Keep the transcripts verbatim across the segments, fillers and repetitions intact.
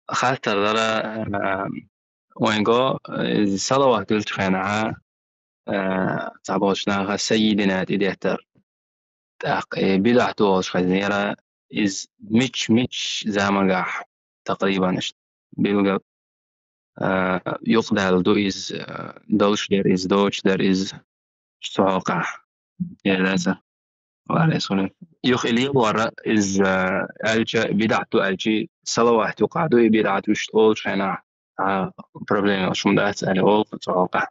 хаттар дара, а, вайнго, э, салават дуьлчу хенахьа, а, цхьаболчу наха саййидина тӀедеттар. ТӀаккха, э, бидӀат долуш хезнера, иза мич-мич замангахь такърибан иштта билгал, а, юкъадаьлла ду иза, а, долуш дара иза, доцуш дара иза, цу хьокъехь. Элазар. Варесуна. Юха и лелорра иза, а, аьлча, бидӀат ду аьлчи, салават юкъахь ду и бидӀат уьш олучу хенахь, а, проблема йолуш хӀума дац аьлла олу цу хьокъехь.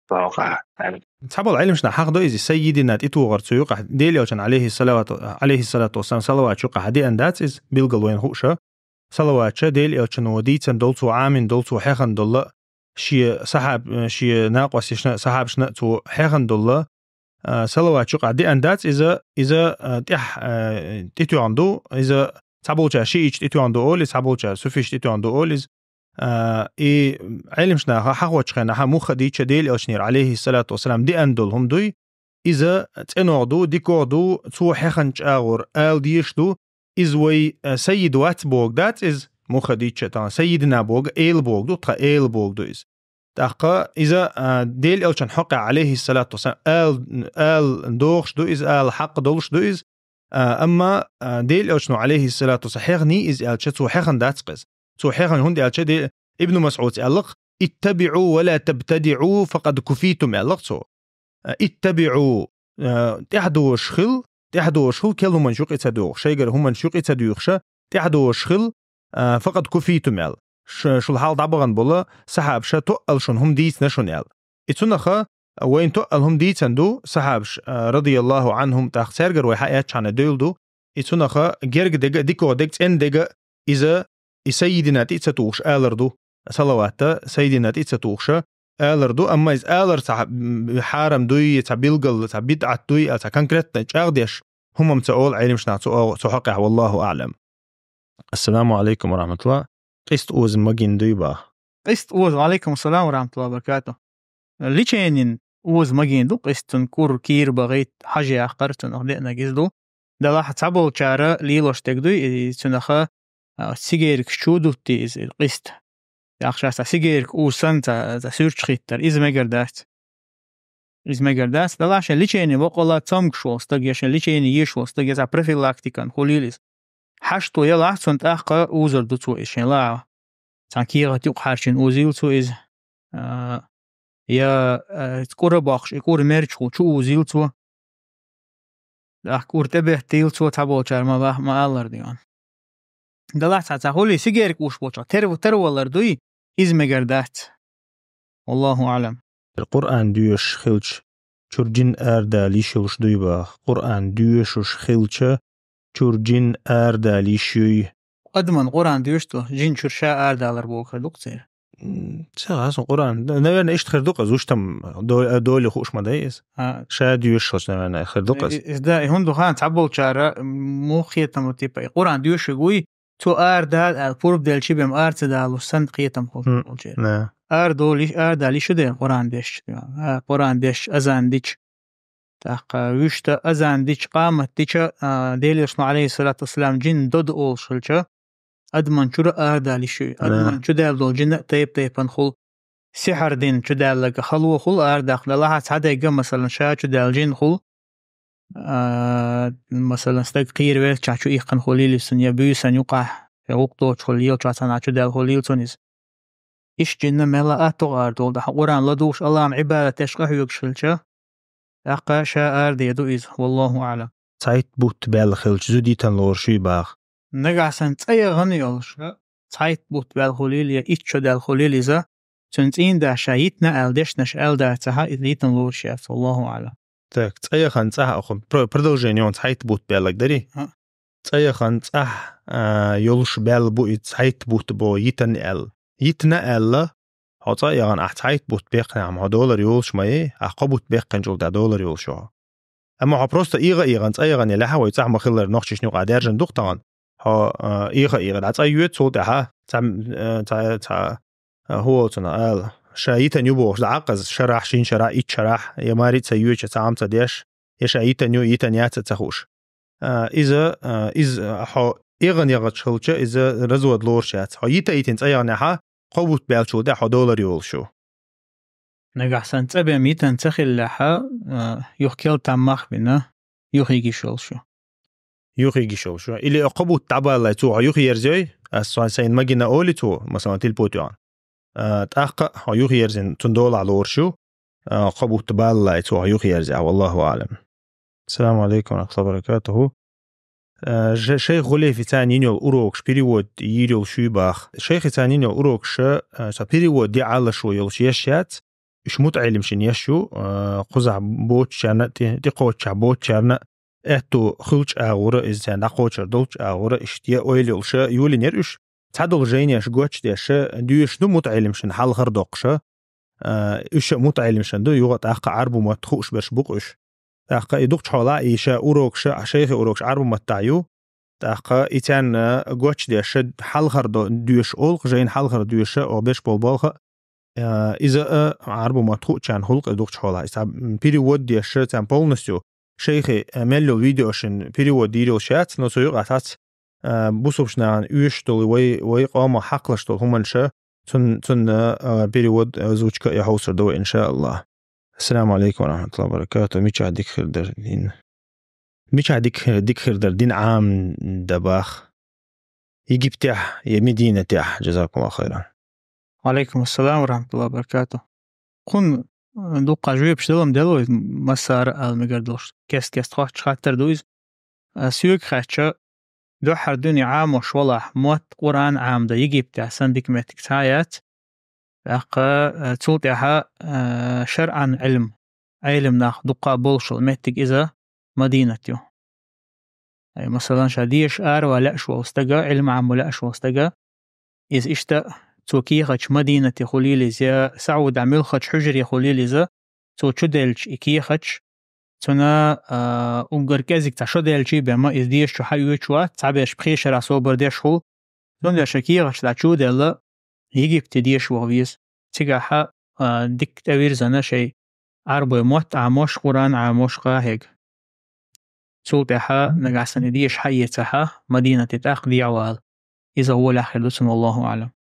Цу хьокъехь аьлла. Цхьаболу Ӏилманчаш хьахадо иза саййидина тӀетохар цу юкъахь, Делан Элчан, алейхиссалату, алейхиссалату вассалам, салават юкъахь деана дац иза, билгал вайна хууша. Салаватча Делан Элчано дийцина долу цо, Ӏамина долу цо, хьехана долу шен сахьаб-, шен накъосташна, сахьабашна цо хьехана долу, а, салават юкъахь деана дац иза, иза, а, тӀехь, а, тӀетоьхна ду, иза цхьаболчара шиӀиташ тӀетоьхна ду олий, цхьаболчара суфиш тӀетоьхна ду олий иза. А, и Ӏилманчаш хьахочу хенахьа муха дийча Делан Элчанера, алейхиссалату вассалам, деана долу хӀума дуй, иза цӀеногӀ ду, дикогӀ ду, цо хьеханчу агӀор ала дезаш ду, иза вай, а, саййид вац бохург дац иза, муха дийча тхан саййидина бохург, эла бохург ду, тхан эла бохург ду иза. ТӀаккха иза, а, Делан Элчан хьокъехь, алейхиссалату вассалам, ала, ала догӀуш ду иза, ала хьакъ долуш ду иза, а, амма, а, Делан Элчано, алейхиссалату вассалам, хьехний иза аьлча, цо хьехна дац иза. Цо хьехна хӀунда аьлча, де-, Ибн Масъуд аьллакх: «Иттабиъу ва ла табтадиъу, факъад куфитум», аьллакх цо. А, «Иттабиъу», а, тӀаьхьадозуш хила, тӀаьхьадозуш хила, кел хӀуманаш юкъа ца дуьйхуш, шайгара хӀуманаш юкъа ца дуьйхуша, тӀаьхьадозуш хила, а, «факъад куфитум», аьлла. Ш-, шул хьалха дӀабахана болу сахьабаша тоъал шуна хӀума дийцина шуна аьлла. И цунаха вайна тоъал хӀума дийцина ду сахьабаш, а, радияллаху анхум, тӀаккха цаьргара вай хьаэцчхьана девлла ду. И цунаха герга дега, дикогӀа дега, цӀена дега, иза, и саййидина тӀе ца тухуш алар ду. Салаватта саййидина тӀе ца тухуша алар ду, амма иза алар цхьа, м, хьарам дуй, цхьа билгал, цхьа бидӀат дуй, а цхьа конкретно чӀагӀдеш хӀумам ца олу Ӏилманчаш цу, цу хьокъехь, валлаху аълам. Ассаламу алейкум ва рахматуллах. Къист оза магийна дуй бах? Къист оза, ва алейкум ассалам ва рахматуллахи ва баракатух. Леченин оза магийна ду, къист цун кӀур, кийра бахийта, хьажа яккхар, цунах деанаг иза ду. Делахь цхьаболчара лелош дерг дуй, и цунаха, а, сигеркаш чу дутти иза, и къист. Яхшаш цхьа сигерка уза санна цхьа, цхьа суьрташ хӀиттар, иза мегар дац. Иза мегар дац. Делахь шен лечени бакъала цомгуш волу стаг, я шен лечени еш волу стаг, я цхьа профилактикан хуьлийла иза. Хьашто ялахь, цунна тӀаккха узур ду цо иза шен лаахь. Цхьа кехат юкъахьарчийна узийла цо иза. А, я, а, кӀура боккхуш, и кӀура мерчахула чу узийла цо. ТӀаккха кӀура тӀебеттийла цо, цхьаболчара ма бах-, ма аллара дийна. Делахь цхьа, цхьа хуьлий сигерка уш болчохь, тер-, тервалар дуй, иза мегар дац. Валлаху аълам. Къуръан доьшуш хилча, чуьра жин арадала йиш йолуш дуй бах? Къуръан доьшуш хилча, чуьра жин арадала йиш юй? Адаман Къуръан доьшуш ду, жин чуьра ша арадалар боху хир ду-кх церан. М, ца хаза Къуръан. Н-, наверное, иштта хир ду-кх, зуштам до-, доли хууш ма дай иза. А. Ша доьшуш хилча, наверное, хир ду-кх иза. И, и, да, и хӀунда ду хан цхьаболчара, м, муха хетам, типа, и Къуръан доьшург вуй, цо арадала аьлла, пурбаделчи бен ара ца далуш санна хетам хул М, болчеран. Да. Арадолу йиш-, арадала йиш ю дера Къуръан дешча, а, Къуръан дешча, азан дича. ТӀаккха вуьшта азан дича, къамат дича, а, Делан Элчано, алейхиссалату вассалам, жин дода олуш хилча, адаман чуьра арадала йиш ю. Да. Адаман чу даьлла долу жин а тайп-тайпана хул. Сихьар дина чу даьлларг хало хул, арадаккха делахь а, цхьа дерг а, масалан, ша чу даьлла жин хул. А, масалан, стаг кхийра велчахь чу иккхина хуьлийла иза, я буьйсан юкъахь, я гӀукху доцчу хуьлийла, чохь цхьана чу даьлла хуьлийла цунна иза. Иштта жин а мелла а аттагӀа арадолу, тӀаккха Къуръан ладугӀуш, Аллахьан Ӏибадат деш къахьоьгуш хилча, тӀаккха ша арадер ду иза, валлаху аълам. Цхьайтта бутт баьлла хилча, зуда йитина лоруш юй бах? Нагахь санна цӀа яхана йолуш, цхьайтта бутт баьлла хуьлийла я итт шо даьлла хуьлийла иза, цуьнан цӀийнан дас ша йитина аьлла дешнаш аьлла дацахь, иза йитина лоруш яц, валлаху аълам. Так, цӀа яхана цӀахь а хӀун, про-, продолжение йолу цхьайтта бутт баьлларг дарий? А. ЦӀа яхана цӀахь, а, йолуш баьлла бу иза цхьайтта бутт бо йитина аьлла. Йитина аьлла, хьо цӀа а яхана, ахь цхьайтта бутт баьккхинехь, хьо долар йолуш ма ю, ахь кхо бутт баьккхинчул тӀаьхьа долар йолуш ю хьо. Амма хьо просто ийгӀа а ийгӀана, цӀа яхана елахь а, вай цӀахь ма-хиллара, нохчашна юкъахь даьржина ду-кх тахана. Хьо, а, ийгӀа а ийгӀа, дӀа цӀа йоьду, цул тӀаьхьа, цхьа, а, цхьа, а, хӀун олу цунах ала, ша йитина ю бохуш, дӀа Ӏа кхаза, шарахь, шина шарахь, итт шарахь, я маре а ца йоьдуш, цхьа хӀума ца деш, я ша йитина ю, йитина яц а ца хууш. А, иза, а, иза, а, хьо эгӀан ягӀача хилча, иза развод лоруш яц. Хьо йита йитина цӀа ягӀнехьа, кхо бутт баьлчул тӀехьа хьо долар йолуш ю. Нагахь санна цӀа бен йитан ца хиллехьа, а, юха кел там мах бина, юха йигиш йолуш ю. Юха йигиш йолуш ю. Или кхо бутт дӀабаллай цо хьо юха ерзой, ас сан сайн магина оли цо, масалан, тилпут йоӀан. А, тӀаккха хьо юха ерзина, цун долахь лоруш ю, а, кхо бутт баллай цо хьо юха ерзехь, валлаху аӀлам. Ассаламу алейкум ва рахматуллахи ва баракатуху. Э, же-, шейх Гулейфица йина йолу урокаш перевод йийр йолуш ю бах. Шейхица йина йолу урокаш, э, со перевод яӀалаш ву йолуш еш яц, уьш мутаӀелимшин еш ю, э, кхузахь боцучарна, тӀе-, тӀекхоччахь боцучарна, аьтту хуьлчу агӀора, иза царна дӀакхочур долчу агӀора, иштта я ойла йолуша, юлин яра уьш, цхьадолу жайнеш гочдеша, дуьйш ду мутаӀелимшин хьалхар доккхуша, а, уьш а мутаӀелимшан ду, юха тӀаккха Ӏарбу мотт хууш берш бу-кх уьш. ТӀаккха и дукхачу хьолахь и ша урокаша, а, шайхи урокаш Ӏарбу маттахь ю. ТӀаккха и царна гочдеш ша хьалхар до-, доьша олу-кх, жайна хьалхар доьша, о, берш болу болха, а, иза а Ӏарбу мотт хуучарна хуьлу-кх и дукхачу хьолахь. Иза, м, перевод деш ша, царна полностью шайхи, а, мел йолу видеошин перевод дийр йолуш яц, но цу юкъа цхьацца а, бусулбачу нахана оьшуш долу вай, вай къомах хьакхалаш долу хӀуманаш, цун-, цунна, а, перевод, а, озвучка а хьовсур ду вай, иншааллах. Ассаламу алейкум ва рахматуллахи ва баракату. Мичахь дика хир дара дин? Мичахь дика хир, дика хир дара дин Ӏамдан бах? Египтехь я Мединатехь? Джазакумуллаху хайран. Ва алейкум ассалам ва рахматуллахи ва баракату. Кхунна, э, дуккха жоьпаш дала-м делла вай, массара ала мегар долуш. Кест-кест хоттуш хаттар ду иза. Э, соьга хаьттича, дуьххьара дуьне Ӏамош валахь, мотт, Къуръан Ӏамдан Египтехь санна дика меттиг цхьа а яц. ТӀаккха, э, цул тӀаьхьа, э, шаръан Ӏилм, Ӏелам нах дуккха болуш йолу меттиг иза Мадинат ю. Ай, масалан, ша деша араван лаьаш волу стага, Ӏилма Ӏаммо лаьаш волу стага, иза иштта цо кехаташ Мадинате хуьлийла иза, я Саудехь муьлххачу хьуьжаре хуьлийла иза, цо чуделлачу и кехаташ, цуьнан, а, уггар кӀезиг цхьа шо даьлчий бен ма иза деша чу хьаоьцуш вац, цхьаберш пхе шарахь собар деш хуьлу. Цундела ша кехаташ дӀа чу а делла, Египте деша ваха веза. Цигахь, а, дика тӀевирзина шайн Ӏарбойн мотт Ӏамош, Къуръан Ӏамош къахьега. Цул тӀаьхьа нагахь санна и деша хьаэцахьа, Мадинате тӀаккха дехьавала. Иза гӀолехь хир ду цунна, валлаху аӀлам.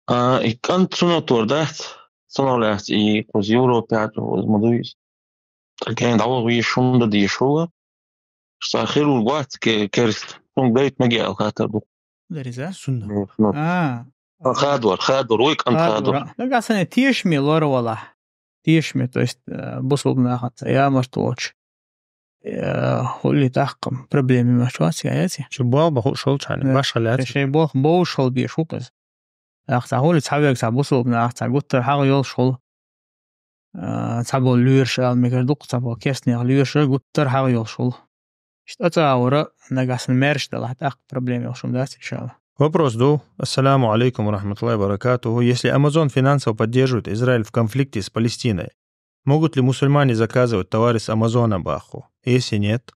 А, и кӀант суннатор дац, суннат лаьцна и кхуза Европе а чу, ма дуй иза. Ткъа кхин дӀаваха везаш хӀума дан дезаш хуьлу. Ша хир ву вац ке-, керста. Цунга дайта мегий аьлла хаттар ду. Дерриза? Сунна. Ну, ну. А. А, хадор, хадор, вай кӀант хадор. Хадор. Нагахь санна тешаме лор валахь. Тешаме, то есть, э, бусулба нахаца ямарта волчу. Э, хӀулли тӀаккха проблема йимаш вац, я яци? Чу болх бан хууш волчарна, да, башха лаьцна. Шайн болх бовш хила безаш ву-кх иза. Ахь цхьа хӀулли цхьа вега цхьа бусулба нах цхьа гуттар хьагӀ йолуш хуьлу. А, цхьаболу лоьраш ала мегар ду-кх, цхьаболу кестнех лоьраш гуттар хьагӀ йолуш хуьлу. Иштта цӀа а вара, нагахь санна маьрша далахь, тӀаккха проблема йолуш хӀума дац, иншалла. Вопрос ду. Ассаламу алейкум ва рахматуллахи ва баракатуху. Если Amazon финансово поддерживает Израиль в конфликте с Палестиной, могут ли мусульмане заказывать товары с Амазона, баху? Если нет,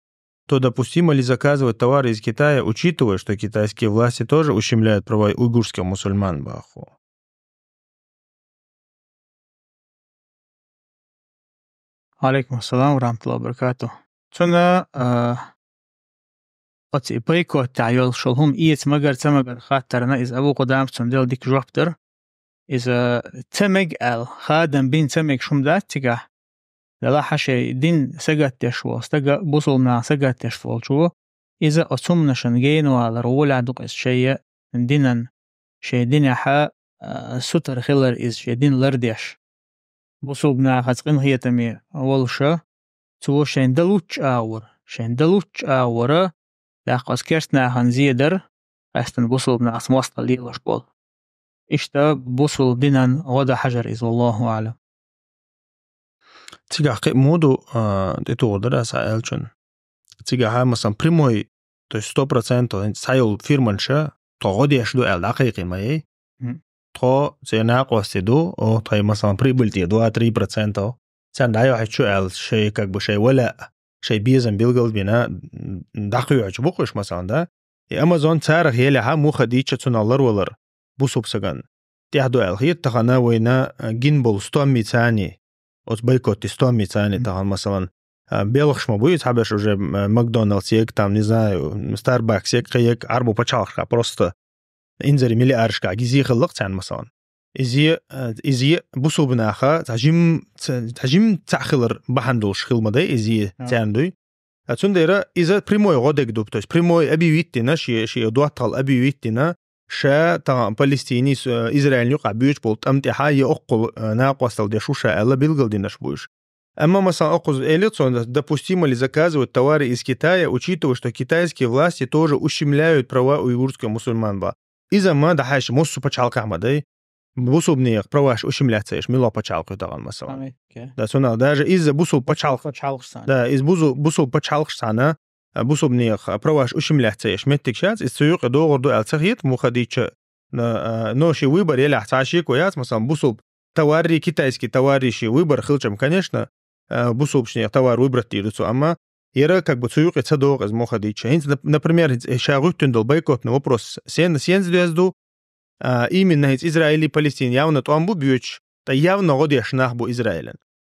то допустимо ли заказывать товары из Китая, учитывая, что китайские власти тоже ущемляют права уйгурских мусульман, баху? Алейкум ассалам ва рахматуллахи ва баракату. Цуьнан, а, оцу и бойкоттехь йолуш йолу хӀума эца магар ца магар хаттарна иза Абу Къудамас цунна делла дика жоп дара. Иза ца мега аьлла, хадам бина ца мегаш хӀума дац цигахь. Делахь а шайн дин сагатдеш волу стага, бусулба нах сагатдеш волчо, иза оцу хӀуманашна генавалар гӀолехь ду-кх иза шайн динан, шайн динехьа, а, сутара хилар иза шайн дин лардеш. Бусулба нахаца къинхетаме волуша, цо шайн дан луччу агӀора, шайн дан луччу агӀора, тӀаккха оцу керста нахана зе дара, къаьстина бусулба нахаца мостагӀалла лелош болу. Иштта бусулба динан гӀо дан хьажар иза, валлаху аӀлам. Цигахь кхин а муха ду, а, тӀетухур дара аса аьллачунна. Цигахь, масалан, прямой, то есть сто процентов схьайолу фирманаш, тхо гӀо деш ду аьлла дӀакхайкхийна ма яй. Мгм. Тхо церан накъостий ду, о, тхайн, масалан, прибыль тӀе два-три процентов. Царна дӀайохьуьйтуш ю аьлла, шайн, как бы, шайн валаъ, шайн безам билгал а бина, дӀакхоьхьуьйтуш бу-кх уьш, масалан, да? И Amazon царах елехьа, муха дийча цунах ларвалар бусулба стагана тӀехь ду аьлла хета тахана вайна, а, гина болу стомми царний, оцу бойкотти стомми царний тахана, масалан, А, белхаш ма буй, цхьаберш уже, м, Макдоналдс ег, там, не знаю, Старбакс ег, кхы ег, Ӏарбу пачхьалкхашка просто инзаре миллиардашка гизи хиллакх царна, масалан. Изи, а, изи бусулба наха, цхьа жим, ц-, цхьа жим цхьа хилар бахьан долуш хила ма дай, изи Ага. царна дуй. А цундела иза прямой гӀо дег ду, то есть прямой объявить дина, ши, ши доттагӀал объявить дина, ша тагӀан Палестине, с-, Израиль юкъа буьйцуш болу тӀам тӀехьа я оккхул, а, накъостал деш ву ша аьлла билгалдинарш буьйш. Амма, масалан, оккхуза элира цо, допустимо ли заказывать товары из Китая, учитывая, что китайские власти тоже ущемляют права уйгурских мусульман ба. Иза ма дахьаш муссу пачхьалкхехь ма дай. Бусулбанех праваш ущемлять ца еш, мила пачхьалкх ю тагӀан, масалан. Ага, окей. Да, цунах даже иза бусул пачхьалкх-, Пачхьалкхаш санна. Да, из бусу-, бусул пачхьалкхаш санна, а, бусулбанех праваш ущемлять ца еш меттиг шац, из цу юкъе догӀур ду аьлла ца хета, муха дийча, но, а, но ши выбор елахь цхьа шеко яц, масалан, бусулб товарри, китайский товарри ши выбор хилчам, конечно, а, бусулбчунех товар выбрать дийр ду цо, амма яра как бы цу юкъе ца догӀу иза муха дийча. ХӀинца, нап-, например, хӀинца ша гӀуьттина долу бойкотный вопрос сен-, сенца доьзна ду, а, именно хӀинца Израиль и Палестина явно тӀом бу боьдуш, ткъа явно гӀо деш нах бу Израилан.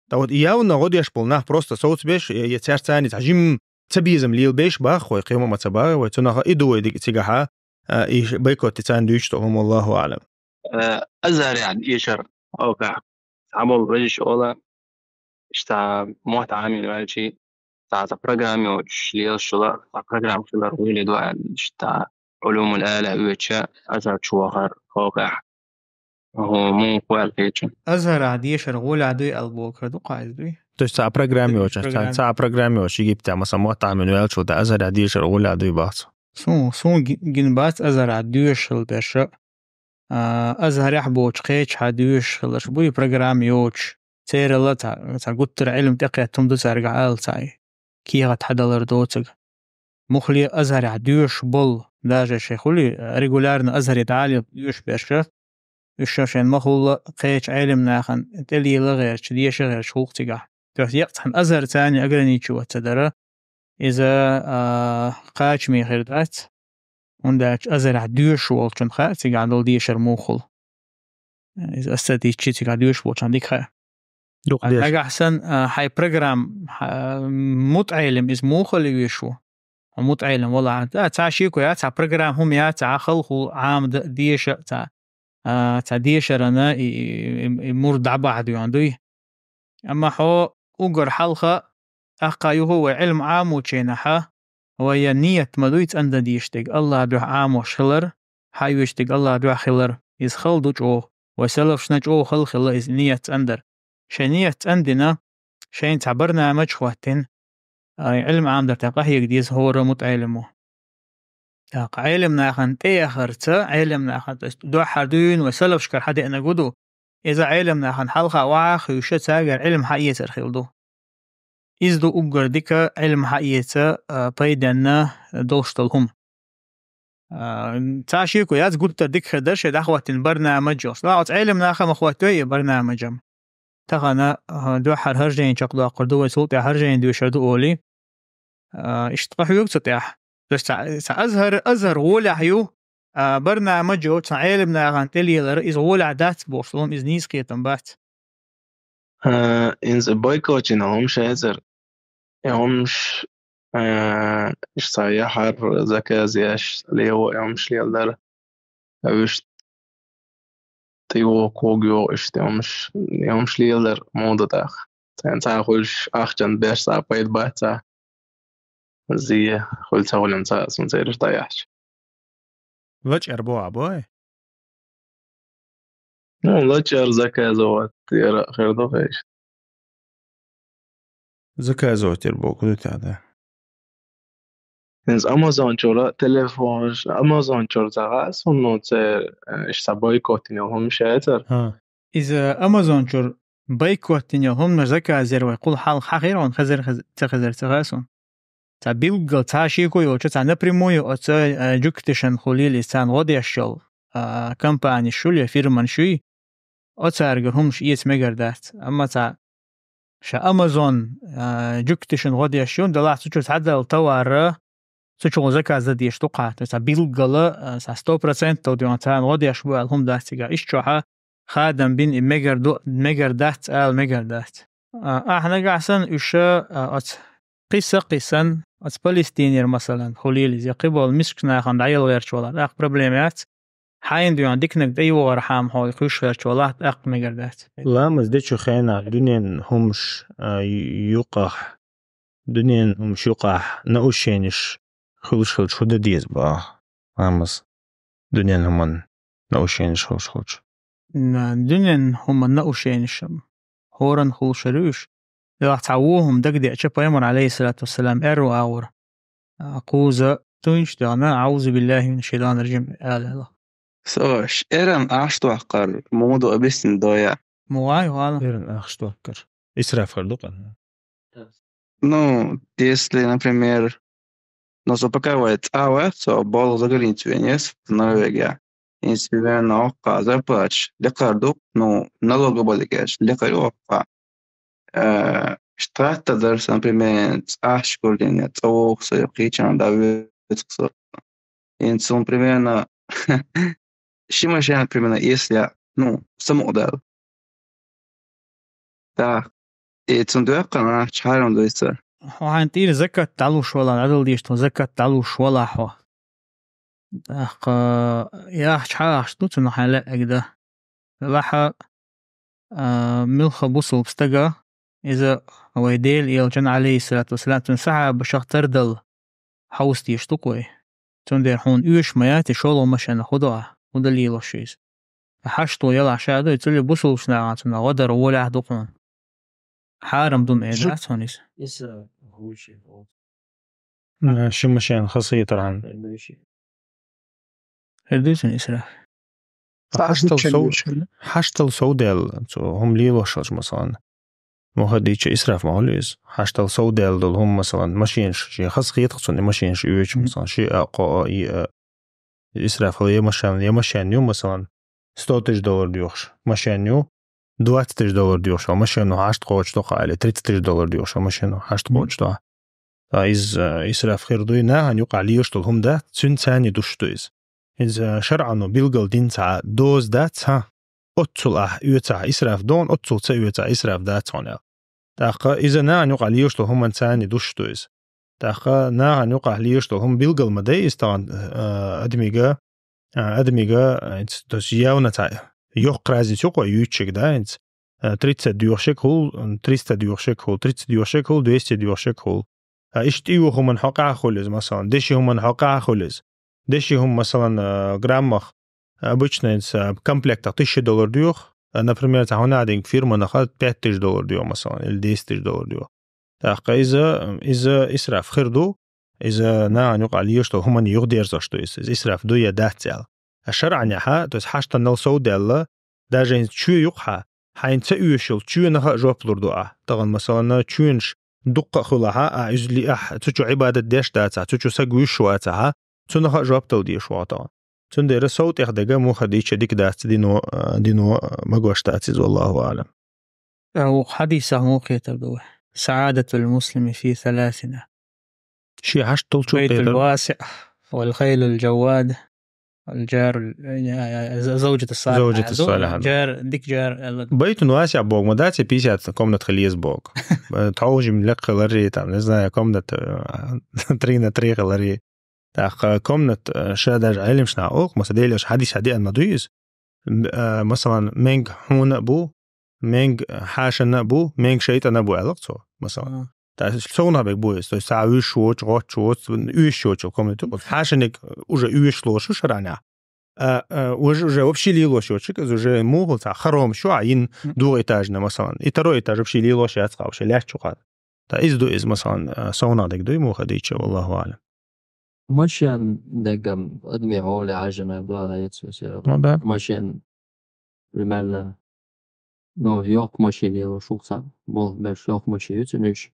Ткъа вот явно гӀо деш болу нах просто совцабеш, я, я цаьрца цхьа жим цабезам лелабеш бах вай, кхин хӀума ца бах вай, цунах и ду вай дика цигахьа, а, и бойкот царна дуьйцуш долу хӀума, Аллаху аӀлам. Э, Азхарехь дешар, окей. Цхьаболу вежарий ола, иштта мотт Ӏамийна ваьлча, цхьа, цхьа программа йоцуш лелаш йола, цхьа программа хилар гӀоли ду аьлла, иштта Ӏулумул Ала оьцуш, Азхар чу вахар, окей. ХӀун, муха аьлла кхечу. Азхарехь дешар гӀолехь дуй аьлла бохург ду-кх иза, дуй? То есть цхьа программа йоцуш, цхьа, Программа. цхьа программа йоцуш, Египта, масалан, мотт Ӏамийна ваьлча, Азхарехь дешар гӀолехь дуй бах цо. Сун, сун ги-, гина бац Азхарехь доьшуш хила берш. А, Азхарехь боцуш кхечахьа доьшуш хиларш буй программа йоцуш. Цералла цхьа, цхьа гуттар а Ӏилма тӀекхетта хӀума ду цаьргахь ала цхьа. КехатӀа хьадалар доцург. Муххале Азхарехь доьшуш болу, даже шайн хуьлий, регулярно Азхаре дӀале доьшуш берш, уьш шайн махула кхечу Ӏелам нахана тӀелела гӀерташ, деша гӀерташ хӀух цигахь. То есть еккъа цхьана Азхар царна ограничивать ца дара, иза, а, кхачаме хир дац, хӀунда аьлча Азхарехь доьшуш волчун хаьа цигахь долу дешар муххал. Иза аса дийцчи цигахь доьшуш волчун дика хаьа. Дукха А деш. Нагахь сан, а, хьайн программа, хьа-, мутаӀелим иза муххале веш ву? Хьо мутаӀелим валахь, а, цхьа шеко яц, цхьа программа хӀума яц, цхьа халху Ӏамда деша, цхьа, а, цхьа дешарана и, и, и, и мур дӀабахьа доьгӀна дуй. Амма хьо уггар хьалха, тӀаккха юха вай Ӏилма Ӏамочийнахьа, вай я ният ма дуй цӀандан дешдерг, Аллах дуьхьа Ӏамош хилар, хьайвешдерг Аллах дуьхьа хилар, иза хала ду чӀогӀа. Вай салафашна чӀогӀа хала хилла иза ният цӀандар. Шайн ният цӀандина, шайна цхьа барнамаж хӀоттина, ай, Ӏилма Ӏамдар тӀе къахьега деза хӀора мутаӀелимо. ТӀаккха Ӏелам нахана тӀеяхарца, Ӏелам нахана, то есть дуьххьара дуьйна вай салафашкара хьадеанарг ду, иза Ӏелам нахана хьалха охьа а хевшина, цаьргара Ӏилма хьаэцар хила ду. Иза ду уггар дика Ӏилма хьаэца, а, пайденна долуш долу хӀума. А, цхьа шеко яц, гуттар дика хир дара шайн дӀахӀоттийна барнамаж йолуш. Ва оцу Ӏелам наха ма хӀоттайой и барнамажам. Тахана, а, дуьххьара хӀара жайна чекхдоккхур ду вай, цул тӀаьхьа хӀара жайна доьшур ду олий. А, иштта къахьоьгу цу тӀехь. То есть цхьа, цхьа Азхар, Азхар гӀолехь ю, а, барнамаж йоцу цхьа Ӏелам нахана тӀелелара, иза гӀолехь дац бохуш долу хӀума, иза нийса кхетам бац. А, иза бойкот йина хӀума шайцара. И хӀумаш, а, иштта цхьа яхьар, заказ еш, лево и хӀумаш леладар. Вуьшта тӀейогӀу, когайогӀу, иштта и хӀумаш, и хӀумаш леладар муха ду тӀаккха. Цхьаьна цхьа хуьлуш ахчанан беш цхьа пайда бац цхьа. Зен хуьлу ца хуьлу цхьа, сан цераш дӀаяхьча. ЛачкӀар бохьа бой? Ну, лачкӀар заказывать яра хир ду, конечно. Заказывать яр боху ду тӀехь, да. Иза Amazon чура телефон, Amazon чура ца хаьа суна, ну, церан, э, иштта бойкот йина йолу хӀума шайцара. ХӀа. Иза Amazon чура бойкот йина йолу хӀуманаш заказ яр вай кхул хьалха хьахийра хьуна, хезар, хез-, ца хезар ца хаьа суна. Цхьа билггал, цхьа шеко йолчу, цхьа напрямую оцу, э, жуьгташан хуьлийла иза царна гӀо деш йолу, а, компанеш ю я фирманаш юй, оцаьргара хӀуманаш эца мегар дац. Амма цхьа ша Amazon, а, жуьгташан гӀо деш ю, делахь цу чу цхьадала товар, цу чу заказ дан дезаш ду-кх, цхьа билггала, а, цхьа сто процентов дуьйна царна гӀо деш бу аьлла хӀума дац цигахь. Иштта чохь а хадам бина и мегар ду, мегар дац ала мегар дац. А, ахьа нагахь санна уьш, а, оц кхиса-кхисан, оц Палестинера, масалан, хулийла иза, я кхиболу мискачу нахана дӀаялла гӀерташ валахь, тӀаккха проблема яц. Хьайна дуьхьа диканиг тӀе йогӀархьама хьо кхуьйсуш гӀерташ валахь, тӀаккха мегар дац. Ламаз дечу хенахь дуьненан хӀумаш, а, юкъахь, дуьненан хӀумаш юкъахь наушениш хуьлуш хилча хӀун дан деза боху? Ламаз дуьненан хӀуманна наушениш хуьлуш хилча. На, дуьненан хӀуманна наушениш хӀоранна хуьлуш хир ю уьш. Делахь цхьа вон хӀума дагадеача, пайхамар, алейхиссалату вассалам, аьрру агӀор, а, кхуза тунчу тӀехь, «Аузу биллахи мина шайтанир раджим», аьлла. Со эран ахча тохкар, муха ду объяснить до я. Муха ю, ала? Эран ахча тохкар. Исраф хир ду-кх. Ну, если, например, ну, со пока вай цӀа вац, со болх за границу вен ес, в Норвегия. Если вен оккха зарплаташ лекхар ду, ну, налога балигаш лекхар ю оккха. Э, штатта дарс, например, цӀа ахча гулдина, цӀа воху со, кхечана да вецк со. Ин цун примерно ши машина, примерно, если, ну, самукъадал. Так. И цун дуьххьа нах чхьарам дуй цара. Хьо хьайн тӀера закат дӀалуш вала, дӀадала дезаш тхуна закат дӀалуш вала хьо. ТӀаккха яхча хьан ахча ду, цунах хьайн лаьа эгда. Делахь, а, милха бусулба стага, иза вай Дела элчан, алейхиссалату вассалам, цуьнан сахьабашах тардал хьовса дезаш ду-кх вай. Цундела хьуна оьшуш ма яц и шолгӀа машена хӀун до ахь, хӀун дан лелош ю иза. Хьашто ялахь ша а ду, и цуьлле бусулбачу нахана цунах гӀо дар волехь ду хьуна. Хьарам ду ма эр дац хьуна иза. Иза хӀуше. Э, ши машен хасхетархьама. Хир дуй цуьнан исраф? Хьаштал сов-, хьаштал совдаьлла, цо хӀума лелош хилча, масалан. Муха дийча исраф ма хуьлу иза. Хьаштал совдаьлла долу хӀума, масалан, машенаш, шен хазахетахь цунна и машенаш оьцуш, масалан, ши а, кхо а, и а. Исраф хила я машен, я машен ю, масалан, сто тысяч доллар доьхуш машен ю, двадцать тысяч доллар доьхуш а машен ю, хьашт кхочуш доккха, или тридцать тысяч доллар доьхуш а машен ю, хьашт кхочуш доккха. Ткъа иза, э, исраф хир дуй, нахана юкъахь лелаш долу хӀума дац, цуьнан царний душ ду иза. Иза шарӀано билгал дина цхьа доза дац, хьан? Оццул ахь оьцахь исраф дона, оццул ца оьцахь исраф дац хьуна аьлла. ТӀаккха иза нахана юкъахь лелаш долу хӀуманца царний душ ду иза. ТӀаккха нахана юкъахь лелаш долу хӀума билгал ма дай иза тахана, а, адамига, а, адамига, а, то есть явно цхьа йоккха разница ю кхо юьйцучиг, да, хӀинца, а, тридцать доьхушиг хул, триста доьхушиг хул, тридцать доьхушиг хул, двести доьхушиг хул. А иштта тӀе ю хӀуманна хьокъехь хуьлу иза, масалан, деши хӀуманна хьокъехь хуьлу иза. Деши хӀума, масалан, а, граммах, обычно, а, комплектах тысяча доллар доьху, а, например, цхьа хӀун а динг фирманах пять тысяч доллар доьху, масалан, или десять тысяч доллар доьху. ТӀаккха иза, иза исраф хир ду, иза нахана юкъахь лелаш долу хӀуманна юхадерзош ду иза, иза исраф ду я дац аьлла. А шарӀанехьа, то есть хьаштанал совдаьлла, даже хӀинца чоь юкъахьа, хьайна ца оьшуш йолу чоьнах а жоп лур ду ахь. Тахана, масалан, чоьнаш дуккха а хуьлахьа, а иза лиахь, цу чу Ӏибадат деш дацахь, цу чу саг вуьйш вацахьа, цунах а жоп дала дезаш ву тахана. Цундела сов тӀех дага муха дийча дика дац дино, а, дино, а, магош дац иза, валлаху аълам. ТӀаккха вукху хьадисах муха кхетар ду вай? Саадатул муслими фи саласина. Шен хьашт долчо байтул кхетар. Васиъ, вал хайлул джавад, вал джарул, э, э, з-, завджату салиха. Завджату салиха. Джар, дик джар, аьлла. Байтун васиъ боху ма дац, пятьдесят комнат хила еза боху. Э, тхьовжим лекха хилари, там, не знаю, комната, э, три на три хилари. ТӀаккха комнат, э, ша даже Ӏелимаш наха олу, масала, Делан хьадис хьадеана ма дуй иза. М, э, масалан, менга хьуна а бу, менга хьашана а бу, менга шайтӀана а бу аьлла цо, масалан. Мгм. ТӀаккха совнах бег бу иза, то есть цхьа вуьйш воцу, гӀоттуш воцу, оьшуш йоцу комнате. Хьашаниг уже оьшуш лоруш шу шарӀанехь. А, а, уже, уже вообще лелош йоцуш, иза уже муха цхьа хоромаш ю, а йина двухэтажный, масалан. И второй этаж вообще лелош яц кха, вообще лаьтташ ву кха. Ткъа иза ду иза, масалан, а, совнах дерг дуй, муха дийча, валлаху аълам. Машен дегам адми гӀоле хьажана бала яц весера. Ну да. Машен, примерно, ну, йоккха машина елуш ву цхьа, болх беш йоккха машина ю цуьнан уьш.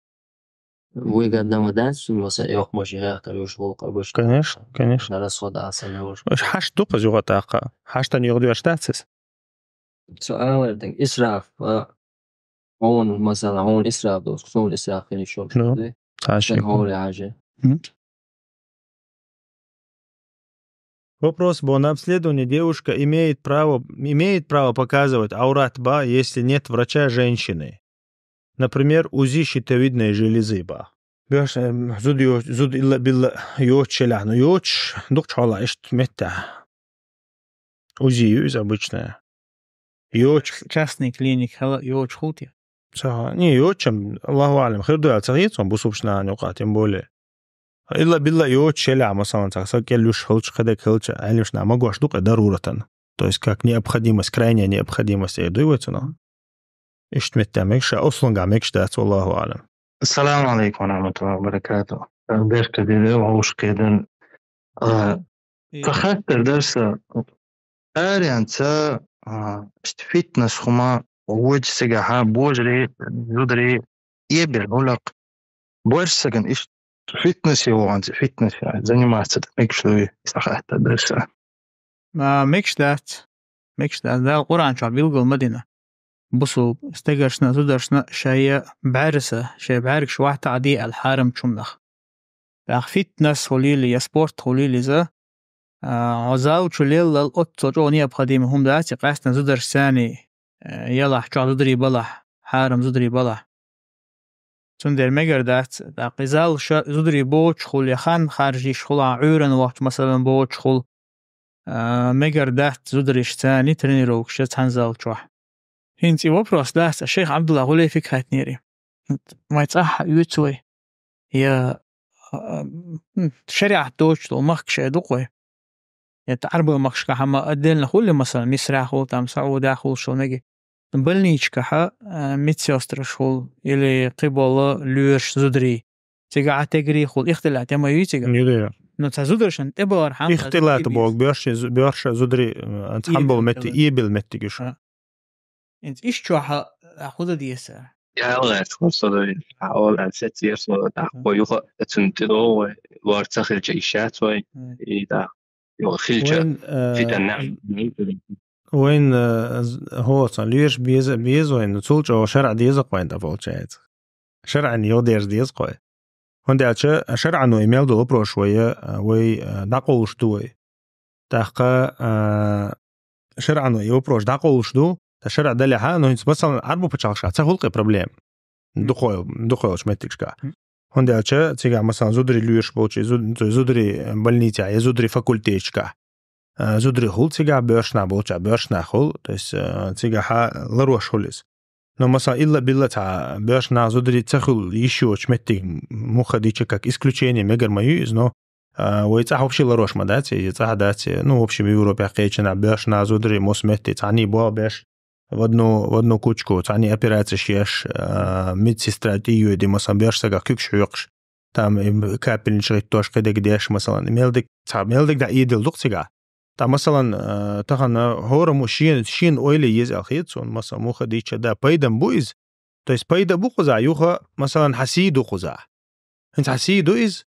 Выгодно ма дац цуьнан, масала, йоккха машина яхкар уьш гӀуллакх а беш. Конечно, конечно. На расход а сан йолуш. Уьш хьашт ду-кх иза юха тӀаккха. Хьаштан юха доьш дац иза? Цу алар динг исраф, а, хьуна, масала, хьуна исраф доцу, суна исраф хила йиш йолуш ду. Цхьа шек. Хьуна хьажа. Мгм. Вопрос был: на обследовании девушка имеет право, имеет право показывать аурат ба, если нет врача женщины? Например, УЗИ щитовидной железы бах. Беш, эм, зуда йо-, зуда илла-билла йоцуш елахь, ну, йоцуш, дукхачу хьолахь иштта меттехь. УЗИ ю иза обычная. Йоцуш. Частный клиника хила йоцуш хул те? Ца, не, йоцуш-м, Аллаху а'лам, хир ду аьлла ца хета суна бусулбачу нахана юкъахь, тем более. Илла-билла йоцуш елахь, масалан, цхьа саг кӀел юьсуш хилча, кхидерг хилча, Ӏеламнаха ма гуш ду-кх и даруратан. То есть как необходимость, крайняя необходимость, эр дуй вай цунах? Иштта меттехь мегаш, ша ослунгахь мегаш дац, валлаху а'лам. Ассаламу алейкум ва рахматуллахи ва баракатух. Беркат дилла вовшахкхетар. А, И- ца хаттар дара сан, аренца, а, иштта фитнес хӀума вуьйцу цигахьа, божарий, зударий, эбир гӀуллакх. Боьрша сагана иштта фитнесе ваханца, фитнесе заниматься дан мегаш дуй, ца хаттар дара сан. А, мегаш дац. Мегаш дац. Дала Къуръан чохь билгал ма дина. Бусулба стегаршна, зударшна шайн бӀаьрса, шайн бӀаьргаш вахтахь де аьлла хьарамчунах. ТӀаккха фитнес хуьлийла я спорт хуьлийла иза, а, хьо зал чу леллал оццул чӀогӀа необходимый хӀума дац, и къаьстина зударшцаний, э, ялахь, чохь зударий балахь, хьарам зударий балахь. Цундела мегар дац, тӀаккха и зал ша зударий боцуш хуьлу, я хан харжа йиш хуьлу, Ӏуьйранна вахча, масалан, боцуш хуьлу, а, мегар дац зударшцаний тренировкаш я цхьана зал чохь. ХӀинца и вопрос дац, шайх Ӏабдулла гӀулайфига хаттинера. Вай цӀахь оьцу вай. Я, а, м, шариӀат доцуш долу махкаш а ду-кх вай. Я тӀе Ӏарбойн махкашкахь хьама отдельно хуьлу, масалан, Мисрахь хуьлу, там, Саудехь хуьлу, шо мега. Больничкахьа, а, медсестраш хуьлу, или кхиболу лоьраш зударий. Цигахь а тегрий хуьлу, ихтилат тема юй цигахь? Ю, ю. Ну, цхьа зударшна тӀебахар хьама. Ихтилат боху, боьрша зу-, боьрша зударий, а, цхьана болу меттиг, эбелла меттиг уьш. А. ХӀинца иштта чохь а хӀун дан деза? Я, Аллах, со дан, а, ол, а, сецира со, тӀаккха юха, цуьнан тӀедогӀу вай, лор ца хилча, иш яц вай, и, тӀаккха, юха хилча, вайн, э, фитан нах. Вайн, э, з-, хӀоцан лоьраш беза, беза вайн, цул чӀогӀа шарӀа деза-кх вайн, тӀаккха, получается. ШарӀан юхадерза деза-кх вай. ХӀунда аьлча шарӀано и мел долу вопросаш вай, а, вай, а, дӀакъовлуш ду вай. ТӀаккха, а, шарӀано и вопросаш дӀакъовлуш ду, ткъа шарӀа далехьа, ну, хӀинца, масалан, Ӏарбойн пачхьалкхашкахь ца хуьлу-кх и проблема. Дукхой-, дукхойлучу меттигашкахь. ХӀунда аьлча цигахь, масалан, зударий лоьраш болчу, зуд-, зударий больницехь, я зударий факультеташкахь. А, зударий хуьлу цигахь, боьрша нах болчохь, боьрша нах хуьлу, то есть, а, цигахьа ларош хуьлу иза. Но, масалан, илла-билла цхьа боьрша нах, зударий ца хуьлу йиш йоцу меттиг муха дича как исключение мегар ма ю иза, но, а, вай цӀахь вообще ларош ма дац, и цӀахь дац, ну, в общем, Европехь кхечанахь боьрша нах, зударий массо а метте цхьаьний болх беш, в одну, в одну кучку, цхьаьний операцеш еш, а, медсестра тӀе йоьду, масалан, боьрша сагах куьгаш хьоькхуш, там, и капельница гӀиттош, кхидерг деш, масалан, мел дерг, цхьа мел дерг дӀа эдала ду-кх цигахь. Ткъа, масалан, э, тахана хӀораммо шена, шена ойла еза аьлла хета суна, масалан, муха дича, да, пайда-м бу иза. То есть пайда бу кхузахь юха, масалан, хьан сий ду кхузахь. ХӀинца хьан сий ду иза,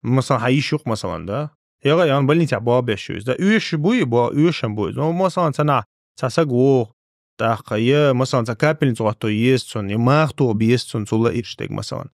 масалан, хьан йиш ю-кх, масалан, да. Яла, яла больницехь болх беш ю иза. Да, оьшуш буй, бо-, оьшуш буй иза. Ну, масалан, цхьа нах, цхьа саг вогӀу, тӀаккха, я, масалан, цхьа капельница гӀотту еза цунна, я маха тоха беза цунна, цул а ирча дерг, масалан.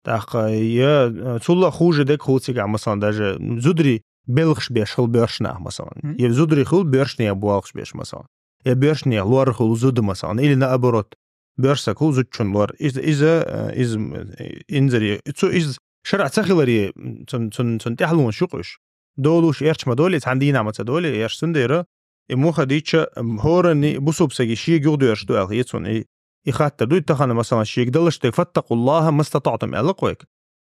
ТӀаккха, я, э, цул а хуже дерг хуьлу цигахь, масалан, даже зударий белхаш беш хуьлу боьрша нах, масалан. Мгм. Я зударий хуьлу боьршане болхаш беш, масалан. Я боьршане лор хуьлу зуда, масалан. Или наоборот, боьрша саг хуьлу зудчун лор. Иза, иза, э, иза, э, инзаре, цу, иза шарӀа ца хиларе, цун, цун, цун тӀаьхьалонаш ю-кх уьш. Долуш эрча ма долий, цхьана дийнахь ма ца долий, эрча цундела, и муха дича, м, хӀоранний бусулба саги шега юхадоьрзуш ду аьлла хета суна. И, и хаттар ду, и тахана, масалан, шега далаш дерг: «Фаттакъуллаха мастатаътум», аьлла-кх вайга.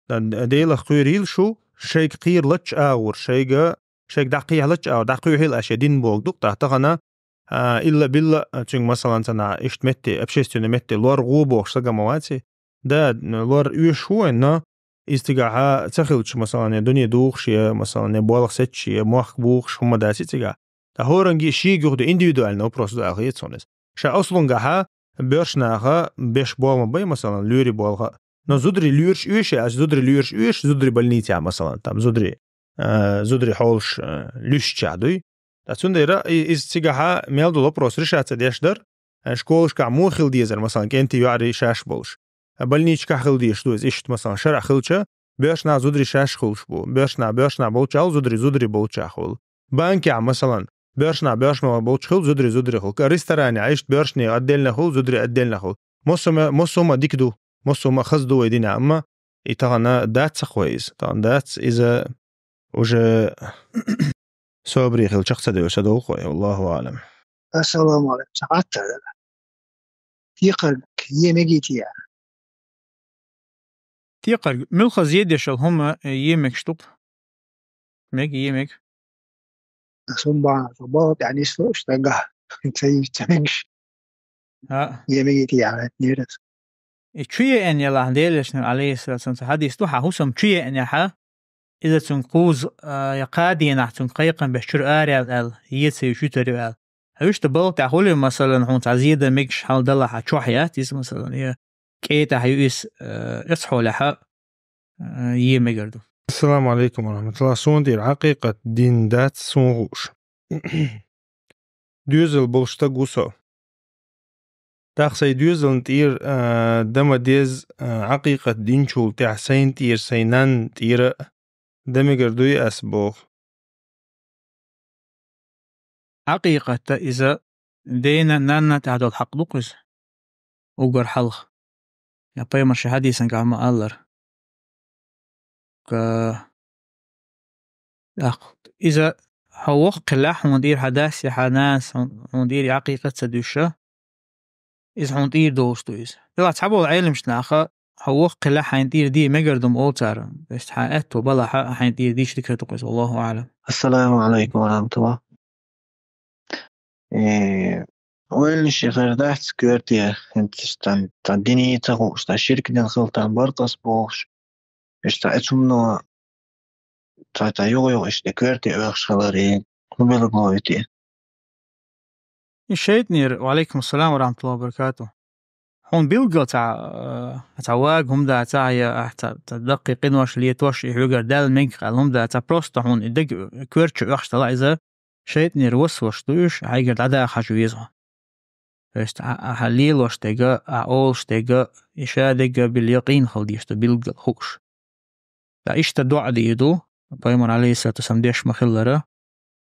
Дан-, Делах кхоьрийла шу, шайга кхералучу агӀор, шайга, шайга дӀакхехьалучу агӀор, дӀакхоьхьийла аш шайн дин бохург ду-кх, тӀаккха тахана, а, илла-билла, а, цуьнга, масалан, цхьана иштта метте, общественный метте лор гӀо бохуш саг ма вац и. Да, лор оьшуш ву вайн, но иза цигахьа ца хилча, масалан, я дуьне духуш, я, масалан, я болх сецча, я мохк бухуш, хӀума дац и цигахь. Ткъа хӀоранге шега юхадоьрзу, индивидуальный вопрос ду аьлла хета суна иза. Ша ослунгахьа боьрша наха беш болх ма бай, масалан, лоьрийн болх. Но зударий лоьраш оьшу, аш зударий лоьраш оьшу, зударий больницехь, масалан, там зударий, э, зударий хьолаш, э, луьстучехь дуй. Ткъа цундела и-, иза цигахьа мел долу вопрос решаться деш дара, э, школашкахь муха хила дезара, масалан, кӀентий, йоӀарий шаьш болуш. Э, больничкахь хила дезаш ду иза иштта, масалан, шарахь хилча, боьрша нах, зударий шаьш хуьлуш бу, боьрша нах боьрша нах болчохь хуьлу, зударий зударий болчохь хуьлу. Банкехь, масалан, боьрша нах боьрша нах болчохь хуьлу, зударий зударий хуьлу. Ресторанехь иштта боьршане отдельно хуьлу, зударий отдельно хуьлу. Массо а ма-, массо а ма дика ду. Массо ма хаза ду вай динехь, амма и тахана дац ца хой иза. Тахана дац иза уже собаре хила чекх ца девса долу хой, валлаху аълам. Ассаламу алейкум. Ца хаттар. Текхарг е мегий те? Текхарг, муьлхха зе дешал хӀума е мегаш ду-кх? Мег, е мег. Ас хӀума бахьана, со бала тӀехь нисло, уьш дагахь. Ца йиш, ца мегаш. А. Е мегий те яхьа нерас. И чу еана ялахь, Делан Элчанан, алейхиссалату вассалам, хьадис ду, хьан хӀусам чу еана яхьа, иза цуьнга кхуза, а, я кхаа дийнахь цуьнга кхайкхам беш чуьра ара ял аьлла, еца юьш ю тера ю аьлла. Хьуьшта балла тӀехь хуьлий, масалан, хьуна цхьа зе дан мегаш хьал далахь, хьан чохь яц иза, масалан, я кӀетахь ю иза, э, эцхьолехьа, э, е мегар ду. Ассаламу алейкум ва рахматуллах. Суна тӀера Ӏакъикъат дина дац суна хууш. Доьзал болуш стаг ву со. ТӀаккха сайн доьзална тӀера, а, дан ма деза, а, Ӏакъикъат динчул тӀаьхьа сайна тӀера, сайн нанна тӀера а дан мегар дуй ас боху. Ӏакъикъатта иза дена, нанна тӀехь долу хьакъ ду-кх иза. Уггар хьалха. Я пайхамар шен хьадисан гахь ма аллара. Ка-, тӀаккха иза хьо воккха хиллехь, хьуна тӀера хьан дас я хьан нанас хьуна, хьуна тӀера Ӏакъикъат ца дуьйша, иза хьуна тӀера долуш ду иза. Делахь цхьаболу Ӏеламчу наха, хьо воккха хиллехь, хьайна тӀера де мегар ду-м олу цара. То есть хьан аьтто балахьа, хьайна тӀера дийча дика ду-кх иза, валлаху аӀлам. Ассаламу алейкум ва рахматуллах. Э, ойланаш хир дац коьрте, хӀинца стан, стан диний ца хууш, стан ширк дина хила тан баркъас бохуш. Иштта эцунно цхьа, цхьа югӀа-югӀа иштта коьрте оьхуш хиларе, хӀун билгало ю те? И шайтӀанера, ва алейкум ассалам ва рахматуллахи ва баракатух. Хьуна билггал цхьа, э, цхьа вага хӀума дац, я ахь цхьа, цхьа даккхий къинош летош, и хьоьгара даьлла мегаш хилла хӀума дац, просто хьуна и даг коьрта чу оьхуш делахь иза, шайтӀанера васвасаш ду уьш, хьайгара дӀадаха хьажа веза хьо. То есть, а, ахьа лелош дерг, ахьа олуш дерг, и ша дерг билла якъин хила дезаш ду билггал хууш. Ткъа иштта доӀа дийр ду, пайхамар, алейхиссалату вассалам, деш ма-хиллара,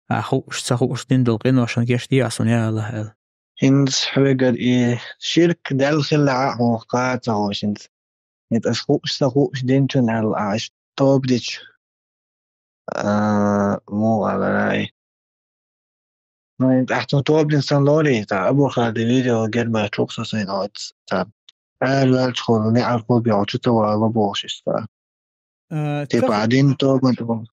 ахьа хууш, ца хууш дина долу къиношна гечдехьа суна, я АллахӀ, аьлла. ХӀинца хьоьгара и ширк даьлла хиллехь а хьуна кхаа ца хууш хӀинца. ХӀинца ас хууш, ца хууш динчун аьлла, ахьа иштта тоба дича, а, муха аларай. Ну, ахьа цунна тоба дина санна лорий, цхьа Абу Халида видео гермаьчча ву-кх со сайна оцу, цхьа ара ваьллачхьана неӀархо бен чу ца вала бохуш иза цхьа. Э, типа, ца ху-, дина тоба ду.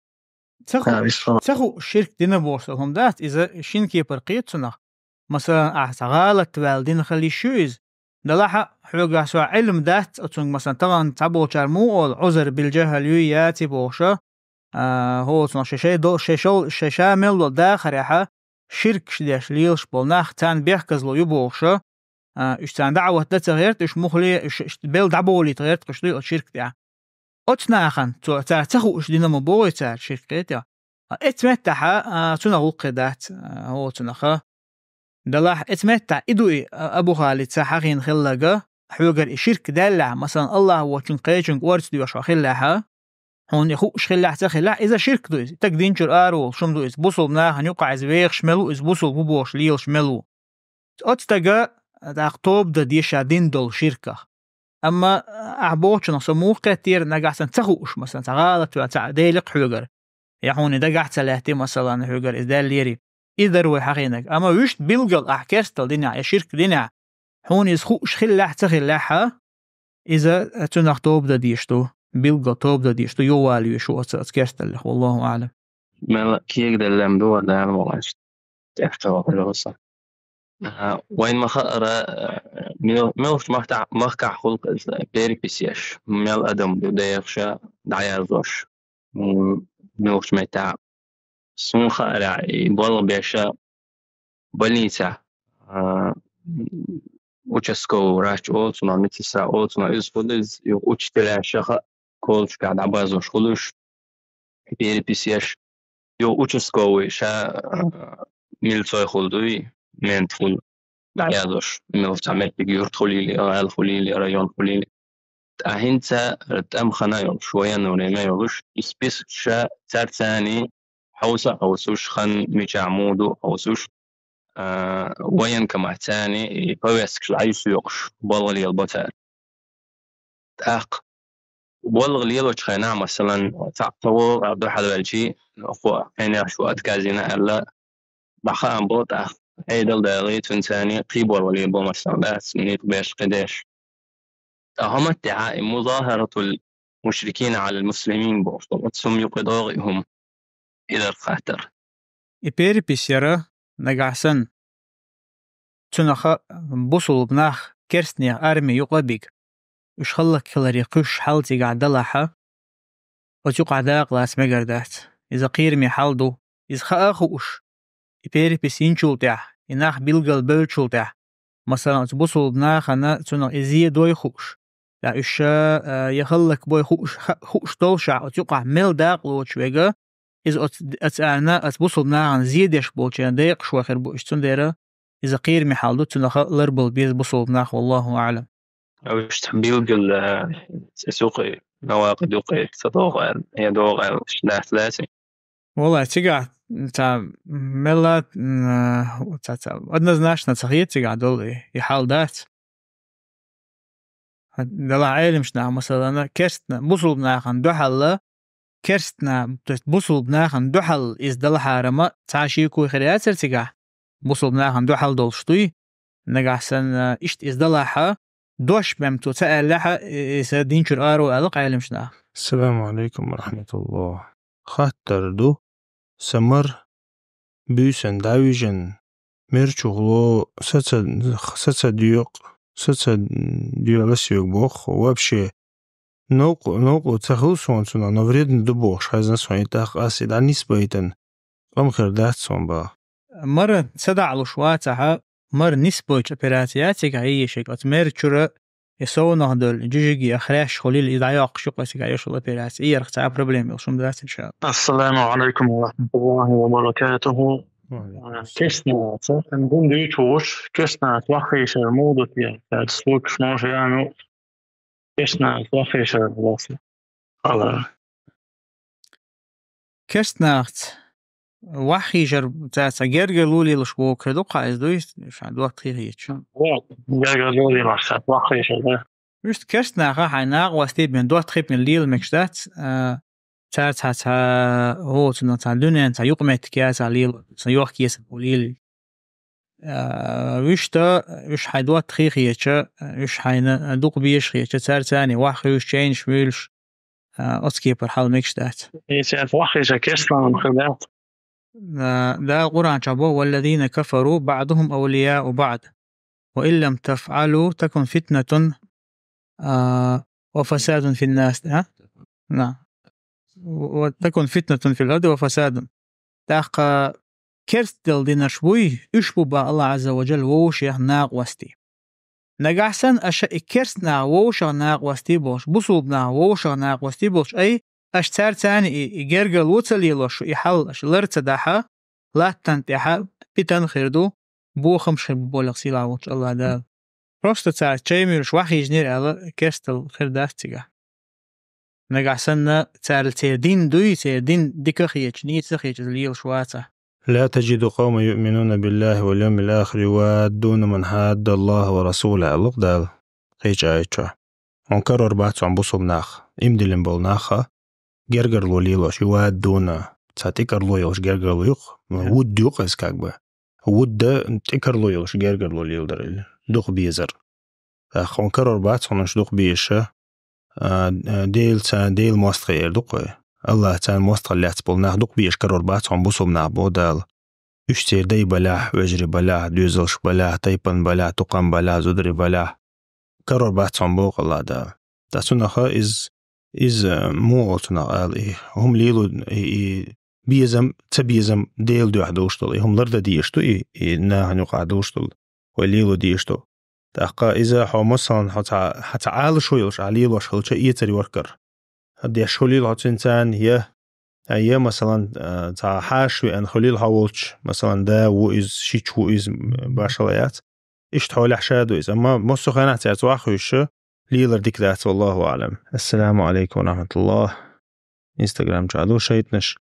Ца ху-, а, висхо. Ца хуу ширк дина бохуш хӀума дац, иза шина кепара кхета цунах. Масалан, ахьа цхьа гӀалат ваьлла дина хила йиш ю иза. Делахь а хьоьгахь со Ӏилма дац, оцунга, масалан, тахана цхьаболчара муха олу, Ӏузар билжахӀал юй яций бохуша, а, хӀоцунах шайн шай до-, шайн шол-, шайн ша мел долу дахарехьа, ширкаш деш лелаш болу нах, царна бехказло ю бохуша, а, уьш царна даӀват дан ца гӀерта, уьш мухле, уьш, уьш бел дӀаболийта гӀерта, кхуьш дуй оцу ширк тӀехь. Оцу нахана, цо, цара ца хууш дина ма богӀий цара ширк кхетехь. А, эцу меттахьа, а, цунах гӀуллакхе дац, а, хӀоцунаха. Делахь эцу меттахь и ду и, а, Абу Халида ца хьахийна хилларг, хьоьгара и ширк даьллехь, масалан, АллахӀ воцчунга кхечуьнга орца доьшу хиллехьа, хьуна и хууш хиллехь, ца хиллехь, иза ширк ду иза. Стаг дин чуьра ара волуш хӀума ду иза. Бусулба нахана юкъахь иза вехаш мел ву, иза бусулба ву бохуш лелаш мел ву. Оцу стага, тӀаккха тоба дан деза ша дина долу ширках. Амма ахьа бохучунах со муха кхеттера, нагахь санна ца хууш, масалан, цхьа гӀалат ваьлла, цхьа Делан хьоьгара. Я хьуна и дагахь ца лаьттий, масалан, хьоьгара иза даьллера. Иза дара вай хьахийнарг. Амма вуьшта билггал ахьа керстал динехь, я ширк динехь, хьуна иза хууш хиллехь, ца хиллехьа, иза цунах тоба дан дезаш ду, билггал тоба дан дезаш ду, юхавала везаш ву оцу, оцу керсталлех, валлаху аӀлам. Мел кегадаллам ду, вар Дала валаш. ТӀехтала хуьлуса. А, вайн ма хаара, а, мел-, мелхачу махкахь, махкахь хуьлу иза перепись еш, мел адам ду дехаш, дӀаяздеш. М, мелхачу меттехь. Суна хаарехь, и болх беш, больницехь, а, участковый врач олу цунах, медсестра олу цунах, иза хуьлу иза, юха учителяша хаа, колледжашкахь дӀабаздеш хуьлуш, перепись еш, юха участковый ша, а, милцой хуьлу дуй, мент хуьлу, дӀаяздеш, мел цхьа меттиг, юрт хуьлийла, гӀала хуьлийла, район хуьлийла. Ткъа хӀинца тӀамхана йолуш, военное время йолуш, и список ша царцани хьовса а хьовсуш, хан мичахь муха ду а хьовсуш, а, военкомат царни и повесткаш дӀайуьсуьйокхуш, балгӀа лелабо цара. тӀаккха болх лелочу хенахь, масалан, цхьаъ ца вогӀу, дуьхьал ваьлчи, хӀокхо хьенех шу отказ йина аьлла, бахаам бо тӀаккха, Ӏедал дагӀий, цуьнан царний кхийбор валийр бу, масалан, дац, нийта беш, кхидеш. Ткъа хӀумма тӀехь и музахаратул мушрикина Ӏалал муслимин бохуш долу, оцу хӀума юкъа догӀу и хӀума и дар хаттар. И перепись яра нагахь санна, цунаха бусулба нах керстнех арми юкъа а бига. Уьш хӀаллакьхиларе кхуьйсуш хьал цигахь далахьа, оцу юкъахь дакъа лаца мегар дац. Иза кхераме хьал ду. Иза хаа а хууш, и перепись йинчул тӀаьхьа, и нах билгал бевллачул тӀаьхьа, масалан, оцу бусулба нахана цунах и зе дой хууш, я уьш, а, я хӀаллакбой хууш, ха-, хууш доллушехь, оцу юкъахь мел дакъа лоцуш вега, иза оцу, оцу арна, оцу бусулба нахана зе деш болчеран декъашхо хир бу уьш, цундела иза кхераме хьал ду, цунаха ларбала беза бусулба нах, валлаху аӀлам. Уьш цхьа билггал, а, цӀе сукхе, навакъа дукхе, ца догӀу аьлла, я догӀу аьлла, уьш дац, дац. Валлай, цигахь ца мелла, м, ца, ца, однозначно ца хета цигахь долу и, и хьал дац. Делахь Ӏеламчу наха, масалана, керстна, бусулба нахана дуьхьал, керстна, то есть бусулба нахана дуьхьал иза далахьарама цхьа шеко хир яцара цигахь, бусулба нахана дуьхьал долуш дуй, нагахь санна, иштта иза далахьа, дош бен цо ца аьллехьа, и, иза дин чуьра аро аьлла Ӏеламчу наха. Ассаламу алейкум ва рахматуллах. Хаттар ду, сан мара буьйсанна дӀавижина, мер чу гӀоло са ца, са ца доькъу, са ца доьгӀла соьга боху, вообще, новкъа, новкъа ца хуьлу суна цунах, но вредно ду бохуш хезна суна, и тӀаккха ас и дӀанисбайтина, къам хир дац суна баха. Мара ца даӀалуш вацахьа, мара нисбойтуш операция яц цигахь йийшиг, оцу мер чуьра и совнах долу, и жижиги, а хрящ хуьлийла, и дӀайоккхуш ю-кх цигахь йолуш йолу операция. И ярх цхьа а проблема йолуш хӀума дац, иншаАллахӀ. Ассаламу алейкум ва рахматуллахи ва баракатуху. Ва алейкум. Кешнаца, сан дин дуьйцуш, кешнаца ваххийшар муха ду те, цаьрца случаеш ма шу яну, кешнаца ваххийшар лоцу. Алла. Керстанахца ваххийшар цаьрца гергарло лелаш вогӀу хир ду-кх иза дуй, ша доттагӀий хеташ. Вот, гергарло лелаш цаьрца ваххийшар, да. Вуьшта керстанаха хьайн накъостий бен доттагӀий бен лела мегаш дац, а, цаьрца цхьа, о, цунах цхьа дуьненан цхьа юкъаметтиг яцахь лела, цхьа йохк-эсар бу лела. А, вуьшта, уьш хьайн доттагӀий хеташ, уьш хьайна дукха безаш хеташ, цаьрца цхьаьний ваххуьйсуш, чейнаш вуьйлуш, а, оцу кепара хьал мегаш дац. Иза ваххийша керстанах хир дац. А, Дала Къуръан чохь боху: «والذين كفروا بعضهم أولياء بعض وإن لم تفعلوا تكن فتنة، а, وفساد في الناس», а? На. «وتكن فتنة في الأرض وفساد». ТӀаккха керстделла динарш буй, уьш бу баха АллахӀ Ӏазза ва Джалла вовшех накъостий. Нагахь санна аша и керстанах вовшах накъостий болуш, бусулбанах вовшах накъостий болуш, ай, аша цаьрца цхьаьний и, и гергарло ца лелош, и хьал аша лар ца дахьа, латтана тӀехьа питан хир ду, бохамаш хир бу болх сийлахь волчу АллахӀ Дала. Просто цара чай муьйлуш ваххийжинера аьлла, керстал хир дац цигахь. Нагахь санна, царал церан дин дуй, церан дин дика а хеташ, нийса а хеташ иза лелаш вацахь. «لا تجد قوما يؤمنون بالله واليوم الآخر يوادون من حاد الله ورسوله», аьлла-кх Дала кхечу аят чохь. Хьуна карор бац хьуна бусулба нах, иман диллина болу нах а, гергарло лелош, юаддуна, цхьа тӀекарло йолуш гергарло ю-кх, вудд ю-кх иза как бы. Вудда тӀекарло йолуш гергарло леладар, дукха безар. ТӀаккха хьуна карор бац хьуна уьш дукха безаш, а, а, Дела царна, Дела мостагӀий эр ду-кх вай. АллахӀ царна мостагӀалла лаьцна болу нах дукха безаш карор бац хьуна бусулба нах, боху Дала. Уьш церан дай балахь, вежарий балахь, доьзалш балахь, тайпан балахь, тукхам балахь, зударий балахь. Карор бац хьуна боху АллахӀ Дала. Ткъа цунах иза, иза муха олу цунах ала и? ХӀума лело, и, и безам, ца безам Делан дуьхьа долуш долу. И хӀума лардан дезаш ду, и, и нахана юкъахь долуш долу. Вай лело дезаш ду. ТӀаккха иза хьо, масалан, хьо цхьа, хьан цхьа Ӏалашо йолуш, ахь лелош хилча, эцар йоркара. Деш хуьлийла хьо цуьнан царна, я, я, масалан, а, цхьа хьаша веана хуьлийла хьо волчу, масалан, да ву иза, шича ву иза, башхалла яц. Иштта хьолехь ша ду иза. Амма массо а хенахь цаьрца ваххуьйсуш, лелар дика дац, валлаху аӀлам. Ассаламу алейкум ва рахматуллах. Инстаграм чохь ду шайтанаш.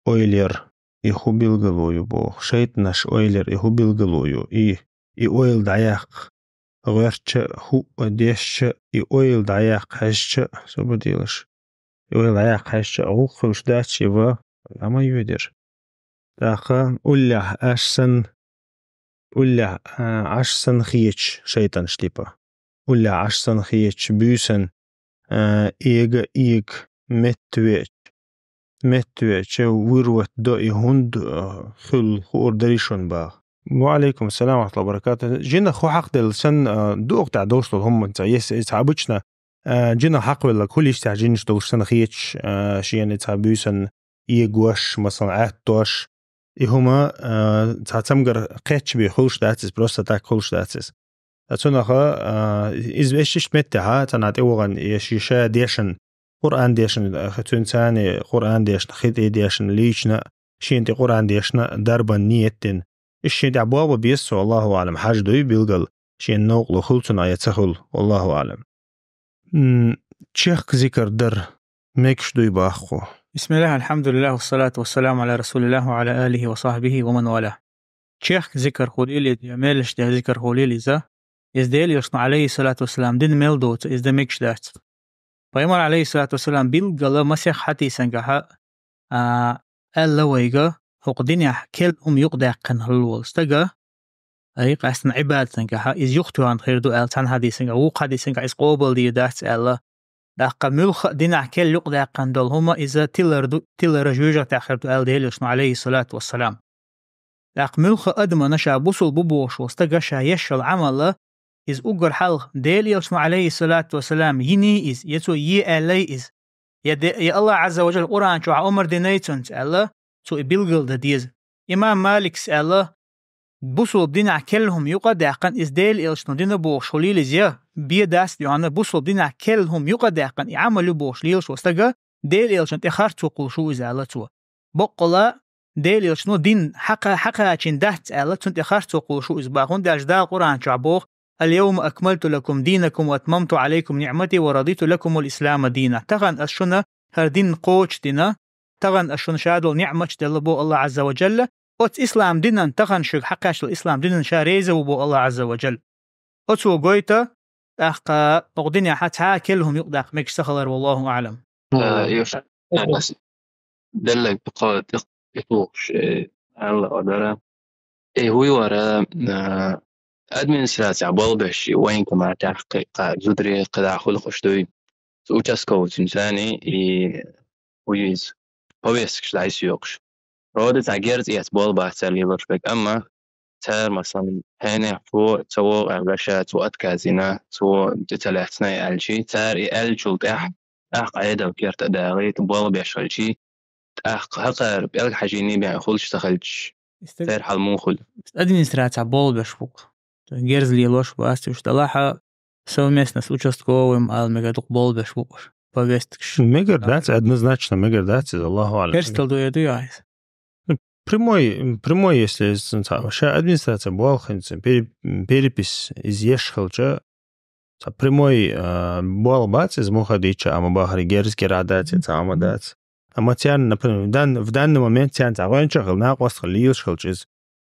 Ойлер, и хӀун билгало ю боху. Шайтанаш ойлер, и хӀун билгало ю. И, и ойла дӀаяккха. гӀерча а, хӀуъа дешча а, и ойла дӀаяккха хьежча а, собар делаш, и ойла дӀаяккха хьежча а, гӀуллакх хуьлуш дац ши ва, амма йоьдер. ТӀаккха уллехь Ӏаш санна, уллехь, а, Ӏаш санна хеташ шайтӀанаш типа. Уллехь Ӏаш санна хеташ буьйсан, а, эга, эга, меттавеача, меттавеача, вырвать до и хӀунда, а, хуьлу хуур дарий шуна баха. Ва алейкум ассалам ва рахматуллахи ва баракатух. Жинах хӀу хьакхаделла санна, а, ду оха тӀехь долуш долу хӀуманца, если иза обычно, а, жинах хьакхавелларг хӀу листехь жинаш долуш санна хеташ, а, шена цхьа буьйсан эгош, масалан, Ӏаьттош, и хӀума, а, цхьа цамгар кхеччабе хуьлуш дац иза, просто так хуьлуш дац иза. Ткъа цунах, а, иза вешшишта меттехьа, цхьана тӀе вахана, я ши ша дешан, Къуръан дешан, а, цуьнан царна Къуръан дешна, хи тӀе дешна, лийчна, шена тӀе Къуръан дешна, дарбан ниет дина. Иштта шена тӀехь болх бан беза цо, Аллаху аӀлам, хьажа дуй билггал, шена новкъарло хуьлу цунах я ца хуьлу, Аллаху аӀлам. М, чехка зикар дар мегаш дуй боху? بسم الله، الحمد لله، والصلاة والسلام على رسول الله وعلى آله وصحبه ومن والاه. Чехка зикар хуьлийла иза, я меллаша деш зикар хуьлийла иза, иза Делан Элчано, алейхиссалату вассалам, дина мел доцу, иза дан мегаш дац. Пайхамара, алейхиссалату вассалам, билггала масех хьадисангахьа, а, аьлла вайга, хӀокху динехь керла хӀума юкъадаьккхина хуьлу волу стага, ай, къаьстина Ӏибадатангахьа, иза юхатоьхна хир ду аьлла, цхьана хьадисангахь, вукху хьадисангахь иза къобалдийр дац аьлла. ТӀаккха муьлхха а динехь керла юкъадаьккхина долу хӀума иза тилар ду, тилара жоьжахатех хир ду аьлла Делан Элчано, алейхиссалату вассалам. ТӀаккха муьлхха а адамана ша бусулба бу бохуш волу стага ша еш йолу Ӏамал, иза уггар хьалха Делан Элчано, алейхиссалату вассалам, йиний иза, я цо е аьллай иза, я де-, я Аллах Азза ва Джалла Къуръан чохь омар динай цунца аьлла, цо и билггал дан деза. Имам Маликс аьлла, бусулба динехь керла хӀума юкъа а даьккхина, иза Делан Элчано дина бохуш хуьлийла иза, я бен дац а дуьхьал, бусулба динехь керла хӀума юкъа а даьккхина, и Ӏамал ю бохуш лелаш волу стага, Делан Элчанна тӀе харцо кхуллуш ву иза аьлла цо. Баккъала, Делан Элчано дин хьакха-, хьакхачийна дац аьлла, цунна тӀе харцо кхуллуш ву иза боху, хӀунда аьлча Дала Къуръан чохь боху: «Ал-йовма акмалту лакум динакум ва атмамту алейкум ниъмати ва радиту лакумул ислама дина». Тахана ас шуна хӀара дин кхочушдина, тахана ас шуна ша долу ниъматаш делла боху Аллах Азза ва Джалла, оцу ислам динан, тахана шуьга хьакхаьчначу ислам динан ша реза ву боху Аллах Азза ва Джалла. Оцо гойту, тӀаккха оха динехьа цхьа а керла хӀума юкъадаккха мегаш ца хилар, валлаху аӀлам. Э, Юша, э, деллаг тӀе кхо-, тӀе-, тӀе тухуш, э, аьлла а дара. Э, хӀуй вара, э, администрацехь болх беш, и военкоматехь кхи-, кхаа зударий кхидӀа хуьлу хӀуш дуй. Цу участковый цуьнца и хӀуй иза, повесткаш дӀасайоккхуш. Вроде цхьа герз эца болх бац цара лелош берг, амма цара, масалан, хьенехчо ца вогӀу аьлла, ша цо отказ йина, цо тӀе ца лаьцна аьлчи, цара и аьллачул тӀаьхьа, тӀаккха Ӏедал керта а дагӀийта, болх беш хилчи, тӀаккха хӀокхара пӀелг хьажийний бен хуьлуш ца хилча, церан хьал муха хуьлу? Администрацехь болх беш бу-кх. Герз лелош бац уьш, делахь а совместно с участковым ала мегар ду-кх, болх беш бу-кх уьш. Повесткаш. Мегар дац, однозначно мегар дац иза, Аллаху аӀлам. Керстал ду, э, ду яхь иза. Ну, прямой, прямой, если иза цунца, ша администрация болх хӀинца, пере-, перепись иза еш хилча, цхьа прямой, а, болх бац иза муха дийча, амма бахари герз кӀира дац, цхьа амма дац. Амма царна, например, в дан-, в данный момент царна цхьа гӀоьнча хила, накъост хила, лелаш хилча иза.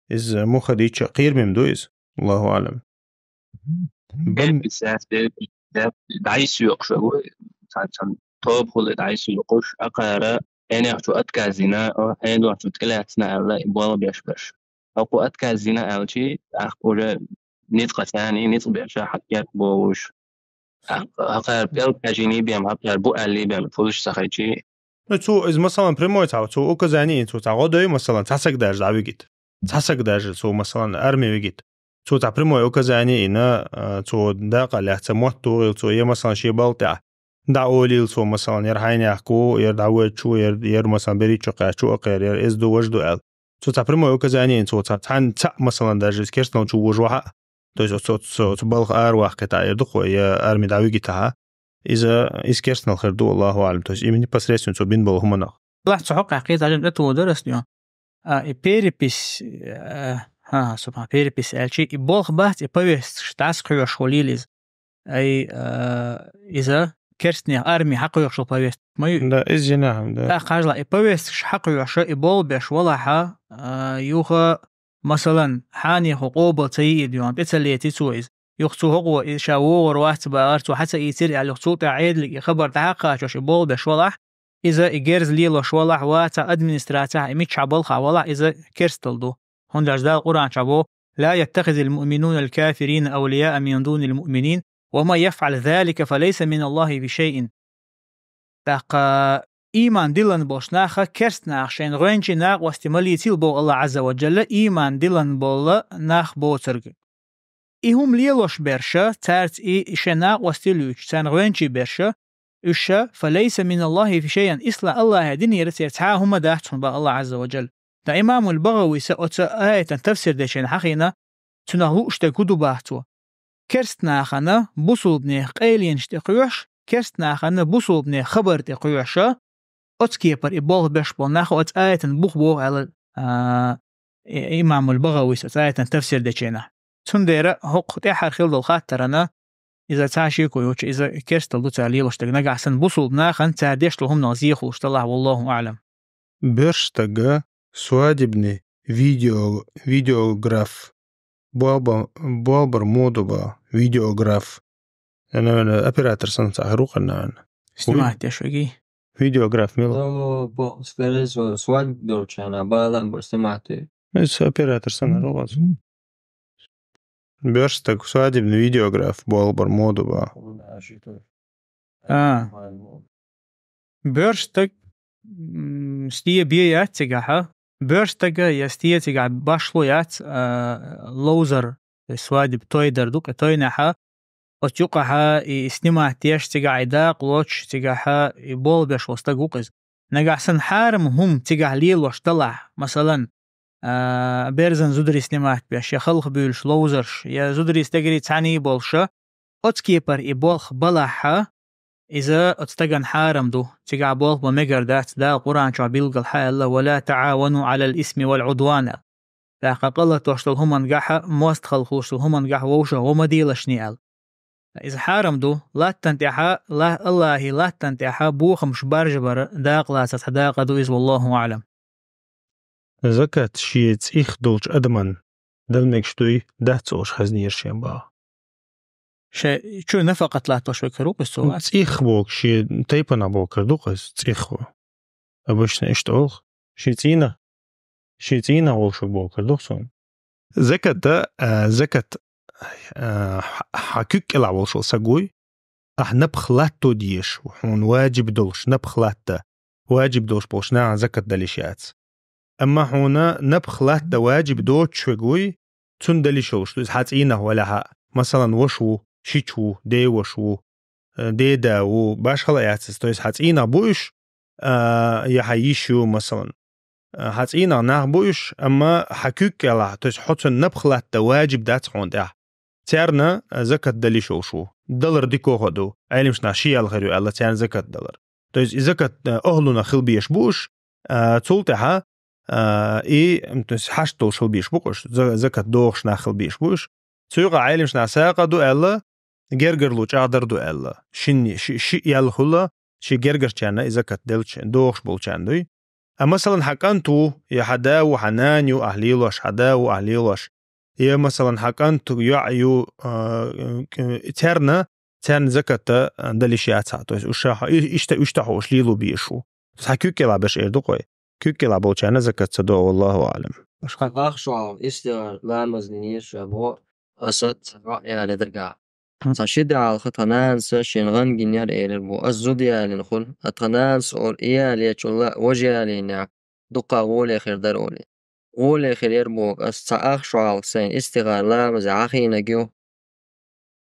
Иза муха дийча кхераме ма ду иза. Аллаху аӀлам. Бан- Бен бисас, бен бисас, дӀасайоккхуш ву, цхьа, цхьа тоба хуьлу дӀасайоккхуш, акхара хьенехчо отказ йина, о, хьенехчо тӀелаьцна аьлла, и болх беш берш. ХӀокхо отказ йина аьлчи, тӀаккха уже ницкъ царна, ницкъ беш хьан керта бовлуш. ТӀаккха хӀокхара пӀелг хьажийний бен, хӀокхара бу аьллий бен, хуьлуш ца хилчи. Ну, цо, иза, масалан, прямой цхьа, цо указание, цо цхьа гӀо дой, масалан, цхьа саг даже дӀавигита. Цхьа саг даже, цо, масалан, арми вигита. Цо цхьа прямой указание йина, а, цо дакъа лаьцна мотт тухийла цо, я, масалан, шен балха тӀехь дӀаолийла цо, масалан, яра хьайнехко, яра дӀавоьдучо, яра, яра, масалан, берриг чу кхаьччо а кхерар, яра иза ду, важа ду аьлла. Цо цхьа прямой указание йина, цо цхьа цхьаьна, цхьаъ, масалан, даже иза керстанал чу вожа вахьа а. То есть оцу, оцу, оцу балха араваккхийтахь, яра ду-кх вай, я арми дӀавигийтахь, иза, иза керстанал хир ду, Аллаху аӀлам. То есть именно непосредственно цо бина болу хӀуманах. Лахь цу хьокъехь кхеташ тӀе тӀе дара ас дуьйна. А, и перепись, а, ха, субхьан, перепись аьлчи, и болх бац, и повесткаш дӀасакхоьхьуш хуьлийла иза. Ай, а, иза керстанех арми хьакхоьхьуш йолу повестка ма ю? Да, иза йина, да. ТӀаккха хьажал, и повесткаш хьакхоьхьуш, и болх беш валахь, а, юха, масалан, хьенехо къобал ца йийр дуьйна, тӀе ца леций цо иза. юха цу хӀокхо и ша вогӀур вац бахар, цо хьа ца ийцира аьлла, юха цул тӀаьхьа Ӏедале и хабар дӀахьакхачош и болх беш валахь, иза и герз лелош валахь, ваца администрацехь, и миччахь балхахь валахь, иза керстал ду. ХӀунда аьлча Дала Къуръан чу бо: «لا يتخذ المؤمنون الكافرين أولياء من دون المؤمنين ومن يفعل ذلك فليس من الله في شيء». ТӀаккха иман диллина болчу наха керст нах шайна гӀоьнчий накъостий ма лецийла боху Аллах Азза ва Джалла, иман диллина болу нах боцург. И хӀума лелош берш, цаьрца и, и шайн накъостий луьйчу, царна гӀоьнчий берш, уьш, «فليس من الله في شيء», исла Аллахье динера церан цхьа а хӀума дац хьуна бан Аллах Азза ва Джалла. Ткъа имамул БагӀавис оцу аятан тафсир дечийн хьахийна, цунах лууш дерг хӀун ду бах цо. Керст нахана бусулбанех къайленаш тӀе кхоьш, керст нахана бусулбанех хабар тӀе кхоьша, оцу кепара и болх беш болу нах оцу аятан бух боху аьлла, а, и-, имамул БагӀавис оцу аятан тафсир дечийнахь. Цундела хӀокху тӀаьхьара хила долу хаттарана, иза цхьа шеко йоцуш, иза керстал ду цара лелош дерг. Нагахь санна бусулба нахана цара деш долу хӀуманах зехалуш далахь, валлаху аӀлам. Боьрша стага свадебный видео-, видеограф. Болба-, болбар моду ба видеограф. Я, наверное, оператор санна цхьа хир ву-кх, наверное. Снимать деш веги? Видеограф мила? Ну, бо-, скорее всего, свадьба долчу хьана, бала бу снимать. Иза оператор санна хир ву-кх. Боьрша стаг свадебный видеограф болбар моду ба. А. Боьрша стаг, м, сте бе яц цигахьа. Боьрша стага я сте цигахь башло яц, а, ловзар, то есть свадеб той дар ду-кх, тойнехьа. Оцу юкъахьа и снимать деш цигахь, и дакъа лоцуш цигахьа, и болх беш волу стаг ву-кх иза. Нагахь санна хьарам хӀума цигахь лелош далахь, масалан, а, берзан зударий снимать беш, я халха буьйлуш ловзарш, я зударий стегарий цхьаьний болуша, оцу кепара и болх балахьа, иза оцу стагана хьарам ду, цигахь болх бан мегар дац, Дала Къуръан чохь билггал хьа аьлла: «ولا تعاونوا على الإثم والعدوان». ТӀаккха къа латош долу хӀумангахьа, мостагӀалла хуьлуш долу хӀумангахьа вовшах гӀо ма делашний аьлла. Иза хьарам ду, латтан тӀехьа, ла-, Аллахьи латтан тӀехьа бохамаш баржабара дакъа лацар цхьа дакъа ду иза, валлаху аӀлам. Закат шен цӀих долчу адаман дала мегаш дуй, дац олуш хазнера шен баха. Шен чу нафакъат латтош векхар ву-кх иза цо вац? ЦӀих боху, шен тайпана боху кара ду-кх иза, цӀих ву. Обычно иштта олу. Шен цӀийнах, шен цӀийнах волуш ву боху кара ду-кх цо. Закат, а, закат, а, хьан куьг кӀелахь волуш волу саг вуй, ахь напха латто дезаш, хьуна ваджиб долуш, напха латта, ваджиб долуш болчу нахана закат дала йиш яц. Амма хьуна напха латта ваджиб доцуш верг вуй, цунна дала йиш йолуш ду иза, хьан цӀийнах валахьа, масалан, ваша ву, шича ву, деваша ву, э, деда ву, башхала яц иза, то есть хьан цӀийнах бу уьш, а, я хьан йиша ю, масалан. А, хьан цӀийнах нах бу уьш, амма хьан куьг кӀелахь, то есть хьо цунна напха латта ваджиб дац хьуна тӀехь. Царна, а, закат дала йиш йолуш ву. Далар дика хӀо ду. Ӏелимаш нах ши ял хир ю аьлла, царна закат далар. То есть и закат, а, охӀлунах хила безаш бу уьш, а, цул тӀаьхьа, а, и, м, то есть хьашт долуш хила безаш бу-кх уьш, за-, закат дохуш нах хила безаш бу уьш. Цу юкъа Ӏелимаш нах сагӀа ду аьлла, гергарло чӀагӀдар ду аьлла. Шинна ши-, ши ял хуьлу, ши гергарчарна и закат делча, дохуш болчарна дуй. А, масалан, хьан кӀант ву, я хьан да ву, хьан нана ю ахь лелош, хьан да ву ахь лелош, я, масалан, хьан кӀант йоӀ ю, а, царна, царна закат, а, дала йиш яц хьан. То есть уьш хьо-, и-, иштта, иштта хьо уьш лело безаш ву. Хьан куьг кӀелахь берш эр ду-кх вай. Куьг кӀелахь болчарна закат ца до, валлаху аӀлам. Аш хьан ахча вогӀу, истигӀара ламаз динийша бо, аса ца яли дагахь. Цхьа ши де хьалха тхан нанас шен гӀан гинера элира бо, ас зуда ялийна хуьлу, а тхан нанас олу, и ялечул а важа ялийнехь дуккха гӀоле хир дара олий. ГӀоле хир яра боху, ас цхьа ах шо хьалха сайн истигӀара ламазе хьахийнарг ю,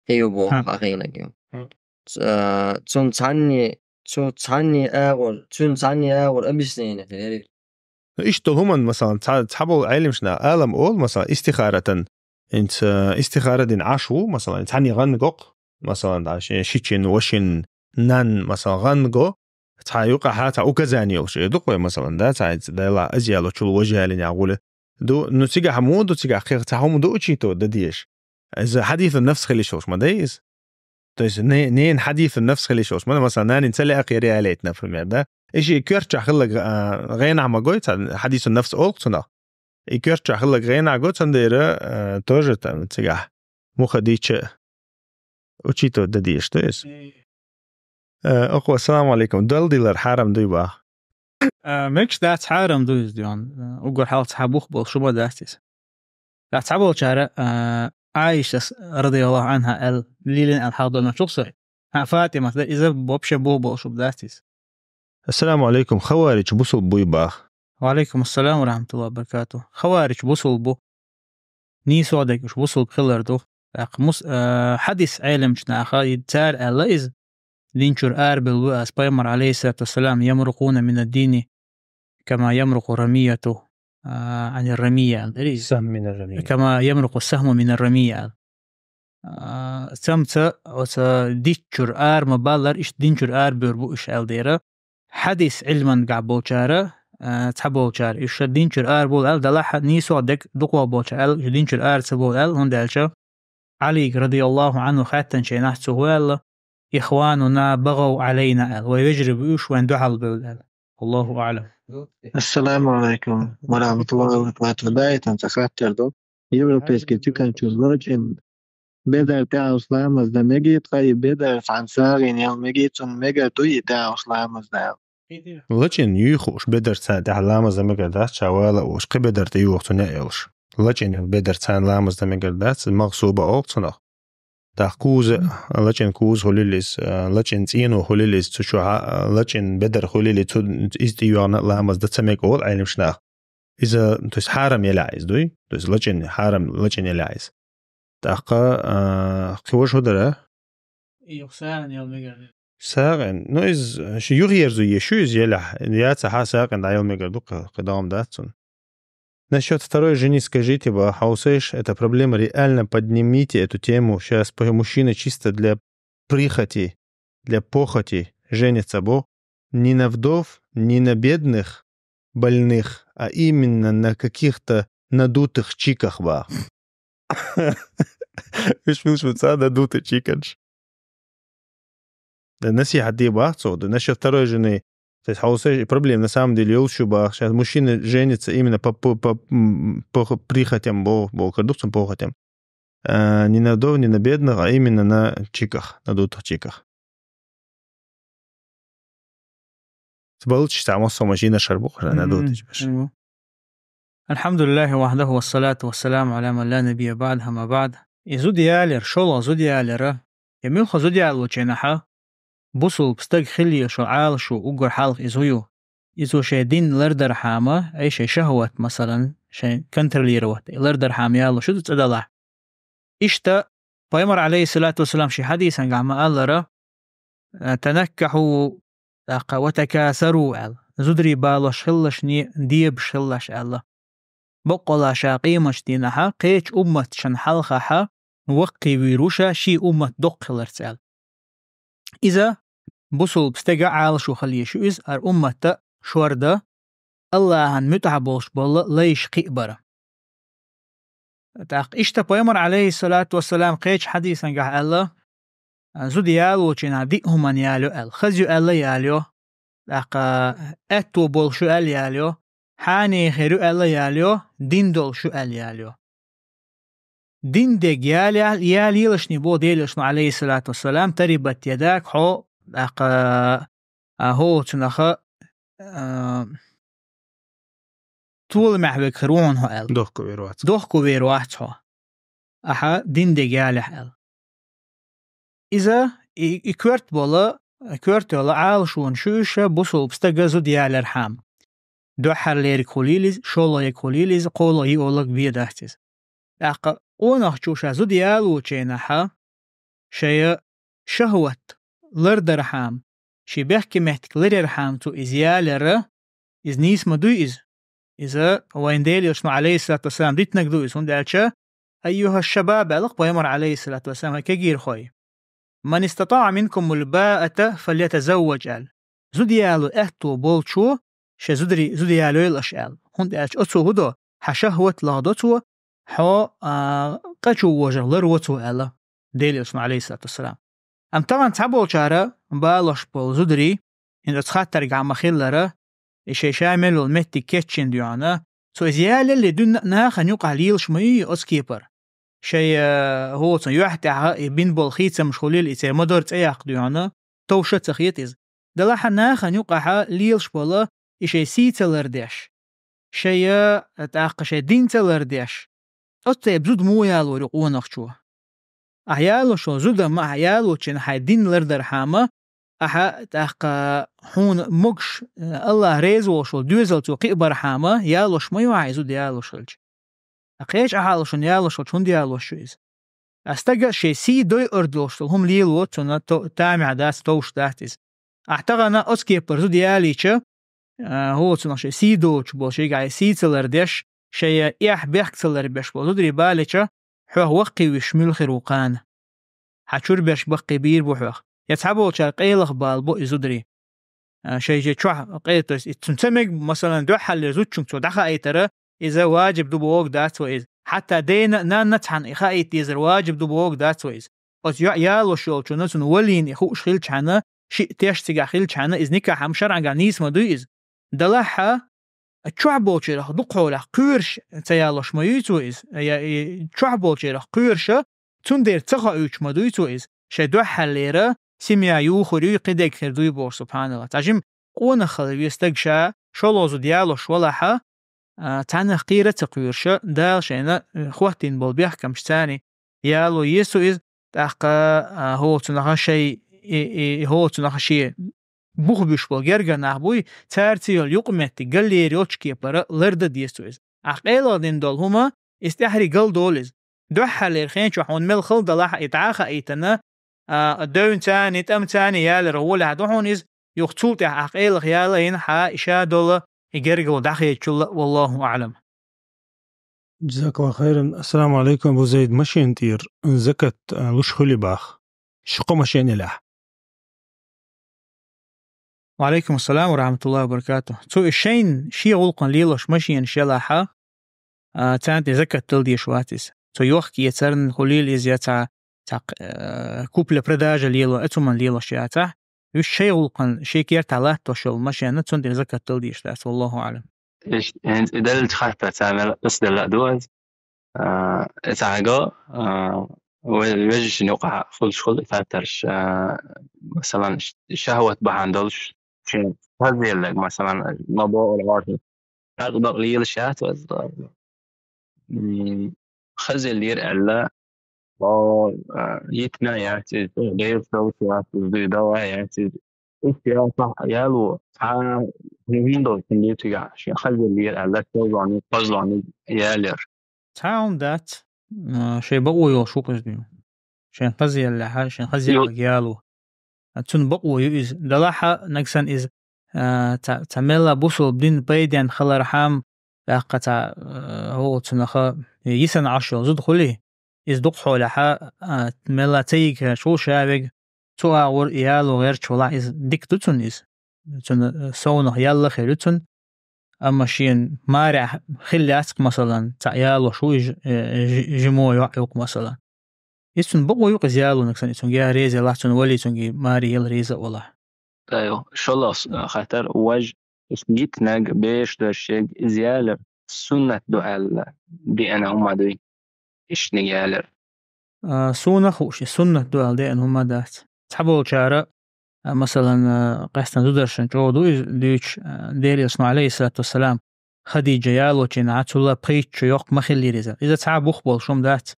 и ю боху, хьахийнарг ю. Ц-, а, цунна цхьанне, цу цхьанне агӀор, цуьнан цхьанне агӀор объяснение хир яра. Ну, иштта долу хӀуманна, масалан, цхьа, цхьаболу Ӏелимаш нах алам олу, масалан, истихаратан, инца, э, истихара дина Ӏаш ву, масалан, цхьанне гӀан го-кх, масалан, да, ши-, шичин, вашин, нан, масалан, гӀан го, цхьа юкъахьа, цхьа указание йолуш эр ду-кх вай, масалан, да, цхьа иза дела, аз ялочул важа ялийна гӀуле. Ду, ну, цигахь муха ду, цигахь кхин цхьа хӀума ду учитывать дан дезаш. Иза хьадисун нафс хила йиш йолуш ма дай иза. То есть не-, ненан хьадисун нафс хила йиш йолуш ма дай, масалан, нанин ца лаьа кхера ялийта, например, да? И ши коьртачохь хилларг, а, гӀенахь ма гой, цхьа хьадисун нафс олу-кх цунах. И коьртачохь хилларг гӀенахь го, цундела, а, тоже там цигахь муха дича, учитывать дан дезаш ду иза. Э, окхо, ассаламу алейкум. Дол дилар хьарам дуй бах? Э, мегаш дац, хьарам ду иза, дий хьона. Э, уггар хьалха цхьа бух болуш хӀума дац иза. Ткъа цхьаболчара, э, Ӏайшас, радияллаху анхьа, аьлла, лелийна аьлла хьахдолуш ду со. Хьан Фатимас дар, иза вообще бух болуш хӀума дац иза. Ассаламу алейкум. Хаварич бусулба буй бах? Ва алейкум ассалам ва рахматуллахи ва баракатух. Хаварич бусулба бу. Нийсо дерг уьш бусулба хилар ду. ТӀаккха мус-, э, хьадис Ӏеламчу наха, и цара аьлла иза, дин чуьра арабевлла ву аса пайхамар, алейхиссалату вассалам, ямрукъуна мина дини, кама ямрукъу рамияту, а, ани рамия, аьлла дара иза. Сахм мина рамия. Кама ямрукъу сахму мина рамия, аьлла. А, цамца оцу дин чуьра ара ма баллара, иштта дин чуьра арабевр бу уьш аьлла дера. Хьадис Ӏилман гахь болчара, а, цхьаболчара, уьш ша дин чуьра арабовлу аьлла, далахь нийсо дерг дукхох болчара аьлла, уьш дин чуьра ара ца бовлу аьлла, хӀунда аьлча Ӏалига, радияллаху анхьу, хаьттинчу хенахь цо хӀун аьлла: «Ихвануна багӀав Ӏалайна», – аьлла, «Вай вежарий бу уьш, вайн дуьхьал бевлла», – аьлла. Аллаху аӀлам. Ассаламу алейкум ва рахматуллахи ва баракатух. Даийтан ца хаттар ду. Европейский тиканчуьра лачкъина бедар тӀехь уьш ламаз дан мегий тха, и бедар цхьана сагӀина ял мегий, цунна мегар дуй и тӀехь уьш ламаз дан? Лачкъина юй хууш бедар цхьана тӀехь ламаз дан мегар дац, ша вала а вуш, кхин бедар тӀе юху цунна яа йолуш. Лачкъина бедар цхьана ламаз дан мегар дац, магӀсуба олу цунах. ТӀаккха куза, лачкъина куза хуьлийла иза, лачкъина цӀено хуьлийла иза, цу чохь лачкъина бедар хуьлийла иза, цу иза тӀе йоьгӀна ламаз дан ца мега олу Ӏеламчу наха. Иза, то есть, хьарам елахь иза дуй? То есть, лачкъина хьарам, лачкъина елахь иза. ТӀаккха, а, кхин важа хӀун дара? Юха сагӀина ял мегар. СагӀина. Ну, иза ши юхаерзо еш ю иза елахь. Яцахь сагӀина дӀаял мегар ду, кхин, кхин догӀма дац цунна. Насчёт второй жены скажите, ба, хьовсийша, эта проблема реально, поднимите эту тему. Щас п-, мужчины чисто для прихоти, для похоти женятся, бо. Не на вдов, не на бедных, больных, а именно на каких-то надутых чиках, ба. Уьш муьлш бу ца надутых чиканаш? Да, насихьат де бах цо, да, насчёт второй жены. То есть, хьовсийша, проблема на самом деле йолуш ю бах. Щас мужчины женятся именно по, по, по, м, по х-, прихотям, бо, бо, кардукцам похотям. А, не на вдов, не на бедных, а именно на чиках, надутых чиках. Баллачу цхьа массо машина шар бу, хӀара, надо тижбеш. Алхьамдулиллахи вахьдаху, вассалату вассаламу аля ман ла набия баъд, амма баъд. И зуда ялар, шолгӀа зуда ялара, я муьлхха зуда ялочу хенахьа, бусулба стаг хилла шо Ӏалашо уггар хьалха иза хӀу ю. Иза шайн дин лардархьама, ай шайн шахӀват, масалан, шайн контролировать, лардархьама ялош ю цӀа далахь. Иштта, пайхамар, алейхиссалату вассалам, ши хьадисан гахь ма-аллара, «Танаккахьу, тӀаккха, ва такасару», аьлла. Зударий балош хилалашний, дебаш хилалаш аьлла. Боккъала ша къематчу дийнахьа, кхечу умматашна хьалхахьа, ваккхий вийр ву ша, ший уммат доккха хиларца аьлла. Иза бусулба стега Ӏалашо хила езаш ю иза, хӀара умматта шорда, Аллахьан муьтӀахь болуш болла лайш кхиъ бара. ТӀаккха иштта пайхамар, алейхиссалату вассалам, кхечу хьадисан гахь аьлла, зуда ялочу хенахь диъ хӀуманна ялайо аьлла, хаза ю аьлла ялайо, тӀаккха аьтто болуш ю аьлла ялайо, хьанехир ю аьлла ялайо, дин долуш ю аьлла ялайо. Дин дерг ял-, ял-, ялийлашний бо Делошна, алейхиссалату вассалам, тарибат ядаг хьо, тӀаккха, а, хӀоцунаха, а, толамехь вега хир ву хьуна хьо аьлла. Дохко вер вац. Дохко вер вац хьо. Ахьа дин дерг ялехь аьлла. Иза, и, и коьрта бола, коьрта йола Ӏалашонаш ю уьш бусулба стага зуда ялархьама. Дуьххьарлериг хуьлийла иза, шолгӀериг хуьлийла иза, кхоалгӀа, йоьалгӀа бен дац иза. ТӀаккха къонахчо ша зуда ялочу хенахьа, шайн шахӀват лардархьама, шен бехке меттиг ларъярхьама цо иза ялара, иза нийса ма дуй иза. Иза вайн Делошна, алейхиссалату вассалам, дитинарг ду иза, хӀунда аьлча, «Айюха шабаб», аьлла-кх пайхамар, алейхиссалату вассалам, хӀай кегийрхой, «Ман истатаъа минкумул баата фальятазавваж», аьлла. Зуда яло аьтто болчо шайн зударий зуда ялойла аша аьлла. ХӀунда аьлча оцо хӀун до, хьан шахӀват лахадо цо, хьо, а, къа чу вожарх ларво цо аьлла Делошна, алейхиссалату вассалам. Амма тахана цхьаболчара балош болу зударий, хӀинца оцу хаттаргахь ма-хиллара, и шайн ша мел йолу меттиг кечйина дуьхьана, цо иза ялалле дуьйна а нахана юкъахь лелаш ма ю оцу кепара. шай, э, хӀоцун юьхь тӀехьа и бин болу хийцамаш хуьлийла, и церан ма-дарра цӀе яккха дуьйхьана, товш а ца хета иза. Делахь а нахана юкъахь лелаш болу и шайн сий ца лардеш, шайн, э, тӀаккха шайн дин ца лардеш, оццу тайпа зуда муха ялор ю къонахчо? Ахьа ялош йолу зуда ма ахьа ялочун хьайн дин лардархьама, ахьа тӀаккха хьуна могуш, э, Аллах реза волуш волу доьзал цо кхиабархьама, ялош ма ю ахьа и зуда ялош хилча. Ткъа кхечу ахьа шуна ялош хилча, хӀунда ялош ю иза? Ткъа стага шайн сий дойур долуш долу хӀума лело, цунна то-, тамехь дац, товш дац иза. Ахьа тахана оцу кепара зуда ялийча, а, хӀоцунах шайн сий доцуш болу, шайгахь сий ца лардеш, шайн эхь-бехк ца ларбеш болу зударий балийча, хьох ваккхий вуьш муьлхир ву кхана? Хьан чуьра берш баккхий бийр бу хьох? Я цхьаболчара къайлаха бала бо и зударий? А, шайн же чохь къе-, то есть, и цунна ца мега, масалан, дуьххьарлера зудчуьнга цо дӀахаийтара, иза важиб ду бохург дац вай иза. Хьатта дена а, нанна а цхьаьна и хаийта дезар важиб ду бохург дац вай иза. Оцу йоӀ ялош йолчунна цунна валийна и хууш хилчхьана, шиъ теш цигахь хилчхьана, иза никахь-м шарӀагахь нийса ма дуй иза. Делахь а, чохь болчарах дукхахьолахь кхоьруш ца ялош ма юй цо иза, я и чохь болчарах кхоьруша, цундела ца хоуьйтуш ма дуй цо иза, шайн дуьххьарлера семья юхур юй, кхидерг хир дуй бохуш, субхьаналлах. Цхьа жима къонах хила веза стаг ша, шолгӀа зуда ялош валахьа, а, цхьаннах кхера а ца кхоьруша, Дала шайна, э, хӀоттийна болу бехкамашца яло еза цо иза, тӀаккха, а, хӀоцунаха шай, и, и, хӀоцунаха шен бух буьш болу гергара нах буй, цаьрца йолу юкъаметтиг галлера йолчу кепара лардан деза цо иза. Ахь къайлагӀа дина долу хӀума, иза тӀаьхьарий галдолу иза. Дуьххьарлера хен чохь хьуна мел хала далахь а и дӀа а хаийтина, а, девнца а, тӀамца а ялар гӀолехь ду хьуна иза, юха цул тӀаьхьа ахь къайлагӀа яла а йина, хьа и ша долу и гергало дӀахедачул а, валлаху аӀлам. Джазакаллаху хайран. Ассаламу алейкум, Абу Зайд, машен тӀера закат, а, луш хуьлий бах? Ши-кхо машен елахь. Ва алейкум ассалам ва рахматуллахи ва баракатух. Цо и шайн шен гӀуллакхана лелош машенаш елахьа, а, царна тӀе закат дала дезаш вац иза. Цо йохка-эцарна хуьлийла иза я цхьа, цхьа, э, купля-продажа лело, оцу хӀуманна лелош яцахь, уьш шайн гӀуллакхана, шен кертахь латтош йолу машенна, цунна тӀе закат дала дезаш дац, валлаху аӀлам. Иш-, хӀинца и деллачу хаттар цхьа мел къасделла а ду аса. А, и цхьаьнга, а, ве-, вежаршна юкъахь хуьлуш хуьлу и хаттарш, а, масалан, ш-, шахӀват бахьана долуш, шен хазъелларг, масалан, ма бохура гӀорта, дакъа-дакъа лелаш яц ваза. М, хазъеллера аьлла, о, а, йитина яц иза, дерриг долуш яц иза, дуй дала яц иза. Иш ял сахь яло, цхьа хӀун долуш хӀун ду цигахь, шен хазъеллера аьлла, шозлагӀниг, кхозлагӀниг ялар. Цхьа а хӀума дац, а, шайн бакъо йолуш ву-кх иза дуьйна. Шайн хазъеллехьа, шайн хазъелларг яло. А, цунна бакъо ю иза. Делахь а нагахь санна иза, а, цхьа, цхьа мелла бусалба дин пайденна хилархьама, тӀаккха цхьа, а, хӀу цунаха йисана Ӏаш йолу зуда хуьлий, иза дукхахьолехьа, а, мелла ца йигхьерчул ша верг, цу агӀор яло гӀерташ валахь, иза дика ду цунна иза. Цунна, а, совнах ял а хир ю цунна. Амма шена марехь хилла яц-кх, масалан, цхьаъ ялош ву иза, э, жи-, жимо йоӀ ю-кх, масалан. Иза цунна бакъо ю-кх иза ялониг санна, и цуьнга я реза ялахь, цунна валлий цуьнга маре яла реза а валахь. Айо, шолгӀа хаттар, важа, ишта йитинарг, бераш дерш ерг, иза ялар суннат ду аьлла деана хӀума дуй? Ишниг ялар. А, суна хууш, и суннат ду аьлла деана хӀума дац. Цхьаболчара, а, масалан, а, къаьстина зударшна чӀогӀа ду иза дуьйцуш, а, Делан Элчано, алейхиссалату вассалам, Хадиджа ялочу хенахь, цул а пхийтта шо йоккха ма хиллера иза. Иза цхьа а бух болуш хӀума дац.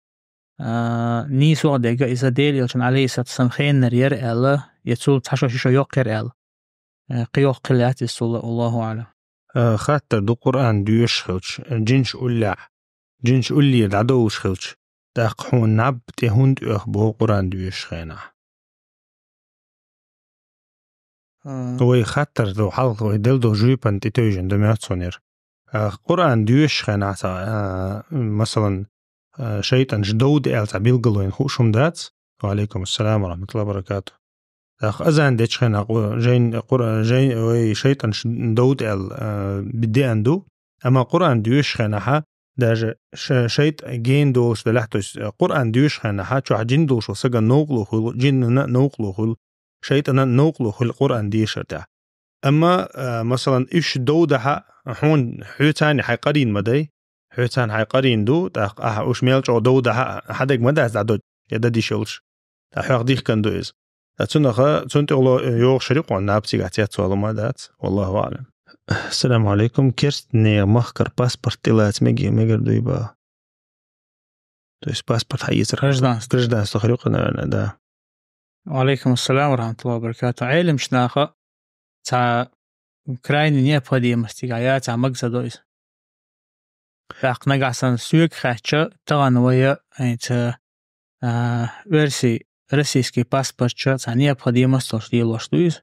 А, нийсо а дерг иза Делан Элчанан, алейхиссалату вассалам, хеннара яра аьлла, я цул цхьа шо, ши шо йоккха яра аьлла. Э, кхин йоккха хилла яц иза цул а, Аллаху аӀлам. Э, хаттар ду: Къуръан доьшуш хилча, джинаш уллехь, джинаш уллера дӀадовлуш хилча, тӀаккха хьуна наб тӀе хӀунда оьху боху Къуръан доьшучу хенахь? А. Вай хаттар ду, хьалха вай делла долу жоьпана тӀетевжина ду моьтту суна яра. А, Къуръан доьшучу хенахь цхьа, а, масалан, а, шайтӀанаш довда аьлла цхьа билгалвайна хууш хӀума дац? Ва алейкум ассалам ва рахматуллахи ва баракатух. ТӀаккха азан дечу хенахь къу-, жайн, къур-, жайн, вай шайтӀанаш довда аьлла, а, би-, деана ду. Амма Къуръан доьшучу хенахьа, даже ша-, шайтӀа гена долуш делахь, то есть, а, Къуръан доьшучу хенахьа, чохь джин долуш волу сагана новкъарло хуьлу, джиннана а новкъарло хуьлу, шайтӀанан а новкъарло хуьлу Къуръан дешар тӀехь. Амма, а, масалан, уьш довдахьа, хьуна, хьоьца а хьайн къарийна ма дай, Оцарна хьай къарийна ду, тӀаккха ахьа уж мел чӀогӀа дов дахьа, хьадег ма дац дӀадо, я дадиш йолуш. ТӀаккха хьох дихкан ду иза. ТӀаккха цунах, цунна тӀехула йогӀуш рикъон наб цигахь цецвала ма дац. Валлаху аълам. Ассаламу алейкум. Керстне махкар паспорт тӀелаца меги-, мегар дуй ба? То есть паспорт хьаэцар. Гражданство. Гражданство хир ю-кх, наверное, да. Ва алейкум ассалам ва рахматуллахи ва баракату. Ӏелимчу наха цхьа крайне необходимость цигахь яц, цхьа магаза до иза. ТӀаккха нагахь санна соьга хаьттича, тахана вай, хӀинца, а, оьрсий, российский паспортча цхьа необходимость долуш лелош ду иза.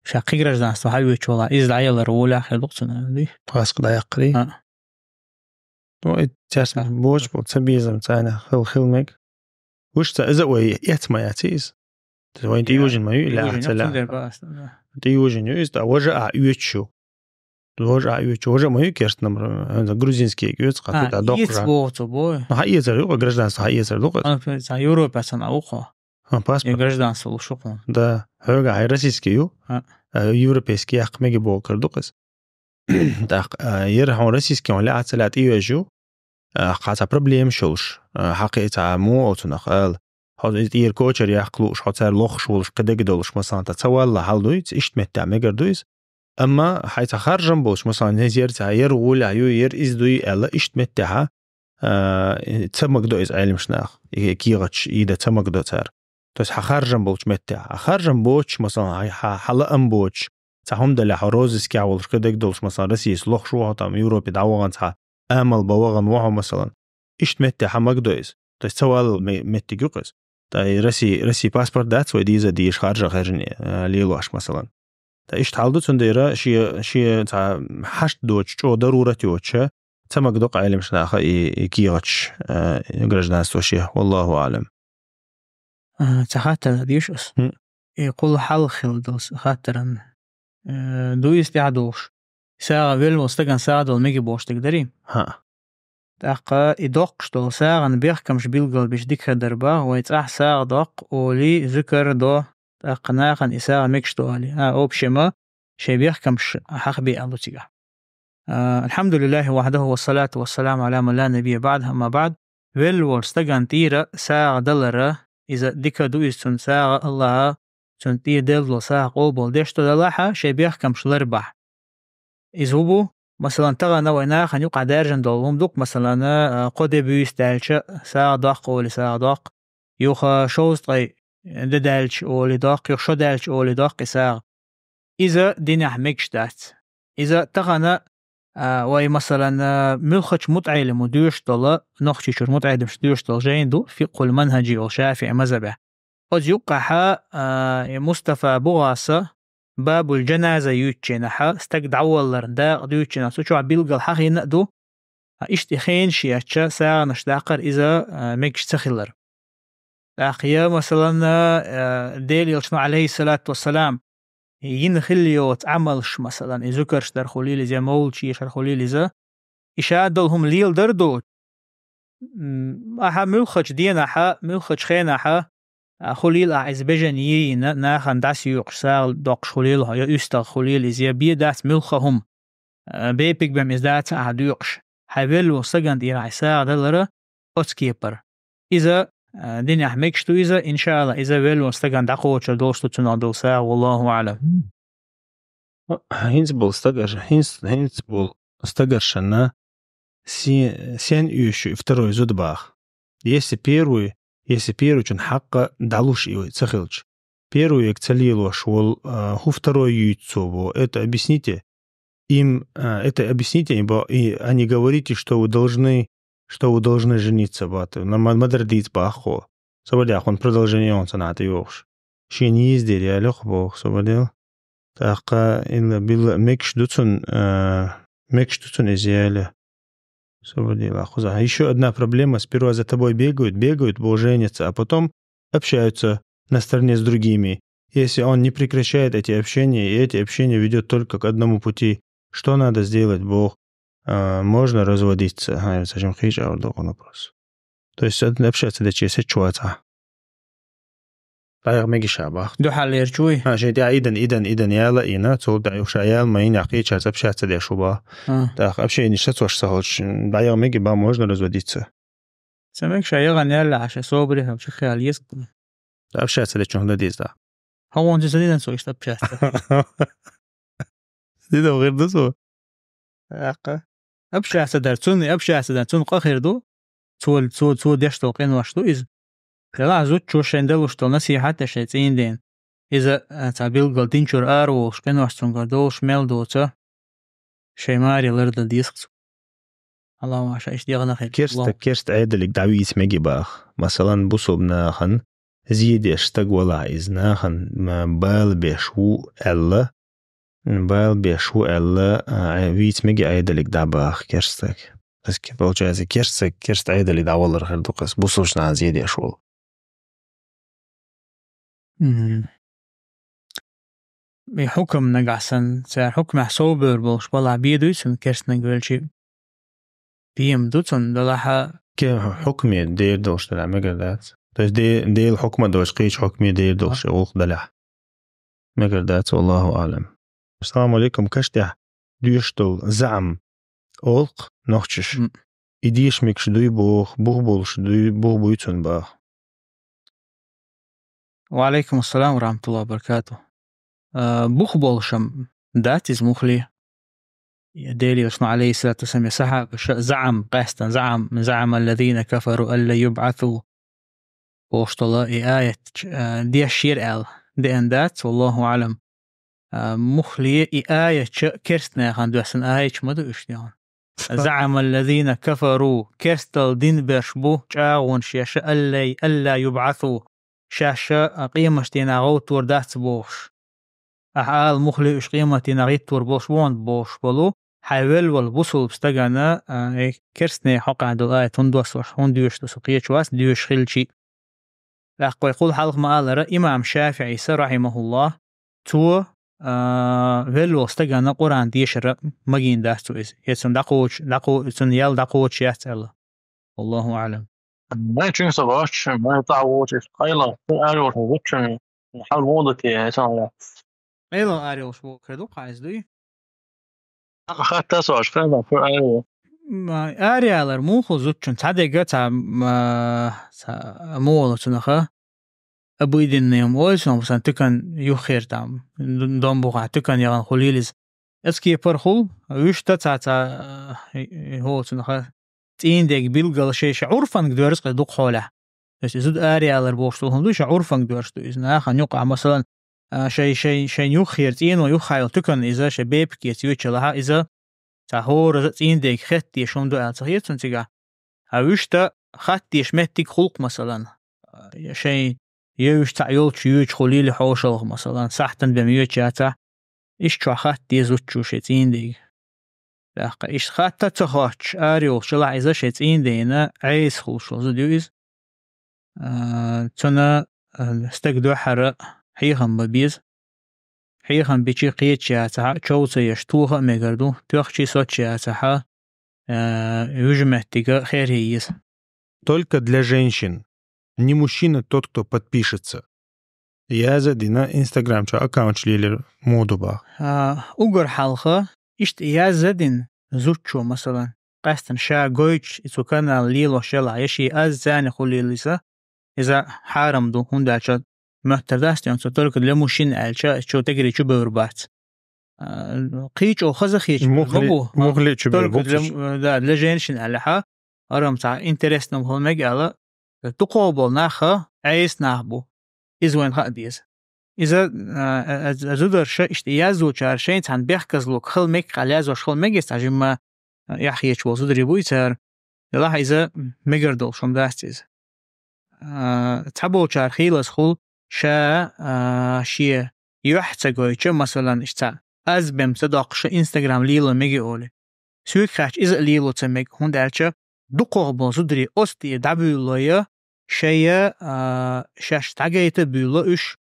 Ша кхин гражданство хьаоьцуш валахь, иза дӀаялар волахь хир ду-кх цунна, дуй? Паспорт дӀаяккхарий? А. Ну, и цаьрца бочу болу ца безам царна хила, хила мега. Уьш ца иза вай эц ма яц иза. Вайн тӀе йожина ма ю, лаьхьа ца лаьхьа. ТӀе йожина ю иза, ткъа важа а оьцуш ю. Важа а оьцуш, важа а ма ю керст номер, хӀунда грузинский оьцу, кхату тӀа доккха. Эц боху цо бой. Ну, хьаэцар ю-кх, гражданство хьаэцар ду-кх. А, Европа сан а ву-кх. А, паспорт. И гражданство луш ву-кх. Да, хьоьга хьайн российский ю, а, европейский яккха мега боху кара ду-кх иза. ТӀаккха, а, яра хьуна российский хьуна лаьа ца лаьа тӀейоьжу, а, кхин цхьа проблема йолуш, а, хьакхи цхьа мо оцунах ала. Хьо иза тӀера кочар яккха лууш, хьо цара лохуш волуш, кхидерг долуш, масалан, та ца валла хьал дуй, ца иштта меттехь мегар ду иза. Амма хьайн цхьа харжам болуш, масалан, иза яра цхьа, яра гӀолехь ю, яра иза дуй аьлла, иштта меттехь, а, ца магадо иза Ӏелимаш нах, и кехаташ ийда ца магадо цара. То есть хьан харжам болчу меттехь. Хьан харжам боцуш, масалан, хьан, хьан, хьан лаам боцуш, цхьа хӀума далахь хьо розыскехь волуш, кхидерг долуш, масалан, Россияс лохуш ву хьо, там, Европе дӀавахана цхьа амал бан вахана ву хьо, масалан. Иштта меттехь хьан магадо иза. То есть ца валлал ме-, меттиг ю-кх иза. Ткъа и Россия, Россия паспорт дац вай деза дезаш харжа хержане, а, лелош, масалан. Ткъа иштта хьал ду, цундела шен, шен цхьа хьашт доцуш, чӀогӀа дарурат йоцуша, ца магадо-кх Ӏелимаш наха и, и кехаташ, а, и гражданство шен. Валлаху аълам. А, цхьа хаттар деш ас. ХӀун? И кхул хьалха хилла долу с-, хаттаран, э, ду иза тӀаьхьа дохуш. СагӀа велла волу стагана сагӀа дала мега бохуш дерг дарий? ХӀаъ. ТӀаккха и доккхуш долу сагӀана бехкамаш билгалбеш дика хир дара боху, вай цӀахь сагӀа доккху олий, зикар до, тӀаккха нахана и сагӀа мегаш ду олий. А, общема, шайн бехкамаш хьахабе аьлла цигахь. А, الحمد لله وحده والصلاة والسلام على من لا نبي بعده، أما بعد. Велла волчу стагана тӀера сагӀа далара, иза дика ду иза цунна сагӀа, Аллаха цунна тӀера делла долу сагӀа къобал деш ду далахьа, шайн бехкамаш лар бахь. Иза хӀун бу? Масалан, тахана вай нахана юкъахь даьржина долу хӀума ду-кх, масалан, а, кхо де буьйса даьлча, сагӀа доккху олий, сагӀа доккху. Юха шовзткъе де даьлча олий доккху, юха шо даьлча олий доккху и сагӀа. Иза динехь мегаш дац. Иза тахана, а, вай, масалан, а, муьлххачу мутаӀеллимо доьшуш долу, Нохчийчуьра мутаӀеллимаш доьшуш долу жайна ду, Фикъхул Манхаджи олу ШафиӀи мазхабехь. Оцу юккъахьа, а, и Мустафа БугӀаса Бабул Джаназа юьйцучу хенахьа, стаг дӀавалларна дакъа дуьйцучу хенахь, цу чохь билггал хьахийна а ду, а, иштта и хенаш ечча, сагӀанаш даккхар иза, а, мегаш ца хилар. ТӀаккха я, масалан, а, Делан Элчано, алейхиссалату вассалам, йина хилла йоцу Ӏамалш, масалан, и зуькарш дар хуьлийла иза, я мовлуд ешар хуьлийла иза, и ша долу хӀума леладар доцу. М, ахьа муьлххачу денахьа, муьлххачу хенахьа, а, хуьлийла ахьа иза бежан йийна, нахана дӀасаоькъуш, сагӀа доккхуш хуьлийла хьо, я уьстагӀ хуьлийла иза, я бен дац муьлхха хӀума. А, бепиг бен иза дац ахьа доькъуш. Хьайн велла волу стагана тӀера хьайн сагӀа далара оцу кепара. Иза, а, динехь мегаш ду иза, иншаАллахӀ, иза велла волу стагана дӀакхочур долуш ду цунах долу сагӀа, валлаху аӀлам. ХӀинца болу стагарш-, хӀинца, хӀинца болу стагаршна се-, сен оьшу и второй зуда баха? Если первый, если первый чун хьакъа дӀалуш и ца хилча, первый век ца лелош волу, а, хӀу второй юьйцу цо бо, это объясните им, а, это объясните им, бо, и, а не говорите, что вы должны, что вы должны жениться, бат. На ма-, ма-, ма-, дара дийца баххо. Со бадя хун продолжение он саната йохуш. Шен ездили яле ху боху, со бадел. ТӀаккха илла билла мегаш ду цун, а, мегаш ду цун иза яьлла. Освободила, кхузахь. Ещё одна проблема. Сперва за тобой бегают, бегают, бо женятся, а потом общаются на стороне с другими. Если он не прекращает эти общения, и эти общения ведёт только к одному пути, что надо сделать, бо, а, можно разводиться? Ага, зачем хиш, а, вот такой вопрос. То есть, это общаться, да, через сеть чувствуется. ДӀаяха меги ша бах. Духьал лерчуй? А, шей тӀа идан, идан, идан яла ина, цул дӀа юха ша яла ма ина, кхеча цапша ца дешу ба. А. Так, общение ша цош сахалч, дӀаяха меги ба, можно разводиться. Ца мег ша яган яла, ша собри хам, ша хял есть. Общаться да чон да дизда. Хавон зи садина цо ишта общаться. Дида гӀир да цо? Аха. Общаться дар, цун, общаться дар, цун къахир ду. Цо, цо, цо деш тол къин ваш ду из. Тела зуд чу шен далуш тол насихат да шей цӀин ден. Иза, а, ца билгал динчур ар волш, къин ваш цун гар долш мел доца. Шей мари лар да диск цу. Аллах ваша иш дегна хир. Керста, керста айдалик давис меги бах. Масалан, бусуб нахан, зидеш стаг вала из нахан, ма, бал беш ву элла. Бал беш ву элла, а, виц меги айдалик да бах, керстак. Эске, получается, керстак, керста айдалик да валар хир дукас. Бусуб шна зидеш вал. Мгм. И хукам нагасан, цар хукмах собер болш бала бедуй цун керстнаг велчи. Бием ду цун далаха. Ке хукме дер долш дала мегар дац. То есть де-, дел хукма долш, кич хукме дер долш, улх дала. Мегар дац, валлаху алам. Ассаламу алейкум, каштя душ дол заам олх нохчиш. М. И деш микш дуй бох, бух болш дуй, бух буй цун бах. Ва алейкум ассалам ва рахматуллахи ва баракатух. А, бух болшам дац из мухли. Дели Расул алейхи салату ва салам, сахаба ша-, заам, къастан, заам, заам аллазина кафару алла юб'асу. Болш тола и аят, а, деш шир ал. Деан дац, валлаху алам. А, мухли и аят ча керстнехан дуасан аят ма ду иш деан. Заам аллазина кафару, керстал дин берш бу, чагун шеша аллай, алла юб'асу. Шаша, а, къемаш дина гъовтур дац бохш. Ахьал мухли уш къематина гъиттур болш вон болш болу, хьайвел вал бусулб стагана, а, э, керстне хьокъа дул аят хун дос ваш, хун душ дос кечвас, душ хилчи. Лахкой хул халх ма алара имам ШафиӀи са, рахимахуллах, цо, а, вел вал стагана Къуран дешара магин дац цу из. Эцун дакъуч, дакъу-, цун ял дакъуч яц ала. Аллаху алам. Май чин са вач, май та вочи, айла, айла, вочи, хал мода ке, эсан ла. Айла ариол шву креду, къайз дуй? Хатта сош, фена, фу айла. Ма, ариалар муху зучун, цадега ца, ма, ца, муола цунаха. Обыденный ой, сон, сан тыкан юхер там, д-, дом буха, тыкан яган хулилис. Эцке пар хул, уьш та ца, ца, э, э, хол цунаха. ЦӀийндег билггал шей ша Ӏурфанг доьрзкъе дукха хьолехь. То есть, изуд ариалар бохуш долу хӀума ду, ша Ӏурфанг доьрзуш ду. Иза нахана юкъахь, масалан, а, шай, шай, шайн юххера цӀийно юххьайолу туьканна иза шай бепигеца йоьчу лахьа, иза цхьа хӀораза а цӀийндег хеттеш хӀума ду аьлла ца хета цунна цигахь. А вуьшта хаттеш меттиг хулкх, масалан, а, шайн евзаш цхьаъ йолчу йоьчу хулийла хьошалгӀа, масалан, сахьтан бен йоьчу яцахь, иштта чохь хатта деза зудчо шайн цӀийндега. ТӀаккха иштта хатта ца хоттуш, ара йолуш чулахь иза шайн цӀийндена Ӏеса хуьлуш зуда ю иза. А, цунна, а, стаг дуьххьара хьехам бан беза. Хьехам бичи кхеча яцахьа, чов ца еш, тоха а мегар ду, тоьхчи соцча яцахьа, а, вуьжа меттига херхье еза. Только для женщин. Не мужчина тот, кто подпишется. Яза дина Instagram чу аккаунт лелир муду бах. А, угар хьалха, иштта яза дин зудчо, масалан, къаьстина ша гойтуш, и цу канал лелош яла, я ши аз царна хулилиса, иза хьарам ду, хӀунда аьлча моьттар дац, цо только для мужчин аьлча, чо тегри чу бевр бац. А, кхечо хаза хечу мухли, ма бу. Мухли чу бевр бу. Только для, да, для женщин аьллахьа, арам ца интересно хол мег ала, дукхо бол наха, Ӏеса нах бу. Иза вайн хаа деза. Иза, а, а, а, зударша иштта язучара шайн цхьана бехказлуг хала мег хьал язош хала мег, иза цхьа жимма, а, яхъечу волу зударий буй цара. Делахь иза мегар долуш хӀума дац иза. А, цхьаболчара хийлаза хул, ша, а, шен юьхь ца гойтча, масалан, иштта цхьа аз бем ца доккхуша Instagram лело меги олий. Соьга хаьттича иза а лело ца мега, хӀунда аьлча дукхох болу зударий оцу тӀера дӀабуьйлало я, шайа, а, шаьш дӀагайта а буьйлало уьш.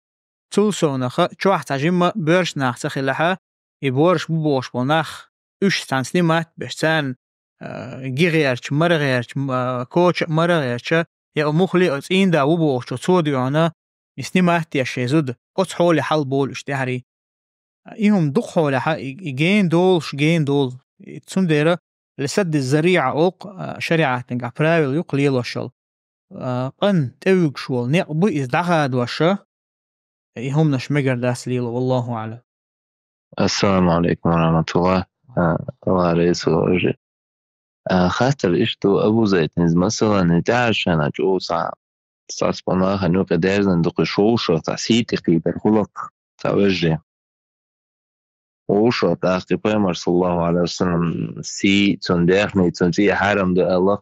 Цул совнаха, чохь цхьа жимма боьрша нах ца хилахьа, и боьрша бу бохуш болу нах, уьш цхьаьна снимат беш, царна, а, ги гӀерташ, мара гӀерташ, м-, а, коча а мара гӀерташ, я о мухли а цӀийнда ву бохучо цо дуьхьана, И снимать деш шоай зуда, оцу хьоле хьал болу уьш тӀаьхьарий. И хӀума дукха хьолехьа, и, и гена долуш, гена долу. И цундела лисадди зарриӀа олу, а, шариӀатнигахь правила юкъа лелош йолу. А, къан тӀевуьгуш волу некъ бу иза дӀахадош, и хӀуманаш мегар дац лело, валлаху аӀлам. Ассаламу алейкум ва рахматуллах. А, ва алейкум. А, хаттар иштта, Абу Зайд, иза масалан, и тӀаьхьарчу шайна чӀогӀа цхьа, цхьа спонахана юкъа дерзан дукха шовша, цхьа сий тӀе кхийдар хӀуллакх, цхьа вежарий. Вовша, тӀаккха и пайхамар, саллаллаху алейхи ва саллям, сий, цунна дехний, цунна цӀий хьарам ду аьлла.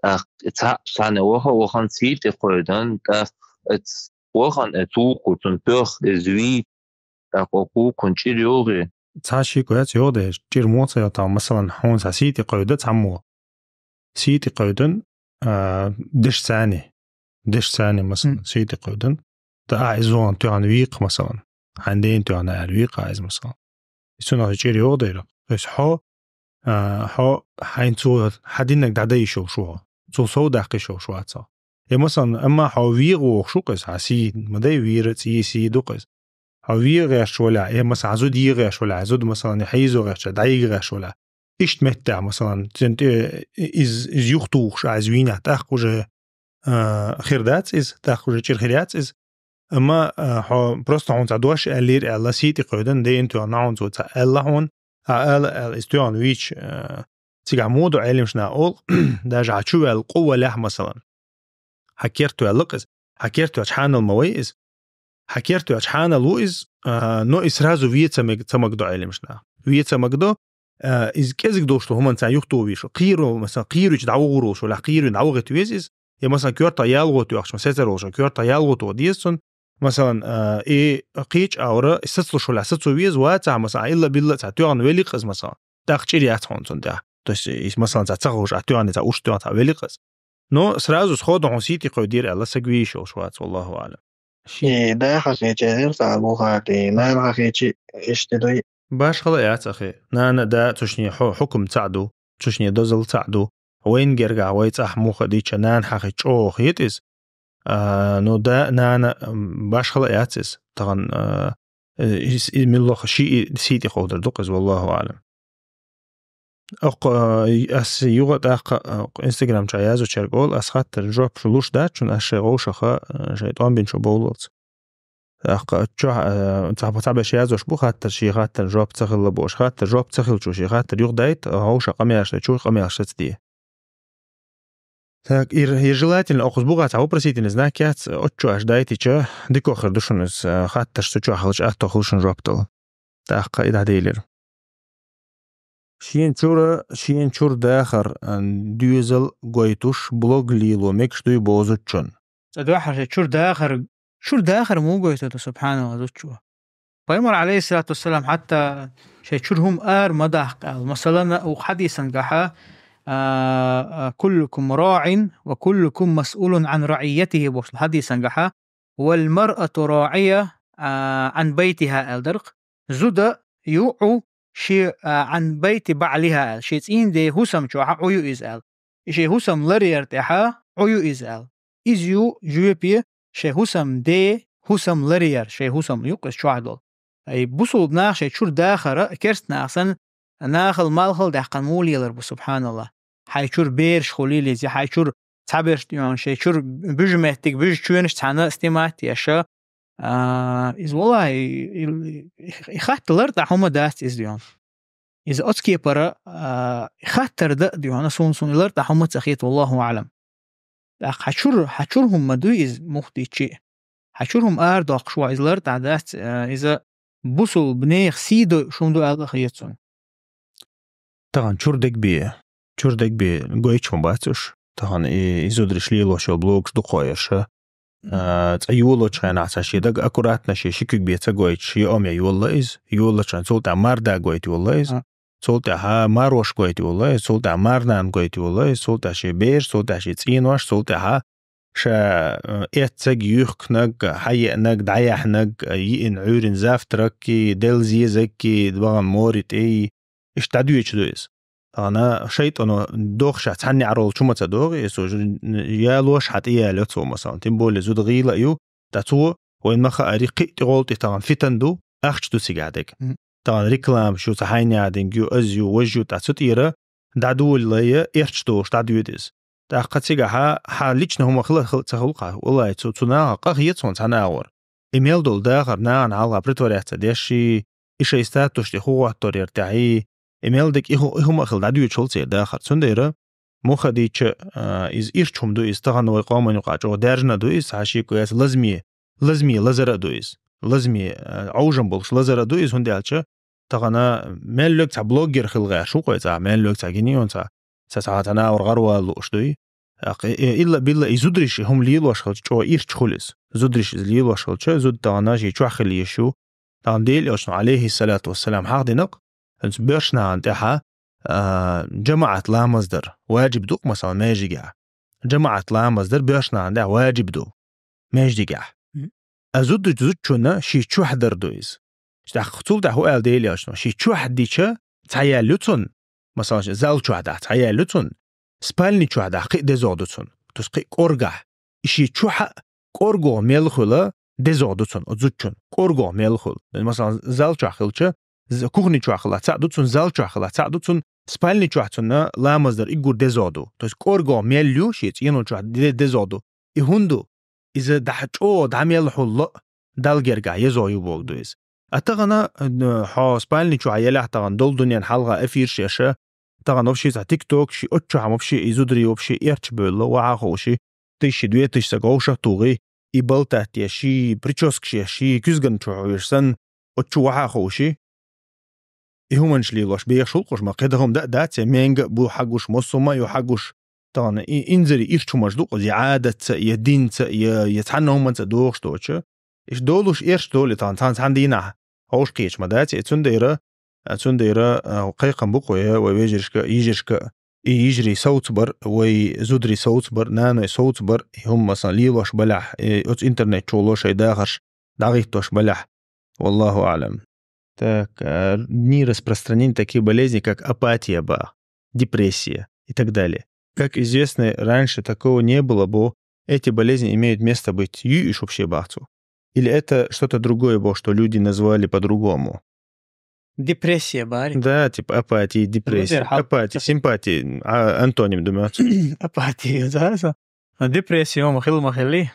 ТӀаккха и цхьаъ цхьаьна ваха, вахана сий тӀе кхойдан, тӀаккха эц-, вахана эцу вукху, цунна тоьхна иза вий, тӀаккха оцу вукхун чӀир йогӀий. Цхьа шико яц йогӀу деш, чӀир муха ца йо, тахана, масалан, хьуна цхьа сий тӀе кхойда цхьаммо. Сий тӀе кхойдан, а, деш царни. Деш царни, масалан, Мгм. сий тӀе кхойдан. Та а иза вон тоьхна вийкха, масалан. Хьайн ден тоьхна аьлла вийкха а иза, масалан. И цунах чӀир йогӀу дера. То есть хьо, а, хьо хьайн цо хьан диннаг дӀадай йиш йолуш ву хьо. Цул сов даккха йиш йолуш вац хьо. Я, масалан, амма хьо вийгӀа вохуш ву-кх иза, хьан сий, ма дай вийра, цӀий сий ду-кх иза. Хьо вийгӀеш валахь, я, масалан, хьан зуда йийгӀеш валахь, хьан зуда, масалан, я хьийзо гӀеш, дӀайийгӀеш валахь. Иштта меттехь, масалан, цуьнан тӀе иза, иза юхатухуш а иза вийнехь, тӀаккха уже, а, хир дац иза, тӀаккха уже чӀир хир яц иза. Амма, а, хьо просто хьуна цхьа дош аьллера аьлла, сий тӀе кхойдан, ден тоьхна хьуна цо цхьа аьлла хьуна, а ала аьлла, иза тоьхна вийча, а, цигахь муха ду Ӏеламнаха олу, даже хьан чу ваьлла къу валахь, масалан. Хьан керта ваьлла-кх иза. Хьан керта ваьлча хьанал ма вай иза. Хьан керта ваьлча хьанал ву иза, а, но и сразу вен ца мег-, ца магадо Ӏеламнаха. Вен ца магадо, а, иза кӀезиг долуш долу хӀуманца юхатухуш ву. Кхийра, масалан, кхийра вича дӀавогӀур волуш валахь, кхийра вина дӀавохийта веза иза. Я, масалан, коьртах ял гӀоттош, ма сецар волуш, коьртах ял гӀоттоха деза цунна. Масалан, а, и кхечу агӀора, и сацалуш валахь, сацо веза, вацахь, масалан, илла-билла цхьа тоьхна велли-кх иза, масалан. ТӀаккха чӀир яц хьуна цунна тӀехь. То есть, и, масалан, цхьа ца ховш, а тоьхна, цхьа уьш тоьхна, цхьа велли-кх иза. Но сразу сходу хьуна сий тӀе кхойдийра аьлла, саг вийш йолуш вац, валлаху аӀлам. И даха хечи, цхьа бухарти, нана хечи, иштта дуй. Башхала яц, ахи. Нана, да, цушне хьо-, хьукум цхьаъ ду, цушне дозалла цхьаъ ду. Вайн гергахь вай цӀахь муха дича нана хьахи чӀогӀа хетӀа иза. А, ну да, нана, м, башхала яц иза. Тахана, а, э, ис-, и миллаха ши и сий тӀе кховдар ду-кх иза, валлаху аӀлам. Оккха, а, ас юха тӀаккха, а, Instagram чу язвачаьрга олу, ас хаттар жоп луш дац шуна, ас шайн вовшаха, а, шайн тӀом бинчо бовллалц. ТӀаккха чохь, а, цхьа, цхьаберш язваш бу хаттар, шен хаттарна жоп ца хилла бохуш. Хаттар жоп ца хилчо шен хаттар юхадайта, а, вовшах къамелаш дайчо къамелаш сацаде. Так, и, и желательно, окхуз бугӀа цхьа вопросительный знак яц, оццу аш дайтича, дика хир ду шуна иза, а, хаттарш цу чохь хилча, атто хила шуна жоп дала. ТӀаккха и дӀадийлира. Шен чура, шен чур дахар, а, доьзал гойтуш, блог лело мегаш дуй бозуччун. Цкъа дуьххьара шен чур дахар, чур дахар муха гойту, субханалла, зудчо? Пайхамар, алейхиссалату вассалам, хьатта шайн чуьра хӀума ара ма даккха аьлла. Масалан, укх хьадисан гахьа, а, а, «Куллукум раӀин ва куллукум масъулун ан раӀийятихи», бохуш хьадисан гахьа, «Вал маръату раӀия, а, ан байтиха», аьлла дарх. Зуда ю Ӏу ши, а, ан байти баӀлиха аьлла. Шен цӀийнан ден хӀусам чохьа Ӏу ю иза аьлла. И шен хӀусам ларъяр тӀехьа Ӏу ю иза аьлла. Иза ю жоьпе шайн хӀусам де, хӀусам ларъяр, шайн хӀусам юкъа иза чохь долу. Ай, бусулба нах шайн чур дахара, керст нах санна, нахал малхал даьккхина муха лелар бу, субханалла. Хьайн чур бераш хуьлийла иза, хьайн чур цхьаберш тӀеоьхна, шайн чур буьжа меттиг, буьжа чоьнаш цхьаьна снимать еш. А, иза валлахӀи, и, и, и хаттар тӀехь хӀума дац иза дуьйна. Иза оцу кепара, а, хаттар дан дуьйна, суна, суна лар тӀехь хӀума ца хета, валлахӀу аӀлам. ТӀаккха хьан чур, хьан чур хӀума ма дуй иза мухдичи. Хьан чур хӀума арадоккхуш ву, иза лар тӀехь дац, а, иза бусулба нехан сий дойуш хӀума ду аьлла хета суна. Тахана чур дегабе, чур дегабе гойтуш ма бац уьш. Тахана и, и зудараш лелош йолу блогаш дукха ерш. А, цкъа йолочу хенахь цхьа шен даг аккуратно шен ши куьг бен ца гойтуш, шен омъян йолла иза. Йолочу хенахь цул тӀаьхьа мар да гойту йолла иза. А. Цул тӀаьхьа марош гойту йолла иза, цул тӀаьхьа марнана гойту йолла иза, цул тӀаьхьа шен бераш, цул тӀаьхьа шен цӀенош, цул тӀаьхьа ша, э, эццаг, юьхкинаг, хьаеанаг, дӀаяьхьнаг, йиъна, Ӏуьйрина завтракки, делла зезагки, бахана море тӀе, иштта дӀадоьдуш ду иза. Тахана шайтӀано дохуш цхьанна неӀаролчу ма ца догӀу иза, уже ялош хьан тӀе яло цо, масалан. Тем более зуда гӀийла а ю, ТӀаккха цо вайна ма хаарий, кхин а тӀе гӀолла тӀе тахана фитан ду, ахча ду цигахь дерг. Мгм. Тахана реклама шу ца хьайна динг ю, аз ю, вож ю, тӀаккха цу тӀера дӀадолале, эрча долуш дӀадоьду иза. ТӀаккха цигахьа хьан лична хӀума хила, хила ца хуьлу-кх, валлай, цу, цу наха къахьеца хьуна цхьана агӀор. И мел долу дахар нахана хьалха притворяться деш ши, и шайн статус тӀе хӀу гӀоттор яр тӀехь, и мел дерг и хӀу-, и хӀума а хила дӀадоьдуш хӀума церан дахар. Цундела муха дийча, а, иза ирча хӀума ду, иза тахана вай къоман юкъахь чӀогӀа даьржина ду, иза хьан шеко яц лазаме, лазаме лазар а ду иза. Лазаме, а, Ӏовжам болуш лазар а ду иза, хӀунда аьлча тахана мел луьйг цхьа блогер хила гӀерташ ву-кх вай цхьа, мел луьйг цхьа гинийон цхьа, цхьа, цхьа, цхьа нагӀар гӀарвала лууш дуй. ТӀаккха, э, э, илла-билла и зудариш и хӀума лелош хилча, чӀогӀа ирча хуьлу иза. Зудариш иза лелош хилча, зуда тахана шен чохь хила езаш ю. Тахана Делан Элчано, алейхиссалату вассалам, хьахдинарг, хӀинца боьрша нахана тӀехьа, а, жамаӀат ламаз дар важиб ду-кх, масала, маьждигехь. ЖамаӀат ламаз дар боьрша нахана тӀехь важиб ду маьждигехь. Мгм. А зуда-, зудчунна шен чохь дар ду иза. ТӀаккха цул тӀаьхьа хӀу аьлла Делан Элчано, шен чохь дича цхьа ял ю цунна, масала, зал чохь дахь цхьа ял ю цунна, спальни чохь дахь кхин а дезагӀа ду цунна, то есть кхин а кӀоргахь. И шен чохь а кӀоргагӀа мел хуьла дезагӀа ду цунна, оцу зудчунна кӀоргагӀа мел хуьла. Масала, зал чохь хилча, з-, кухни чохь хилахь цхьаъ ду цунна, зал чохь хилахь цхьаъ ду цунна, спальни чохь цунна ламаз дар уггар дезагӀа ду. То есть кӀоргагӀа мел ю шен цӀенош чохь де-, дезагӀа ду. И хӀунда ду? Иза дӀа-, чӀогӀа дӀа мел хуьлу Далла гергахь езагӀа ю бохург ду иза. А тахана, э, хьо спальни чохь елахь тахана долу дуьненна хьалха эфирш еш, тахана вообще цхьа TikTok ши, оцу чохь вообще и зударий вообще эрча бевлла, вахьа ховши, тысяча, две тысячи саг вовшах а тухий, и балтат еш ши, прическаш еш ши, куьзган чу хьоьжуш санна, оцу чу вахьа ховши. И хӀуманаш лелош бехаш хӀуллакхаш ма кхидӀа хӀума дан а дац, я менга а бу хьагуш, массо а ма ю хьагуш. Тахана и инзаре ирча хӀуманаш ду-кх, я Ӏадатца, я динца, я, я цхьанна хӀуманца дохуш доцуш. Иштта долуш эрча долу тахана цхьана, цхьана дийнахь хьовш кхеташ ма дац, и цундела, а, цундела, а, кхайкхам бу-кх вай, вай вежаршка, йижаршка, и йижарий совцабар, вай зударий совцабар, наной совцабар, и хӀума, масала, лелош балахь, и оцу интернет чу волу шайн дахарш дӀагӀиттош балахь. Валлаху аълам. Так, а, дни распространения таких болезней, как апатия, бах, депрессия и так далее. Как известно, раньше такого не было, бо эти болезни имеют место быть. Ю уьш вообще, бах цо? Или это что-то другое, бо, что люди назвали по-другому? Депрессия бари. Да, типа апатия, депрессия. Везер хьал- Апатия, симпатия, а, антоним ду моьтту. Апатия, да, со. Но депрессия хӀума хила ма хилли.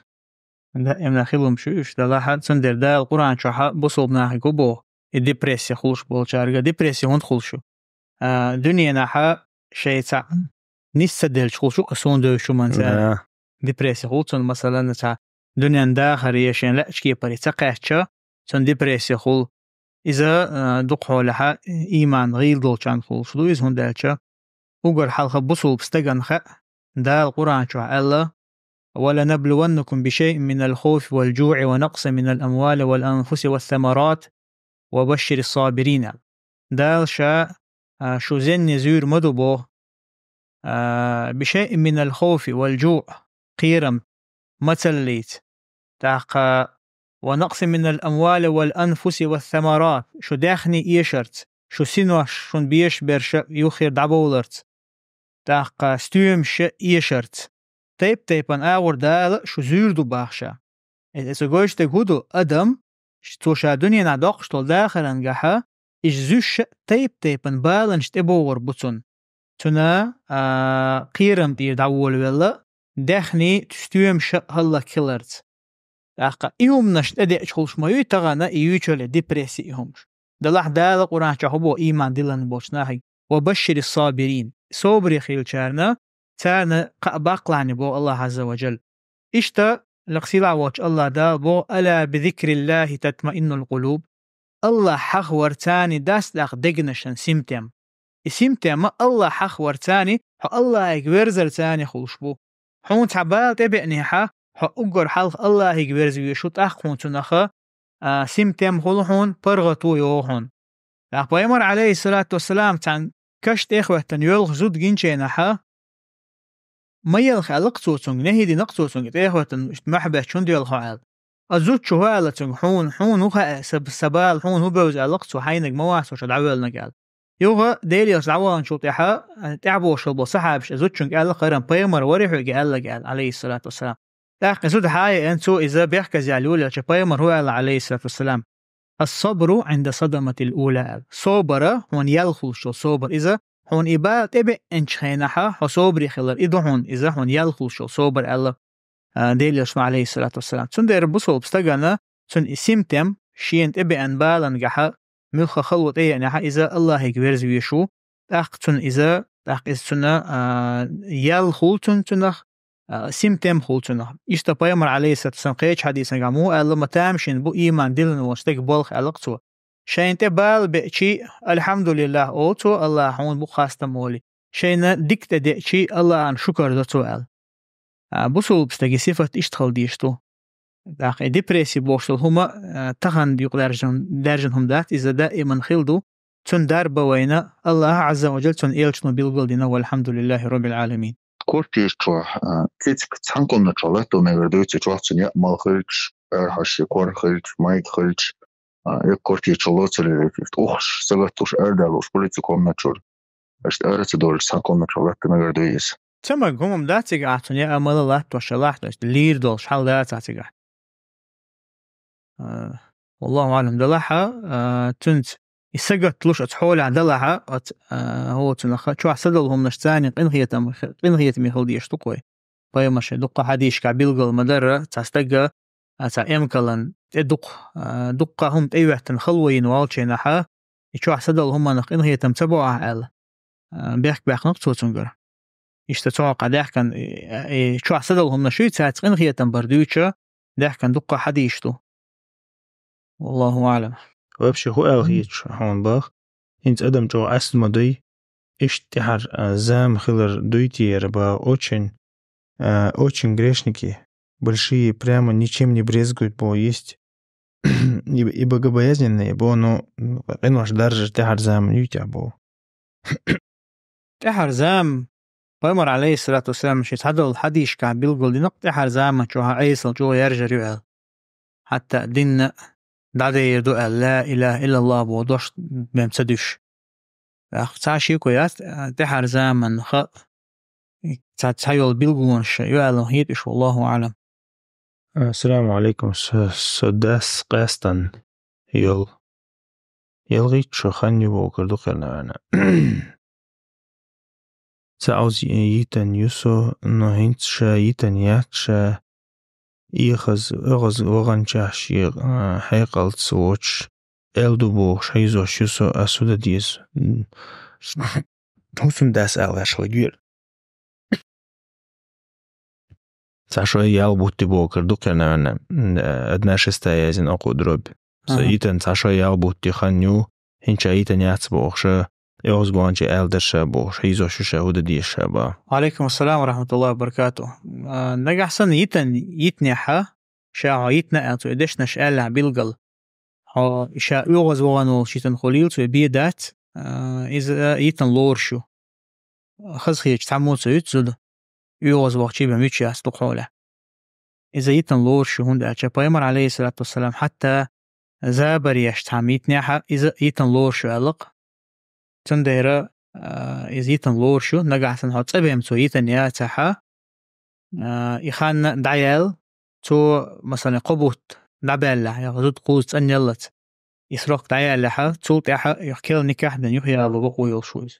Даимна хила хӀума шу уьш далахьа, цундела Дала Къуръан чохьа бусулба нахе хӀу боху, и депрессия хуьлуш болчаьрга. Депрессия хӀунда хуьлуш ю? А, дуьненахьа шайн цхьа нис ца делча хуьлуш ю-кх суна девзачу хӀуманца. Да. Депрессия хуьлу цунна, масалан, цхьа дуьненан дахар я шен лаьачу кепаре ца кхаьчча, цунна депрессия хуьлу. Иза, а, дукха хьолехьа, иман гӀийла долчарна хуьлуш ду иза, хӀунда аьлча уггар хьалха бусулба стагана хаьа, Дала Къуръан чохь аьлла: «ولنبلونكم بشيء من الخوف والجوع ونقص من الأموال والأنفس والثمرات وبشر الصابرين». Дала ша, а, шу зенне зуьйр ма ду боху, а, «بشيء من الخوف والجوع», кхерам, мацаллица, тӀаккха «ونقص من الأموال والأنفس والثمرات», шу даьхни эшарца, шу синош, шун бешаш берш юххера дӀабовларца, тӀаккха стоьмаш эшарца. Тайп-тайпана агӀор Дала шу зуьйр ду бах ша. Э, эца гойтуш дерг хӀун ду? Адам, ш-, цо ша дуьненахь доккхуш долу дахаран гахьа, иза зуьйш тайп-тайпана баланаш тӀебогӀур бу цунна. Цуьнан, а, кхерам тӀера дӀаволавелла, даьхни стоьмаш хӀаллакьхиларца. ТӀаккха и хӀуманаш тӀедеъча хуьлуш ма юй тахана и юьйцуш йолу депрессия и хӀуманаш. Делахь Дала Къуръан чохь хӀу боху иман диллина болчу нахе: «وبشر الصابرين». Собаре хиллачарна, царна кхаъ баккхалахьни боху Аллах Азза ва Джалла. Иштта, лекха сийлахь волчу Аллах Дала боху: «ألا بذكر الله تطمئن القلوب». Аллах хьахавар царна дац тӀаккха дегнашан симтем. И симтема Аллах хьахавар царна, хьо Аллахьига верзар царна хуьлуш бу. Хьуна цхьа бала тӀебеънехьа, хьо уггар хьалха Аллахьига верза везаш ву, тӀаккха хьуна цунах, а, симтем хуьлу хьуна, паргӀато йогӀу хьуна. ТӀаккха пайхамар, алейхиссалату вассалам, цхьана каш тӀехӀоьттина йоьлху зуда гинчийнахьа, ма елха аьлла-кх цо цуьнга, нехӀи дина-кх цо цуьнга, тӀехӀоьттина иштта мохь бетташ хӀунда йоьлху хьо аьлла. А зудчо хӀун аьлла цуьнга: «Хьуна, хьуна хӀун хаьа, са, са бала хьуна хӀун бевза?» аьлла-кх цо, хьайниг ма вац хьо ша дӀавоьллинарг аьлла. Юха Делан Элча дӀаваханчул тӀаьхьа, а, тӀаьхьабошуш болу сахьабаш а зудчуьнга аьлла-кх: «Харам пайхамар вара хьоьга аьлларг», аьлла, алейхиссалату вассалам. ТӀаккха зуда хьаяьнна цо иза бехказъяьлла йолаелча, пайхамар хӀу аьлла, Ӏалайхиссалату вассалам: «Ас-сабру Ӏинда садаматил ула», аьлла. Собар, хьуна ял хуьлуш йола собар иза, хьуна и бала тӀебеанчу хенахьа хьо собаре хилар, и ду хьуна иза, хьуна ял хуьлуш йола собар аьлла, а, Делан Элчано, Ӏалайхиссалату вассалам. Цундела бусалба стагана цуьнан и симтем, шена тӀебеана балангахьа, муьлхха хало тӀееанехьа, иза Аллахьига верза везаш ву, тӀаккха цунна иза, тӀаккха иза цунна, а, ял хуьлу цунна цунах, а, симтем хуьлу цунах. Иштта пайхамар, Ӏалайхиссалату вассалам, кхечу хьадисангахь муха аьлла, ма тамашийна бу ийман диллина волу стеган болх аьлла цо. Шайна тӀе бала беачи, «Альхьамдулиллахь», олу цо, Аллахьа хьуна бу хастам олий. Шайна дика тӀе деачи, Аллахьан шукар до цо аьлла. А, бусалба стеган сифат иштта хила дезаш ду. ТӀаккха и депрессия бохуш долу хӀума, а, тахана юкъадаьржина, даьржина хӀума дац, иза даиман хила ду. Цунна дарба вайна Аллахьа Ӏазза ва Джалла, цунна Элчано билгалдина, валхьамдулиллахьи роббил Ӏаламин. Квартира чохь, а, кицик цхьана комната чохь латто мегар дуй, цу чохь цуьнан яа мала хилча, арахьа шен кор хилча, майка хилча, а, я квартира чу лоцалуьйтуш, ухуш, сагатдеш, арадалуш, полици комната чуьра. Аша ара ца долуш, цхьана комната чохь латто мегар дуй иза. Ца мега хӀума дац цигахь цуьнан, яа мала латтош, лахьтош, лийр долуш, хьал дац цигахь. А, валлаху Ӏалам, далахьа, а, цуьнца и сагатдеш оцу хьолехь далахьа, оцу, а, хӀоцунах чохь са долу хӀуманаш царна къинхетам, къинхетаме хила дезаш ду-кх вай. Пайхамар шен дуккха хьадисашкахь билгал ма-дарра, цхьа стага, а, цхьа эмкалан тӀе дукха, а, дуккха хӀума тӀе йоьттина хало йина волчу хенахьа, и чохь са долу хӀуманах къинхетам ца бо ахь аьлла, а, бехк баьккхина-кх цо цуьнгара. Иштта цу хьокъехь даьхкина, и, и чохь са долу хӀуманаш юй, цаьрца къинхетам бар дуьйцуш, даьхкина дуккха хьадисаш ду. Валлаху Ӏалам. Вообще, хӀун аьлла хеташ хьуна боху? ХӀинца адам чӀогӀа Ӏеса ма дуй. Иштта тӀаьхьара, а, зама хилар дуй те яра боху, очень, а, очень грешники большие, прямо ничем не брезгуют, боху, есть и, и богобоязненные, боху, ну, къинош даржар тӀаьхьара заман юй те, боху. ТӀаьхьара зама, пайхамар, Ӏалайхиссалату вассалам, шен цхьадолу хьадисашкахь билгалдина-кх, тӀаьхьара заман чохь Ӏесалла чӀогӀа яржар ю аьлла. Хьатта динна дӀадер ду аьлла, ла илахӀа иллаллахӀ боху дош бен ца дуьш. ТӀаккха цхьа шеко яц, тӀаьхьара заманах цхьа, цхьа йолу билгалонаш ю аьлла хета уьш, валлаху Ӏалам. Ассаламу Ӏалайкум, со, со дас къаьстина йолу. ЯлхӀитта шо хан ю бохург ду кхеран, наверное. Цхьа оз йитина ю со, но хӀинца ша йитина яц, ша эгӀаз, эгӀаз ваханчохь шен, а, хьекъалца воцуш, аьлла ду бохуш, хьийзош ю со, ас хӀун дан деза? ХӀусамдас ала ваьш хила гира. Цхьа шо ял бутти бохург ду кхеран, наверное, одна шестая язйина окху дробь. Со йитина цхьа шо ял бутти хан ю, хӀинца йитина яц бохуш, эгӀаз ваханче аьлла дара ша бохуш, хьийзош ю ша, хӀун дан деза ша боху. Ва Ӏалайкум ассалам ва рахьматуллахӀи ва баракатухӀ. А, нагахь санна йитина, йитинехьа, ша хьо йитина аьлла цо и дешнаш аьллехь билгал, хьо ша оьгӀаз вахана волуш йитина хуьлийла цо, бен дац, а, иза йитина лоруш ю. Хазахеташ цхьаммо ца юьту зуда, оьгӀаз вахчий бен мича яц дукха хьолехь. Иза йитина лоруш ю, хӀунда аьлча пайхамар, Ӏалайхиссалату вассалам, хьатта забар еш цхьамма йитинехьа, иза йитина лоруш ю аьлла-кх. Цундела, а, иза йитина лоруш ю, нагахь санна хьо цӀа бен цо йитина яцахьа, а, и хан дӀаяьлла, цо, масала, кхо бутт дӀабаьллехь, я зуда кхузза цӀанъеллалц, и срок дӀаяьллехьа, цул тӀаьхьа юха керла никахь дина юхаяло бакъо йолуш ву иза.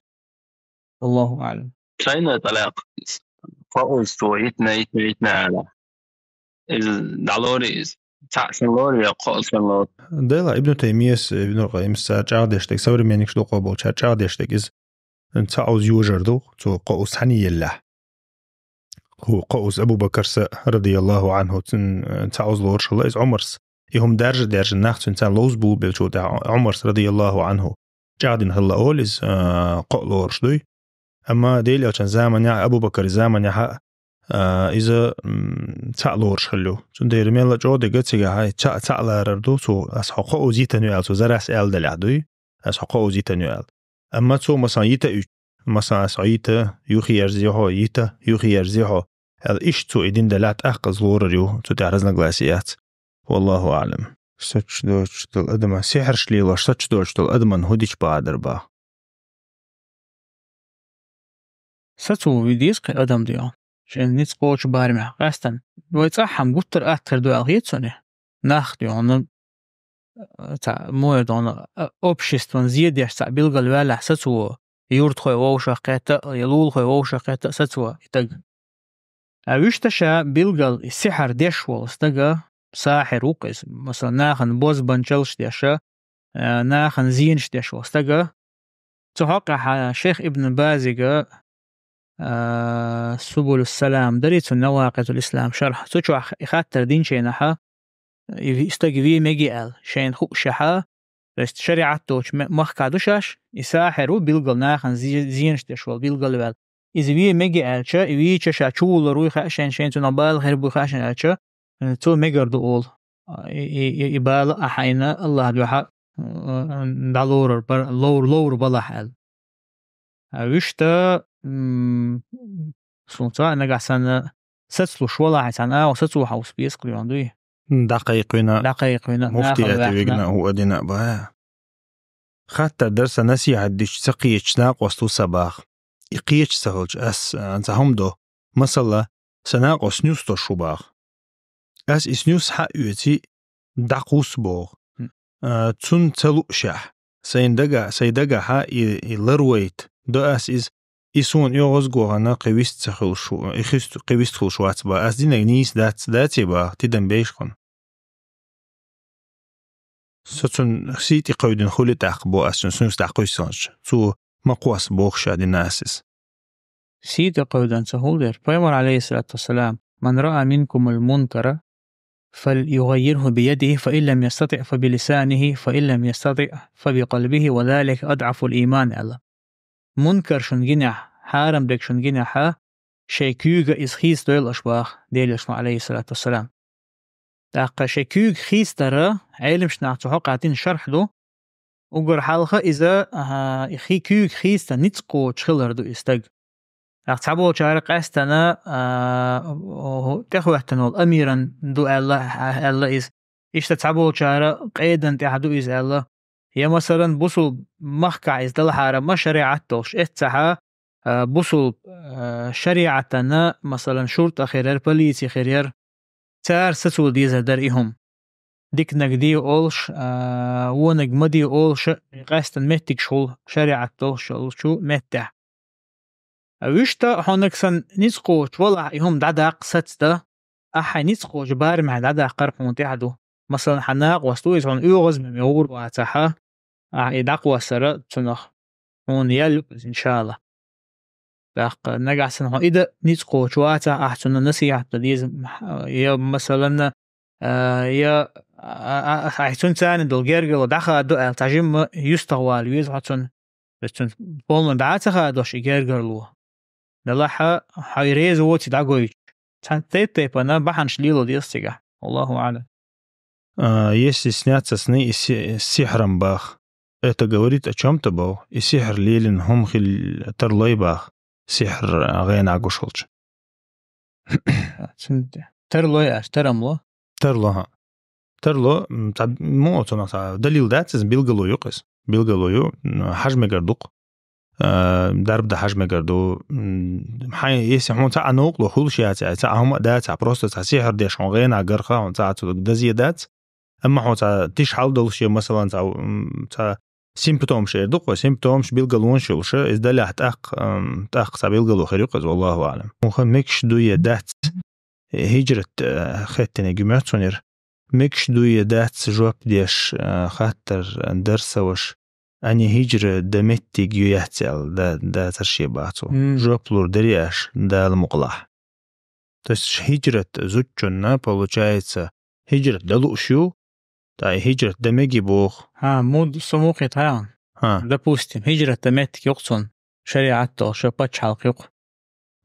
Аллаху аълам. Шайна тӀалакъ кхоъ цо йитина, йитина, йитина ала. Иза дӀалорий иза? Цхьаъ санна лорий я кхоъ санна лорий? Дела, Ибн Таймияс, Ибн Къайимас цара чӀагӀдеш дерг, современникаш дукха болчара чӀагӀдеш дерг иза цхьа оз йожар ду, цо кхоъ оз цхьаьна еллехь. Кхо-, кхоъ оз Абу Бакарса, радияллаху анхӀу, цун, э, цхьа оз лоруш хилла иза Ӏумарс. И хӀума даьржа-даьржина нах цуьнан царна ловза булабелчул тӀаьхьа Ӏумарс, радияллаху анхӀу, чӀагӀдина хилла олу иза, э, кхоъ лоруш дуй. Амма Делан Элчан заманехь, Абу Бакар заманехь, а, иза, м, цхьаъ лоруш хилла ю. Цундела мелла чӀогӀа дерг цигахь, цхьаъ, цхьаъ ларар ду, цо, ас хьо кхоъ оз йитина ю аьлла, цо зарас аьлла делахь дуй, ас хьо кхоъ оз йитина ю аьлла. Амма цо, масалан, йита уьтту, масалан, ас хьо йита, юхаерзий хьо, йита, юхаерзий хьо аьлла, иштта цо и дина делахь, тӀаккха иза лорар ю, цу тӀехь разногласие яц. Валлаху аълам. Сач доцуш долу адаман, сихьраш лелош сач доцуш долу адаман хӀун дича бахьа дара боху? Сацо вуй деза кхин адам дегӀан. Шен ницкъ кхочу барамехь, къаьстина. Вай цӀахь хӀама гуттар а аттар ду аьлла хеташ цунна? Нах дуй хьуна, цхьа, муха дуй хьуна, а, обществан зе деш цхьа билгал ваьллехь сацаво, юртахой вовшах кхетта а, я лулахой вовшах кхетта а сацаво и стаг. А вуьшта ша билгал и сихьар деш волу стага, сахьир ву-кх иза, масала, нахана бозбанчаллаш деш, а, нахана зенаш деш волу стага. Цу хьокъехь шейх Ибн Базига, а, Субулус Салам дарий цу Навакъидул Ислам шархь. Цу чохь и хаттар динчийнахьа, и ви-, стаг вен мега аьлла, шайна хуушехьа, то есть шариӀат долчу ме-, махкахь ду шаьш, и сахьир ву билгал нахана зе-, зенаш деш волу билгал ваьлла. Иза вен мега аьлча, и вийча ша чу вуллур вуй хаьа шайна, шайна цунах бала хир буй хаьа шайна аьлча, цо мегар ду олу. И, и, и, и бала а хьайна Аллах дуьхьа, а, дӀалорур бар-, ловр-, ловр балахь аьлла. А вуьшта, м, суна ца а нагахь санна сацлуш валахь, цхьана агӀо сацо хьовса беза кхуьйон дуй? ДӀакхайкхина. ДӀакхайкхина, муфтият нахала ваьхна. Вигна хӀу а дина а бан. Хаттар дара сан насихьат дича ца кхеча накъост ву сан баха. И кхеча ца хилча ас, а, цхьа хӀума до. Масала, сан накъост снюс тосуш ву баха. Ас и снюс хьаоьций, дӀакхуссу боху. Хм. А, цунна ца луушехь, сайн дага-, сайн дагахьа и, и ларвайта до ас иза, и суна оьгӀазгохана кхин вист ца хуьлуш ву, и хист-, кхин вист хуьлуш вац бан. Ас динарг нийса дац, даций баха, тидам беш хьуна. Со цунна сий тӀе кхевдина хуьлий тӀаккха бо ас цунна снюс дӀакхуьссанча. Цо ма кхосса боху ша дина ас иза. Сий тӀе кхевдина ца хуьлу дера. Пайхамар, алейхиссалату вассалам: «Ман раа минкумул мункара, фальюгаййирху биядихи, фа ин лам ястатиъ, фа билисанихи, фа ин лам ястатиъ, фа бикъалбихи, ва залика адъафул ийман», аьлла. Мункар шуна гинехь, хьарам дерг шуна гинехьа, шайн куьйга иза хийцадойла аша баха, Делан Элчано, алейхиссалату вассалам. ТӀаккха шайн куьйга хийцадара, Ӏеламнаха цу хьокъехь дина шархь ду, уггар хьалха иза, а, и хи-, куьйга хийцадан ницкъ кхочуш хилар ду и стаг. ТӀаккха цхьаболчара къаьстина, а, тӀехӀоьттина волу амиран ду аьлла, аьлла иза. Иштта цхьаболчара къедан тӀехь ду иза аьлла. Я, масалан, бусул махкахь иза далахьара ма шариӀат долуш, эццахьа, а, бусул, а, шариӀатана, масалан, шуртӀа хир яра, полици хир яра. Цара сацо дезар дара и хӀума. Диканаг де олуш, а, вонаг ма де олуш, къаьстина меттигаш хуьлу шариӀат долуш йолчу меттехь. Вуьшта хьонаг сан ницкъ кхочуш валахь, и хӀума дӀадаккха сацдан, ахьа хьайн ницкъ кхочу барамехь дӀадаккхар хьуна тӀехь ду. Масалан, хьан накъост ву иза, хьуна оьгӀазма мегӀур вацахьа, ахьа и дӀакхоссара цунах хьуна ял ю иза, иншалла. ТӀаккха нагахь санна хьо и дан ницкъ кхочуш вацахь, ахьа цунна насихьат дан деза, я, масалан, а, я, а, а, а, ахьа цунна царна долу гергарло дӀахадо аьлла, цхьа жимма юьстахвала веза хьо цунна. Цунна полна дӀа а ца хадош и гергарло. Делахь хьо реза воций дӀагойтуш. Цхьана тайп-тайпана бахьанаш лело деза цигахь. Аллаху аӀлам. А, если снятся сны и си-, с сихром бах, это говорит о чём-то бах? И сихр лелина хӀума хила тарлой бах? Сихр, а, гӀенахь гуш хилча. Цуьнан тӀе. Тарлой аьлча, тарам ло? Тарло, хьа. Тарло, м, цхьа, мо, цунах цхьа далил дац иза, билгало ю-кх иза. Билгало ю, м, хьажа мегар ду-кх. А, дарба дан хьажа мегар ду. М, хьайн, если хьуна цхьа а новкъарло хуьлуш яц, цхьа а хӀума а дац, просто цхьа сихр деш хьуна гӀенахь гарха, хьуна цхьа а цу дазе дац. Амма хьо цхьа тиша хьал долуш я, масалан, цхьа, м, цхьа симптомаш эр ду-кх, симптомаш, билгалонаш йолуш, иза далехь тӀаккха, м, тӀаккха цхьа билгало хир ю-кх иза, валлаху аӀлам. Муха мегаш дуй я дац, хӀижрат, э, хеттинарг ю моьтту суна яра. Мегаш дуй я дац жоп деш, э, хаттар, э, дара сан ваша. Ани хӀижра дан меттиг ю яц аьлла, да-, дацара шен бах цо. М. Жоп лур дарий аша, Дала мукъалахь. То есть хӀижрат зудчунна, получается, хӀижрат дан лууш ю, ткъа и хӀижрат дан мегий боху. Хьан, муд-, со муха хета хьан? Хьан. Допустим, хӀижрат дан меттиг ю-кх цунна, шариӀат долуш, пачхьалкх ю-кх.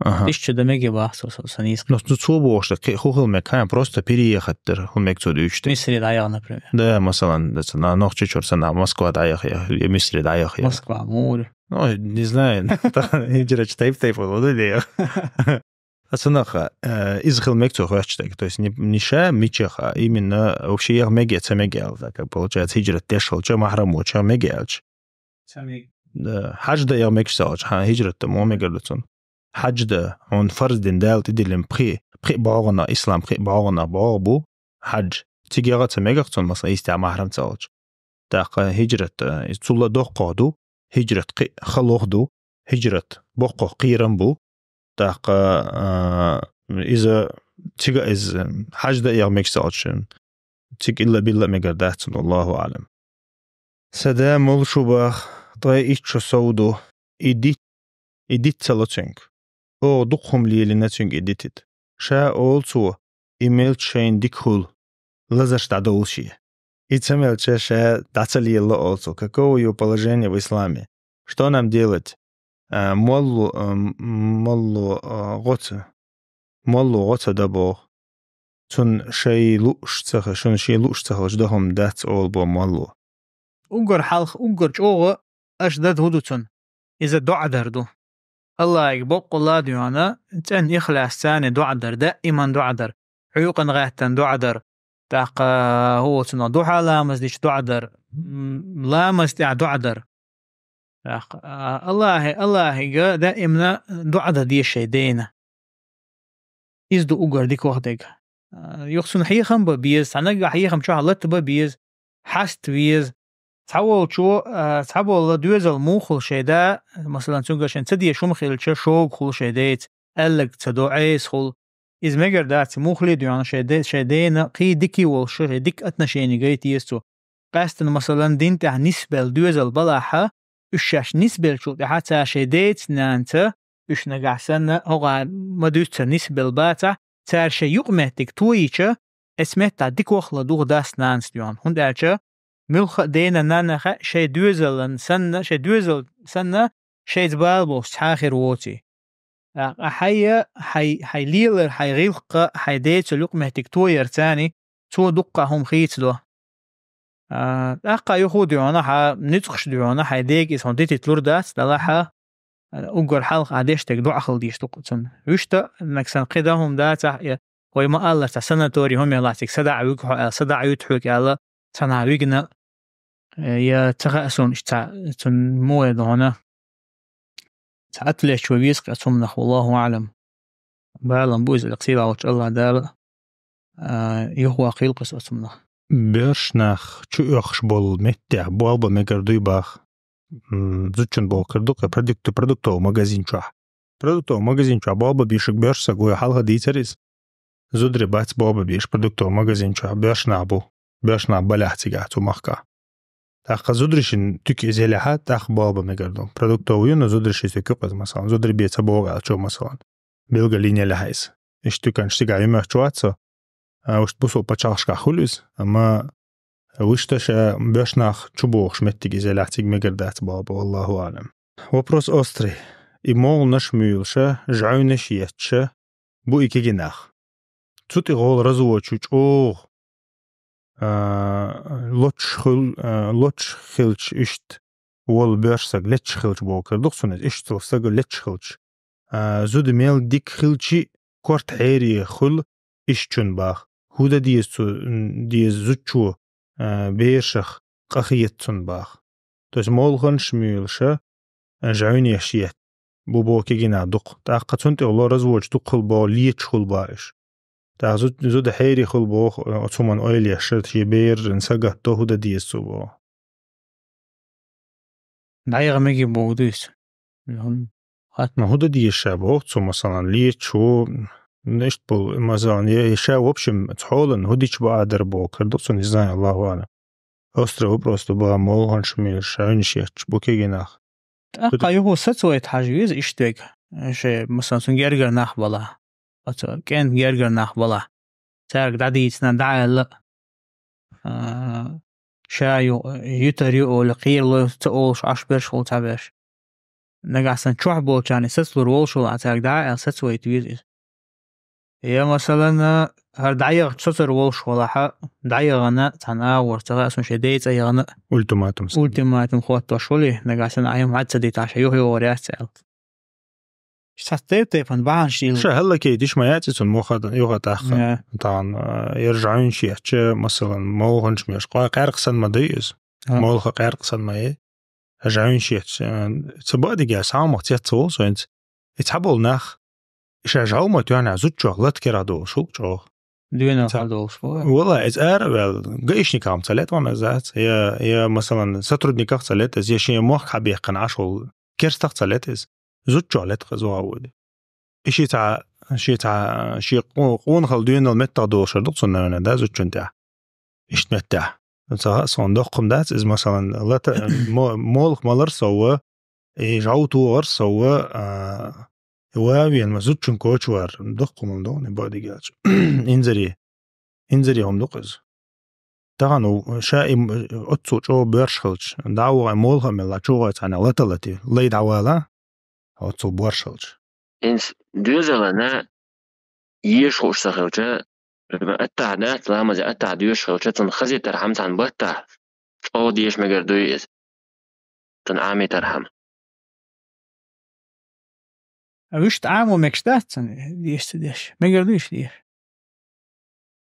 Аха. Иштта дан мегий бах цо, со, сан йиса. Но цо, цо бохуш, кхин хӀун хила мега, хьан, просто переехать дара, хӀун мега цо дуьйцуш дерг. Мисаре дӀаяхна, например. Да, масалан, да, ца, на, нохчийчуьра санна, Москва дӀаяха, я, я Мисаре дӀаяха, я. Москва, муха. Ну, не знаю, хӀижрат тайп-тайпана ду, да, я. Аса наха, э, иза хила мега цо хоьттуш дерг. То есть не, не ша мичех, а именно вообще ягӀ мега, ца мега аьлла, да, как получается, хӀижрат деш хилча, махьрам воцуш мега аьлча. Ца мега. Да, хьажа дан ягӀ мегаш ца хилча, хьан, хӀижрат дан муха мегар ду цунна. хьаджда, хьуна фарз дина Дала тӀедиллина пхи, пхи бӀогӀана, ислам пхи бӀогӀана бӀогӀа бу, хьадж. Цига яха ца мегах цунна, масала, истя махьрам ца хилча. ТӀаккха хиджрат, э, из цул доккхох ду, хиджрат кхи халох ду, хиджрат боккхох кхерам бу. ТӀаккха, а, иза цига из хьаджда эгӀ мегаш ца хилча, цига илла билла мегар дац цунна, Аллаху аӀлам. Са да мол шу бах, ткъе итт шу сов ду, и дит, и дит ца ло цуьнга. Оха дукха хӀума лелийна цуьнга и дитит. Ша олу цо, и мелча шайна дика хуьлу, лазарш дӀадовла шен. И ца мелча ша дӀа ца лелало олу цо. Каково её положение в исламе? Что нам делать? А, моллу, а, м-, моллу, а, гӀо ца, моллу гӀо ца дан боху. Цунна шай лууш ца хи-, шуна шен лууш ца хилча дан хӀума дац олу боху моллу. Уггар хьалха, уггар чӀогӀа аша дан хӀун ду цунна? Иза доӀа дар ду. Аллахьига боккъалла а доьгӀна, цӀена ихлас царна доӀа дар, даиман доӀа дар, хьуькъан гӀаьттан доӀа дар, тӀаккха хӀу оцунах духьа ламаз дича доӀа дар, м, ламаз тӀехь доӀа дар. ТӀаккха, а, Аллахьи-, Аллахьига даимна доӀа дан деза шайн дена. Иза ду уггар дика ваха дерг. А, юха цунна хьехам бан беза, цхьа нагахь хьехам чохь лата бан беза, хьаста веза. Цхьаволчо, а, цхьаболла доьзал муха хуьлу шайн да, масалан, цуьнга шайн ца дезаш хӀума хилча, шога хуьлу шайн деца, аьлларг ца до, Ӏеса хуьлу. Иза мегар дац, муххале а доьгӀна шайн де-, шайн дена кхин дика а волуш, шайн дика отношение гайта еза цо. Къаьстина, масалан, дин тӀехь нисбелла доьзал балахьа, уьш шаьш нисбеллачул тӀаьхьа цара шайн деца, нанца, уьш нагахь санна, хӀокху ма дуьйцу цара нисбелла бацахь, цара шайн юкъаметтиг тойича, эцу меттахь дика вахла духа дас нанас доьгӀна. ХӀунда аьлча муьлхха а дена нанна хаьа шайн доьзалан санна, шайн доьзал санна, шайца бала болуш цхьа а хир воций. ТӀаккха хьайя, хьай, хьай лелар, хьай гӀиллакх, хьай децал юкъаметтиг тояр царний, цо дуккха хӀума хийцадо. А, тӀаккха юха а доьгӀна, хьан ницкъаш доьгӀна, хьайн дега иза хьуна дитита лур дац, делахь а, уггар хьалха а деш дерг доӀа хила дезаш ду-кх цунна. Вуьшта, нагахь санна кхин дан хӀума дацахь, я вай ма-аллара цхьа санаторий хӀума ялахь цига садаӀа вуьгу хьо аьлла, садаӀа юьту хьоьга аьлла, цхьанхьа вигна, э, я ца хаьа суна иштта цхьа, цунна муха ду хьуна. Цхьа отвлечь ван веза-кх оцу хӀуманах, валлаху аӀлам. Балам бу иза, кхийла волчу Аллах Дала, а, юхаваккхийла-кх иза оцу хӀуманах. Боьрша нах чу оьхуш болу меттехь болх бан мегар дуй бах. М, зудчун боху кара ду-кх продукт-, продуктовый магазин чохь. Продуктовый магазин чохь болх бан бийшинарг боьрша саг ву, хьалха дийцара иза. Зударий бац болх бан бийш продуктовый магазин чохь, боьрша нах бу. Боьрша нах балехь цигахь цу махкахь. ТӀаккха зударий шина туька иза елехьа, тӀаккха болх бан мегар ду. Продуктовый ю, но зударий ши туька ю-кх иза, масалан. Зударий бен ца богӀу аьлла чо, масалан. Билгалйина елехьа иза. Иштта туьканаш цигахь ю моьттуш вац со. А, вуьшта бусулба пачхьалкхашкахь хуьлу иза, амма вуьшта ша боьрша нах чу богӀуш меттиг иза елехь, цига мегар дац болх бан, валлаху аӀлам. Вопрос острый. И молханаш муьйлуш а, жӀуьнаш етташ а бу и кегий нах. Цу тӀехула развод чу чӀогӀа, а, лоцуш хуьл-, а, лоцуш хилча иштта волу боьрша саг леташ хилча боху кара ду-кх цунна иза, иштта волу саг леташ хилча. А, зуда мел дика хилчи, корта хьере хуьлу ишттачун бах. ХӀун дан деза цу, м, деза зудчо, а, берашах къа хета цунна бах. То есть молханаш муьйлуш а, жӀуьнаш етта бу боху кегий нах дукха. ТӀаккха цунна тӀехула разводаш дукха хуьлу боху, леташ хуьлу боху уьш. ТӀаккха зуд-, зуда хьере хуьлу боху, оцу хӀуманна ойла еш, шен беран сагатдо, хӀун дан деза цо боху. ДӀаяха мегий боху дуьйцу. Хатма хӀун дан деза ша боху цо, масалан, леташ ву, иштта болу, масалан, я ша, в общем, цхьолан хӀун дича баа дара боху кара ду-кх цунна, не знаю, Аллаху аӀлам. Острый вопрос ду бан, молханаш муьйлуш а, жӀуьнаш етташ бу кегий нах. ТӀаккха юха сацавайта хьажа веза иштта верг. Шайн, масалан, цуьнан гергара нах балахь. Оцу кӀентан гергара нах балахь. Цаьрга дӀадийцина, дӀа а аьлла. А, ша ю-, юьтур ю олий, кхералой ца олуш, Ӏаш берш хуьлу цхьаберш. Нагахь санна чохь болчарна сацалур волуш валахь, цаьрга дӀа а аьлла, сацавайта веза иза. Я, масалан, хӀара дӀаяхча соцур волуш валахь, дӀаяхана, цхьана агӀор ца хаьа суна, шен ден цӀа яхана. Ультиматум. Ультиматум хӀоттош валий, нагахь санна Ӏайма хьаьца дитахь, ша юхайогӀур яц аьлла. Цхьацца тайп-тайпана бахьанаш дийла. Ша хӀаллакейтиш ма яц и цунна муха дан, юха тӀаккха. Я. Тахана, а, яра жӀуьнаш етташ, масалан, молханаш меш, къа-, къаьркъа санна ма дай иза. А. Молха къаьркъа санна ма яй. ЖӀуьнаш етташ, а, ца баъ дигахь, схьа а ма цец ца волу со хӀинца. И цхьаболу нах, ша жавма тоьхна зудчох лата керахь долуш хӀуъ чӀогӀа. Дуьйна Ца- хьал долуш бу. Вала, иза ара ваьлла, гаишникам ца летта ван изац. Я, я, масалан, сотрудниках ца летта иза, я шен мохк хьабехкана Ӏаш волу керстах ца летта иза. Зудчох летта иза ваха вуди. И ши цхьа, ши цхьа, ши къо-, къонахал дуьйнал меттах долуш хир ду цунна, наверное, да, зудчун тӀехь. Иштта меттехь. Ца хаьа суна доккхум дац, иза, масалан, лата, мо-, молха малар сов, и жав тохар сов, а, вавен, ма зудчун коча вар, доккхум ду, не бадигач. Инзари. Инзари хӀума ду-кх иза. Тахана ву, ша и м-, оццул чӀогӀа боьрша хилча, дӀа а вогӀий, молха а мелла, чӀогӀа цхьаьна лата лати, лай дӀавала, оццул боьрша хилча. Инс доьзалана еш хууш ца хилча, аттахь дац, ламазе аттахь доьшуш хилча, цунна хазийтархьама цхьаьна баттахь, чӀогӀа деша мегар дуй иза. Цунна Ӏамийтархьама. А вуьшта Ӏамо мегаш дац цунна, деша ца деш. Мегар дуй иштта деша.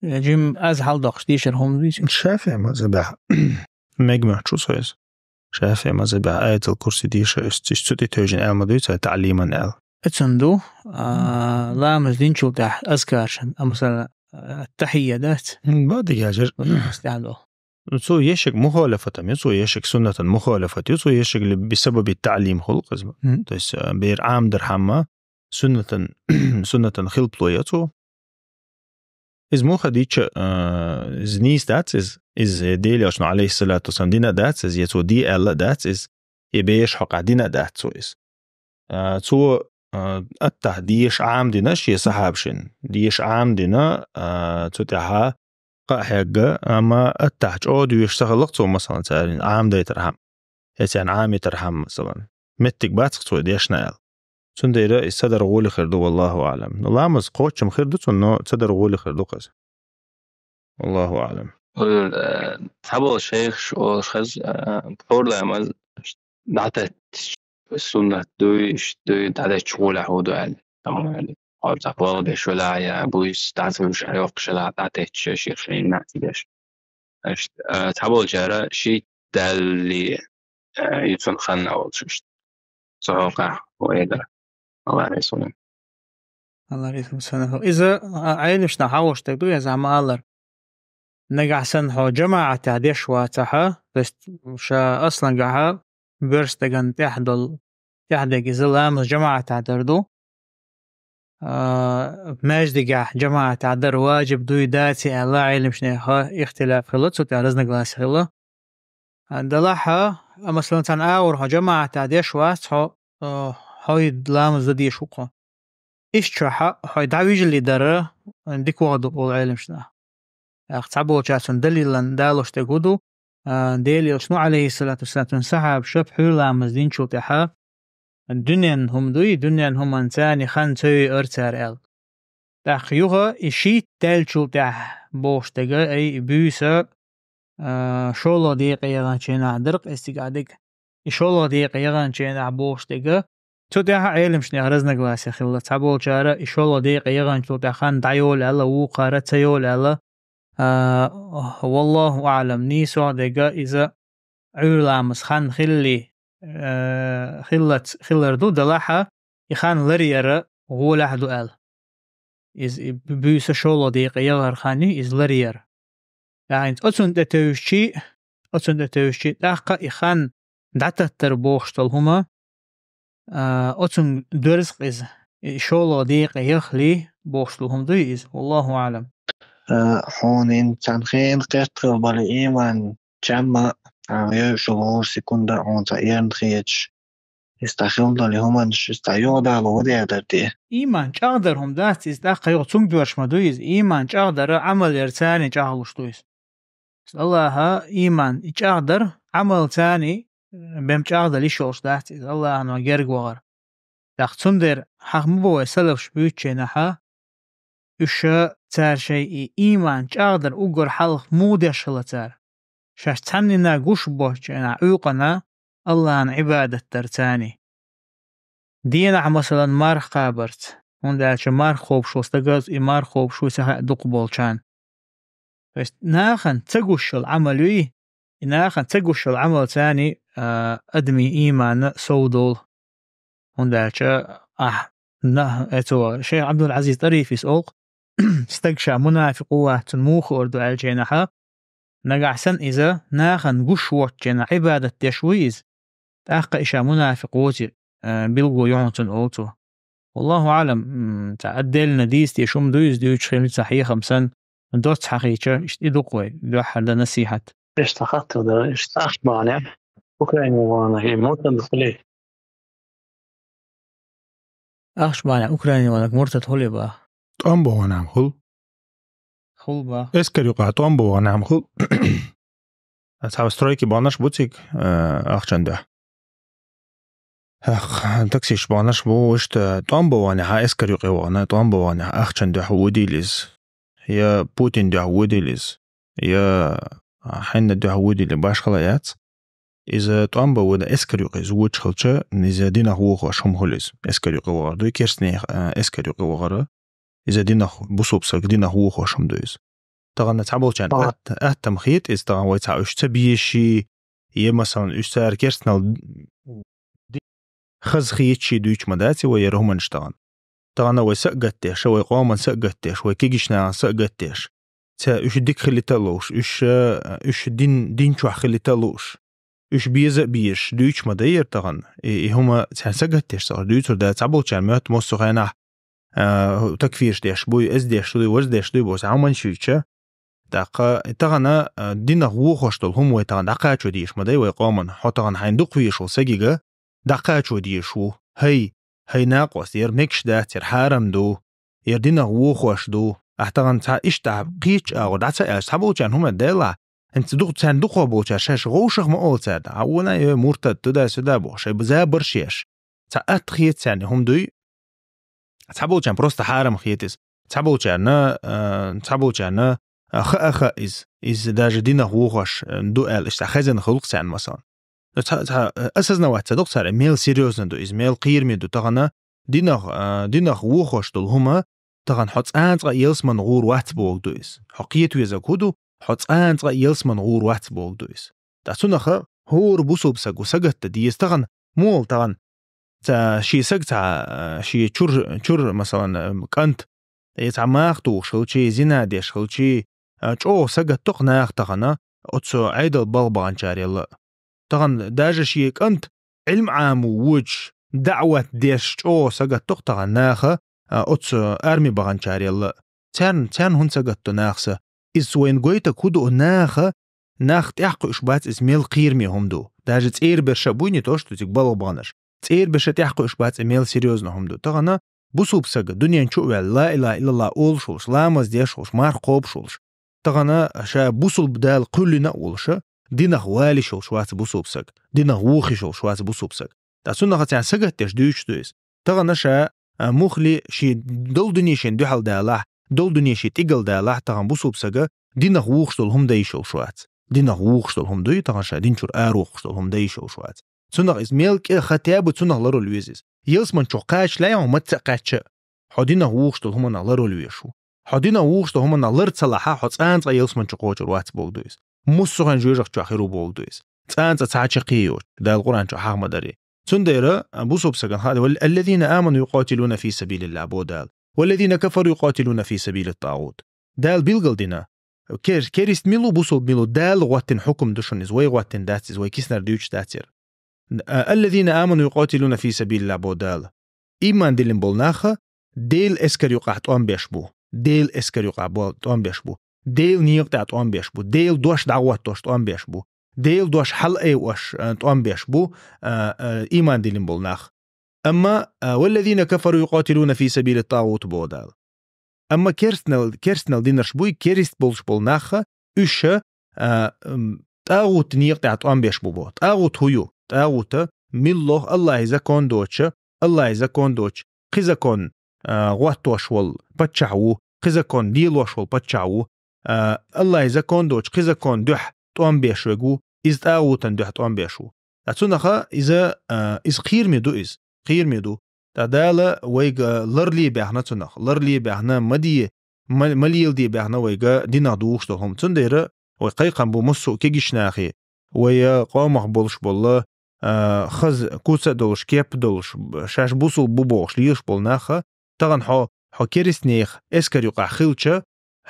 Э, жим аз хьалдоккхуш дешар хӀума дуьйцу. ШафиӀи мазхабехь мега моьттуш ву со иза. ШафиӀи мазхабехь Аятал Курси деша, иштта цу тӀе тевжина аьлла ма дуьйцу, таӀлиман аьлла. Оцун ду, а, ламаз динчул тӀехь азкаршан, а, масала, а, тахьийя дац? М, ба дигажар. Ас тӀехь ду. Цу ешиг мухалафатам ю, цу ешиг суннатан мухалафат ю, цу ешиг ли би сабаби таълим хулу къизма. Мгм. То есть, а, бер Ӏамдархьама суннатан, суннатан хилпло я цу. Иза муха дича, а, иза нийса дац иза, иза Делан Элчано, алейхиссалату вассалам, дина дац иза, я цо ди аьлла дац иза, я беш хьокъа дина дац цо иза. А, цо, а, аттахь деша Ӏамдина шен сахьабашин, деша Ӏамдина, а, цу тӀаьхьа къа а хьегга, амма аттахь чӀогӀа доьшуш ца хилла-кх цо, масалан, царна Ӏамдайтархьама, я царна Ӏамийтархьама, масалан. Меттиг бац-кх цо дешна аьлла. Цундела и ца дар гӀоли хир ду, валлаху аълам. Ну, ламаз кхоччам хир ду цунна, но ца дар гӀоли хир ду-кх иза. Валлаху аълам. Э, цхьаболу шайхаш олуш хаза, э, пхьор ламаз дӀатетташ суннат дуй, иштта дуй, дӀатетташ гӀолехь хӀун ду аьлла. Тамам аьлла. Хьо цхьа пхьор деш велахь, я буьйса дӀа ца вуьйш, йоккхуш елахь, дӀатетташ, шен шайна нах ца деш. Иштта, э, цхьаболчара шийтта далли, э, ю цунна ханна олуш иштта. Цу хьокъехь вай эдара. Аллах Расулан. Аллах Расулан. Иза, а, Ӏелимашна хьагӀуш дерг ду, иза ма аллара. Нагахь санна хьо жамаӀатехь деш вацахьа, то есть ша аслангахьа боьрша стагана тӀехь долу, тӀехь дерг иза ламаз жамаӀатехь дар ду. А, маьждигехь жамаӀатехь дар важиб дуй, даций аьлла, Ӏелимашнеха ихтилаф хилла, цу тӀехь разногласие хилла. А, далахьа, а, масалан, цхьана агӀор хьо жамаӀатехь деш вац, хьо, а, хьо и ламаз дан дезаш ву-кх хьо. Иштта чохь хьо дӀавижале дара, а, дика ваха ду олу Ӏелимашна. ТӀаккха цхьаболчара цунна далилан далош дерг хӀун ду, а, Делан Элчано, алейхиссалату вассалам, цуьнан сахьабаша пхьуьйра ламаз динчул тӀаьхьа дуьненан хӀума дуй, дуьненан хӀуманца хан ца йойура цара аьлла. ТӀаккха юха и шийтта даьллачул тӀаьхьа бохуш дерг, ай, и буьйса, а, шолгӀа декъе яханчу хенахь дара-кх иза цигахь дерг. И шолгӀа декъе яханчу хенахь бохуш дерг. Цу тӀехь Ӏелимашнех разногласие хилла. Цхьаболчара и шолгӀа декъе яханчул тӀаьхьа хан дӀайолу аьлла, вукхара ца йолу аьлла. А, валлаху аълам, нийсо дерг иза Ӏуьйра ламаз хан хилли, э, хиллац-, хилар ду, далахьа, и хан ларъяра гӀолехь ду аьлла. Иза и бу-, буьйса шолгӀа декъе яхар хан ю, иза ларъяра. ТӀаккха оцунна тӀе тевжичи, оцунна тӀе тевжичи, тӀаккха и хан дӀататтар бохуш долу хӀума, а, оцунна доьрзу-кх иза. И шолгӀа декъе яхли бохуш долу хӀума дуй иза? Валлаху аълам. Э, хьуна хӀинца цхьана хенахь кхетта хилла бара, иман чам а, а, йойуш йолу хӀора секунда хьуна цхьа эрна хеташ, иза цхьа хилла долу хӀуманаш, иза цхьа юхадало ваде дар те? Иман чӀагӀдар хӀума дац, иза тӀаккха юха цунга доьрзуш ма дуй иза. Иман чӀагӀдар Ӏамал ярца чӀагӀлуш ду иза. Аллаха иман и чӀагӀдар Ӏамалца бен чӀагӀдала йиш йолуш дац иза, Аллахьан герга вахар. ТӀаккха цундела хьаха ма бо вай салафаш буьйцучу хенахьа, уьш цара шайн и иман чӀагӀдар уггар хьалха муха деш хилла цара. Шаьш цхьаннена гуш боцучу хенахь Ӏуьйкъана Аллахьан Ӏибадат дарца. Денахь, масалан, марха кхабарца, хӀунда аьлча марха кхобуш волу стага и марха кхобуш ву ца хаьа дукхахболчарна. То есть нахана ца гуш йолу Ӏамал юй, и нахана ца гуш йолу Ӏамалца, а, адамийн иман совдолу. ХӀунда аьлча ахь На, эцо, шейх Абдул-Азиз Тарифис олх, стаг ша мунафикъ ву вац, цун муха ор ду аьлча хенахьа, нагахь санна иза нахана гуш воцчена Ӏибадат деш ву иза, тӀаккха и ша мунафикъ воци, э, билго йохьун цун олцо. Валлаху аълам, м, ца отдельно дийс те шум ду иза дуьйцу хилли ца хьехам сан, доц хьахийча, ишт и дукх вай, дуьххьар да насихьат. Иштта хатта да, иштта ахча бахьане. Украине вана, и мутан хили. Ахча бахьане, Украине вана, муртад хули ба. ТӀом богӀанам хул. Хул ба. Эскар юкъа тӀом богӀанам хул. Цхьа стройки бахьанаш буцик, э, ахчан дуьхь. Ах, таксиш бахьанаш бу, иштта тӀом богӀане, хьа эскар юкъе вана, тӀом богӀане, ахчан дуьхь вудилиз. Я Путин дуьхь вудилиз. Я хьенна дуьхь вудили башхала яц. Иза тӀом ба вада эскар юкъе, иза вуч хилча, иза динах вухош хӀум хулиз. Эскар юкъе вагӀар дуй, керстне, э, эскар юкъе вагӀара. Иза динах, бусуб саг динах вухош хӀум ду иза. Тагана цхьаболчан Ага. ат-, аттам хет, иза таган вай цхьа уьш ца беши, е, масалан, уьш цар керстнал хаз хетчи дуьйч ма даци вай яра хӀуманш таган. Тагана вай са гаттеш, вай къоман са гаттеш, вай кигишнаан са гаттеш. Ца уьш дик хилита луш, уьш, э, уьш дин, дин чохь хилита луш. Уьш беза а безаш, дуьйч ма дайер таган. И, и хӀума цхьан са гаттеш сагӀар дуьйцур да, цхьаболчан моьт муссу хенахь, а, такфирш деш буй, эз деш дуй, ваз деш дуй, бос хӀуман шуьйча. ТӀаккха тагана, а, динах вухош долу хӀума вай тагана дӀакхачо дийш ма дай вай къоман, хьо тагана хьайн дукха вийш ву сагига, дӀакхачо дийш ву. Хай, хай накъост, яр мегаш дац, яр хьарам ду, яр динах вухош ду. Ахь тагана цхьа иштта кхийч агӀо дӀа ца аьлча, цхьаболчан хӀума делахь, хӀинца дух-, царна дукхо болчар шаьш гӀовшах ма олу цаьрда. Хьа вона, э, муртад, туда-сюда боху, шай база барш еш. Цхьа атта хета царна хӀума дуй, цхьаболчарна просто хьарам хетис. Цхьаболчарна, а, цхьаболчарна, а, хаа-хаа из, из даже динах вухош, а, ду аьлла, иштта хезна хилукх царна, масалан. Ну, цхьа, цхьа, а, осознавать ца доккху цара, мел серьёзно ду из, мел кхийраме ду. Тахана динах, а, динах вухош долу хӀума, тахана хьо цӀанцкъа ялсман гӀур вац боху ду из. Хьо кхета везаг хӀу ду, хьо цӀанцкъа ялсман гӀур вац боху ду из. Ткъа цунаха хӀора бусулба саг ву сагатта деза тахана, муха тахана, ца, ши саг ца, а, ши чур, чур, масалан, а, кӀант, э, цхьа мах тухуш хилчи, зина деш хилчи, а, чӀогӀа сагатдокх нах тахана, оцу Ӏедал балха баханчарелла. Тахана даже ши кӀант Ӏилм Ӏаму вуч, даӀват деш чӀогӀа сагатдокх тахана наха, а, оцу арми баханчарелла. Царна, царна хӀун сагатдо нах са? Иза вайна гойтаг хӀу ду наха, нах тӀехь кхуьуш бац иза мел кхийраме хӀума ду. Даже цӀера берша буй, не то что цига балха баханарш. ЦӀера берша тӀехь кхуьуш бац и мел серьёзно хӀума ду. Тахана бусулба сага, дуьнен чу а ваьлла, ла илаха иллаллах олуш волуш, ламаз деш волуш, марх кхобуш волуш. Тахана ша бусулба Дала кхуьллина а волуша, динах валиш йолуш вац бусулба саг, динах вухиш йолуш вац бусулба саг. Ткъа цунах царна сагатдеш дуьйцуш ду иза. Тахана ша, а, мухли ши долу дуьне шен дуьхьал далахь, долу дуьне ши тӀигал далахь, тахана бусулба сага динах вухуш долу хӀума дайш йолуш вац. Динах вухуш долу хӀума дуй, тахана ша дин чуьра арохуш долу хӀума дайш йолуш вац. Цунах иза мел кӀе хатта бу, цунах ларвала веза иза. Ялсман чу кхачале а хьо маца а кхаьчча, хьо динах вухуш долу хӀуманах ларвала везаш ву. Хьо динах вухуш долу хӀуманах лар ца лахьа, хьо цӀанцкъа ялсман чу кхочур вац боху ду иза. Муссухайн жоьжахчохь хир ву боху ду иза. ЦӀанцкъа цхьа чаккхе йоцуш, Дала Къуръан чу хьаха ма дарий. Цундела, а, бусулба сагана хаа, вал-, «Аллазина аману юкъатилуна фи сабилиллах», бо Дала. «Валлазина кафару юкъатилуна фи сабилит тагӀут». Дала билгал дина. Кер-, керист милу, бусулба милу, Дала гӀоттина хӀукум ду шуна иза, вай гӀоттина дац иза, вай киснар дуьйцуш дац яра. А, «Аллазина аману юкъатилуна фи сабилиллах», бо Дала. Иман диллина болу наха Делан эскар юкъахь тӀом беш бу. Делан эскар юкъахь бо-, тӀом беш бу. Делан некъа тӀехь тӀом беш бу. Делан дош дӀагӀоттош тӀом беш бу. Делан дош хьалаайвош, а, тӀом беш бу, а, а, иман диллина болу нах. Амма, а, «Валлазина кафару юкъатилуна фи сабилит тагӀут», бо Дала. Амма керстнал, керстнал динарш буй, керист болуш болу наха, уьш, а, м, тӀагӀут некъа тӀехь тӀом беш бу бо. ТӀагӀут хӀу ю? ТӀагӀута миллох Аллахьи закон доцуша, Аллахьи закон доцуш, кхин закон, а, гӀоттош волу паччахь ву, кхин закон лелош волу паччахь ву, а, Аллахьи закон доцуш, кхин закон дуьхьа тӀом беш верг ву, иза тӀагӀутан дуьхьа тӀом беш ву. Ткъа цунаха иза, а, иза кхийраме ду иза, кхийраме ду. Ткъа Дала вайга ларле баьхна цунах, ларле баьхна ма де, ма, ма леладе баьхна вайга динах духуш долу хӀума. Цундела вай кхайкхам бу массо а кегиш нахе, вай къомах болуш болла, а, хаза куц а долуш, кеп а долуш, шаьш бусулба бу бохуш лелаш болу нах а, тахана хьо, хьо керстанех эскар юкъахь хилча,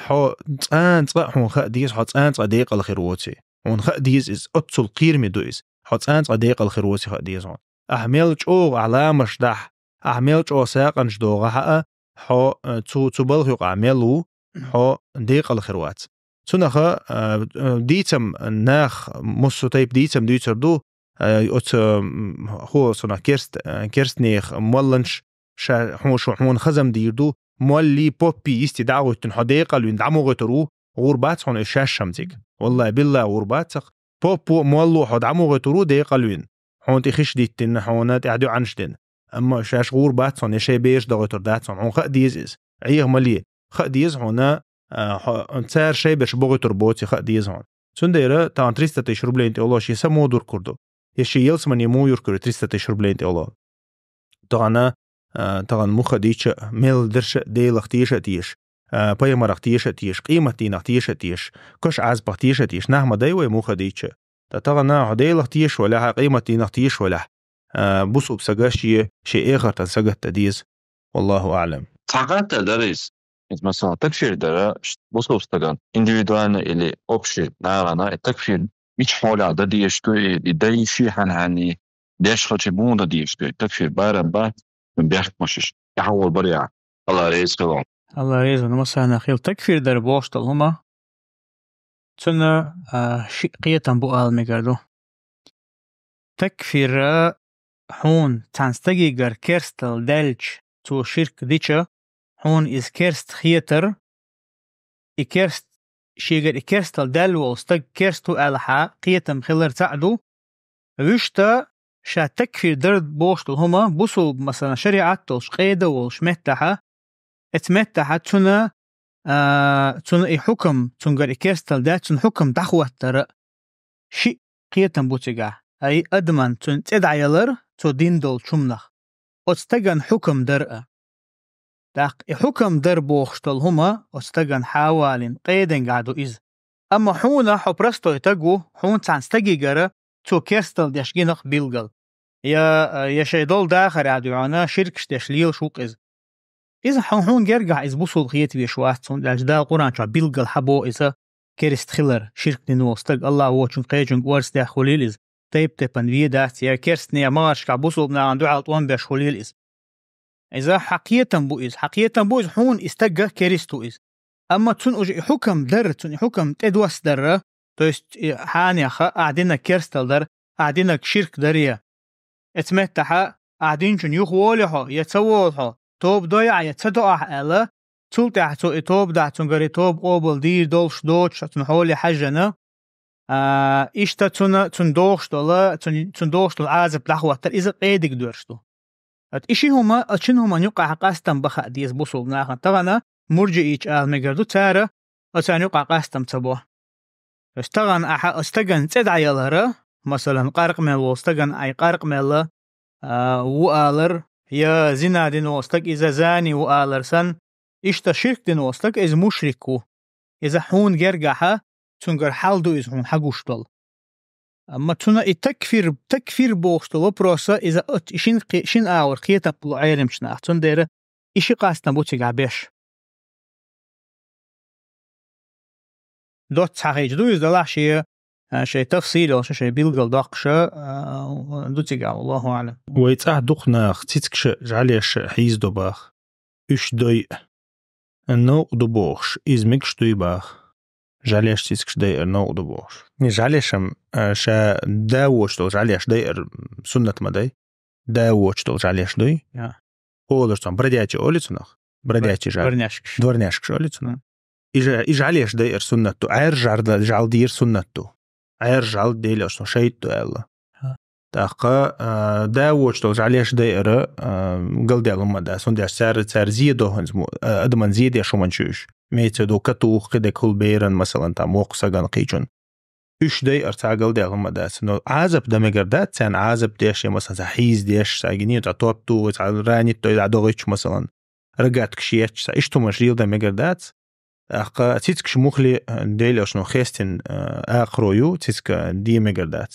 хьо цкъа а, цкъа а хьуна хаа деза, хьо цкъа а, цкъа а декъала хир воций. Хьуна хаа деза иза, оццул кхераме ду иза. Хьо цкъа а, цкъа а декъала хир воций хаа деза хьуна. Ахьа мел чӀогӀа ахьа ламазаш дахь, ахьа мел чӀогӀа сагӀанаш догӀахь а, хьо, а, цу, цу балха юкъахь мел ву, хьо декъала хир вац. Цунах а, а, дийцам нах, массо тайпа дийцам дуьйцур ду, а, оцу, м, хӀо, цунах керст-, а, керстанех молланаш ша-, хьуна шу, хьуна хазам дийр ду, молли, поппи йисте дӀа а гӀуьттина, хьо декъала вина дӀа ма гӀуьттур ву, гӀур бац хьуна уьш шаьш-м цига. Валлахи, биллахи, гӀур бацах. Поппо а, молло а хьо дӀа ма гӀуьттур ву декъала вина. Хьуна тӀе хиш диттина, хьуна тӀехь дуьхьанаш дина. Амма шаьш гӀур бац хьуна, я шайн бераш догӀуьттур дац хьуна, хьуна хаа деза иза. Ӏеха ма ле, хаа деза хьуна, а, хьо, цара шайн бераш богӀуьттур боций хаа деза хьуна. Цундела тахана триста тысяч рублейн тӀе ло шен самодур кур ду. Я шен ялсамане муха юр куьру триста тысяч рублейн тӀе ло. Тахана, а, тахана муха дийча а, мел дерша а Делах теша а теша, а, пайхамарах теша а теша, къематдийнах теша а теша, кхоьш Ӏазапах теша а теша, нах ма дай вай муха дийча а. Ткъа тахана хьо Делах теша валахь а, къематдийнах теша валахь а, а, бусулба сага шен, шен эхартан сагатдан деза. Валлаху аӀлам. Цхьа хаттар дара иза. Иза, масала, такфир дара, ш-, бусулба стагана, индивидуально или общий нахана, и такфир мича хьолехь дан дезаш ду, и, и дай ши хьан-хьанний, деш хилча муха дан дезаш ду, и такфир барам ба, бехк ма шиш, тӀаьхьа гӀур барехь. Алла реза хила. Алла реза ван массарна хила. Такфир дара бохуш долу хӀума. Цунна, а, шиъ кхетам бу ала мегар ду. Такфира хьуна цхьана стагигара керстал даьлча, цо ширк дича, хьуна иза керста хетар, и керст-, шегара и керстал даьлла волу стаг керст ву аьлла хьан кхетам хилар цхьаъ ду, вуьшта ша такфир дар бохуш долу хӀума бусулба, масала, шариӀат долуш, къеда волуш меттахьа, эца меттахьа цуьнан, а, цуьнан и хьукам, цуьнгара и керстал дац, цуьнан хьукам дӀахӀоттара. Шиъ кхетам бу цигахь. Ай адаман цуьнан цӀе дӀаялар, цо дин долчу хӀуманах. Оцу стаган хьукам дар а. ТӀаккха и хьукам дар бохуш долу хӀума оцу стаган хьавалин къеденгахь ду иза. Амма хьуна хьо простой стаг ву, хьуна цхьана стагигара цо керстал деш гинах билгал. Я, я шайн долу дахарехь дуьхьана ширкаш деш лелаш ву-кх иза. Иза хьун-, хьуна гергахь иза бусулба хетавеш вац, хӀунда аьлча Дала Къуръан чохь билггал хьан боху иза керст хилар, ширк дина волу стаг, Аллах вочун кхечуьнга орца дехна хуьлийла иза, тайп-тайпана вен дац, я керстне, я магӀаршкахь бусулба нахана дуьхьал тӀом беш хуьлийла иза. Иза хьан кхетам бу иза, хьан кхетам бу иза, хьуна и стагга керст ву иза. Амма цунна уже и хьукам дар, цунна и хьукам тӀедоссадарра, то есть и хьанеха ахь динаг керстал дар, ахь динаг ширк даре. Эца меттахьа, ахь динчун юха волий хьо, я ца волу хьо, тоба дой ахь, я ца до ахь аьлла, цул тӀаьхьа цо и тоба дахь, цуьнгара и тоба къобал дийр долуш доцуш, цунна хьоле хьаьжжана, а, иштта цунна, цунна дохуш дола, цунна, цунна дохуш дола Ӏазап дӀахӀоттар, иза къедиг доьрш ду. Ат и ши хӀума, а шина хӀуман юкъахь къастам бан хаа деза бусулба нахана. Тахана мурджиича ала мегар ду, цара оцарна юкъахь къастам ца бо. Ас тахана ахьа ас стаган цӀе дӀаялара, масалан, къаркъа мел волу стаган ай къаркъа мелла, а, ву алар, я зина дина волу стаг иза зани ву алар сан, иштта ширк дина волу стаг иза мушрик ву. Иза хьуна гергахьа, цуьнгара хьал ду иза хьуна хьагуш долу. Амма цуьнан и такфир, такфир бохуш долу вопроса, иза оц-, шин кхе-, шин агӀор кхетам болу Ӏеламчу нах. Цундела и ши къастам бу цигахь беш. Доцца хьахийча ду иза далахь шен, а, шайн тафсил йолуш, шайн билгал доккхуша, а, ду цигахь, Аллаху аӀлам. Вай цӀахь дукха нах цицкаша, жӀаьлеша хьийзадо баха. Уьш дой а. Новкъа ду бохуш, иза мегаш дуй баха. ЖӀаьлеш цицкаш дайар новкъа ду бохуш. И жӀаьлешам, а, ша да воч долу жӀаьлеш дайар суннат ма дай. Да воч долу жӀаьлеш дуй. Я. Олар цунах бродячий олий цунах. Бродячий жӀаьл. Дворняжкаш. Дворняжкаш олий цунах. М. И жа-, и жӀаьлеш дайар суннат ду. Ӏер жӀарда-, жӀал дийр суннат ду. Ӏер жӀал Делан шайтӀа ду аьлла. Ха. ТӀаккха, а, да воч долу жӀаьлеш дайара, а, галдаьлла хӀума дац. Цундела цара, цара зе до хӀинца мо-, а, адаман зе деш хӀуманаш ю уьш. Имеется в виду, катух, кхидерг хӀул беран, масалан, там, воккха саган кхечун. Уьш дайар цхьа галдаьлла хӀума дац. Но Ӏазап дан мегар дац, царна Ӏазап деш, я, масалан, цхьа хьийза деш, цхьа гинийта топ ту, цхьа ранит дой, дӀадогӀуьйтуш, масалан, рогаткаш етташ, цхьа иштта хӀуманаш леладан мегар дац. ТӀаккха цицкаш мухли, а, Делошно хестина, а, акхаро ю, цицка де мегар дац.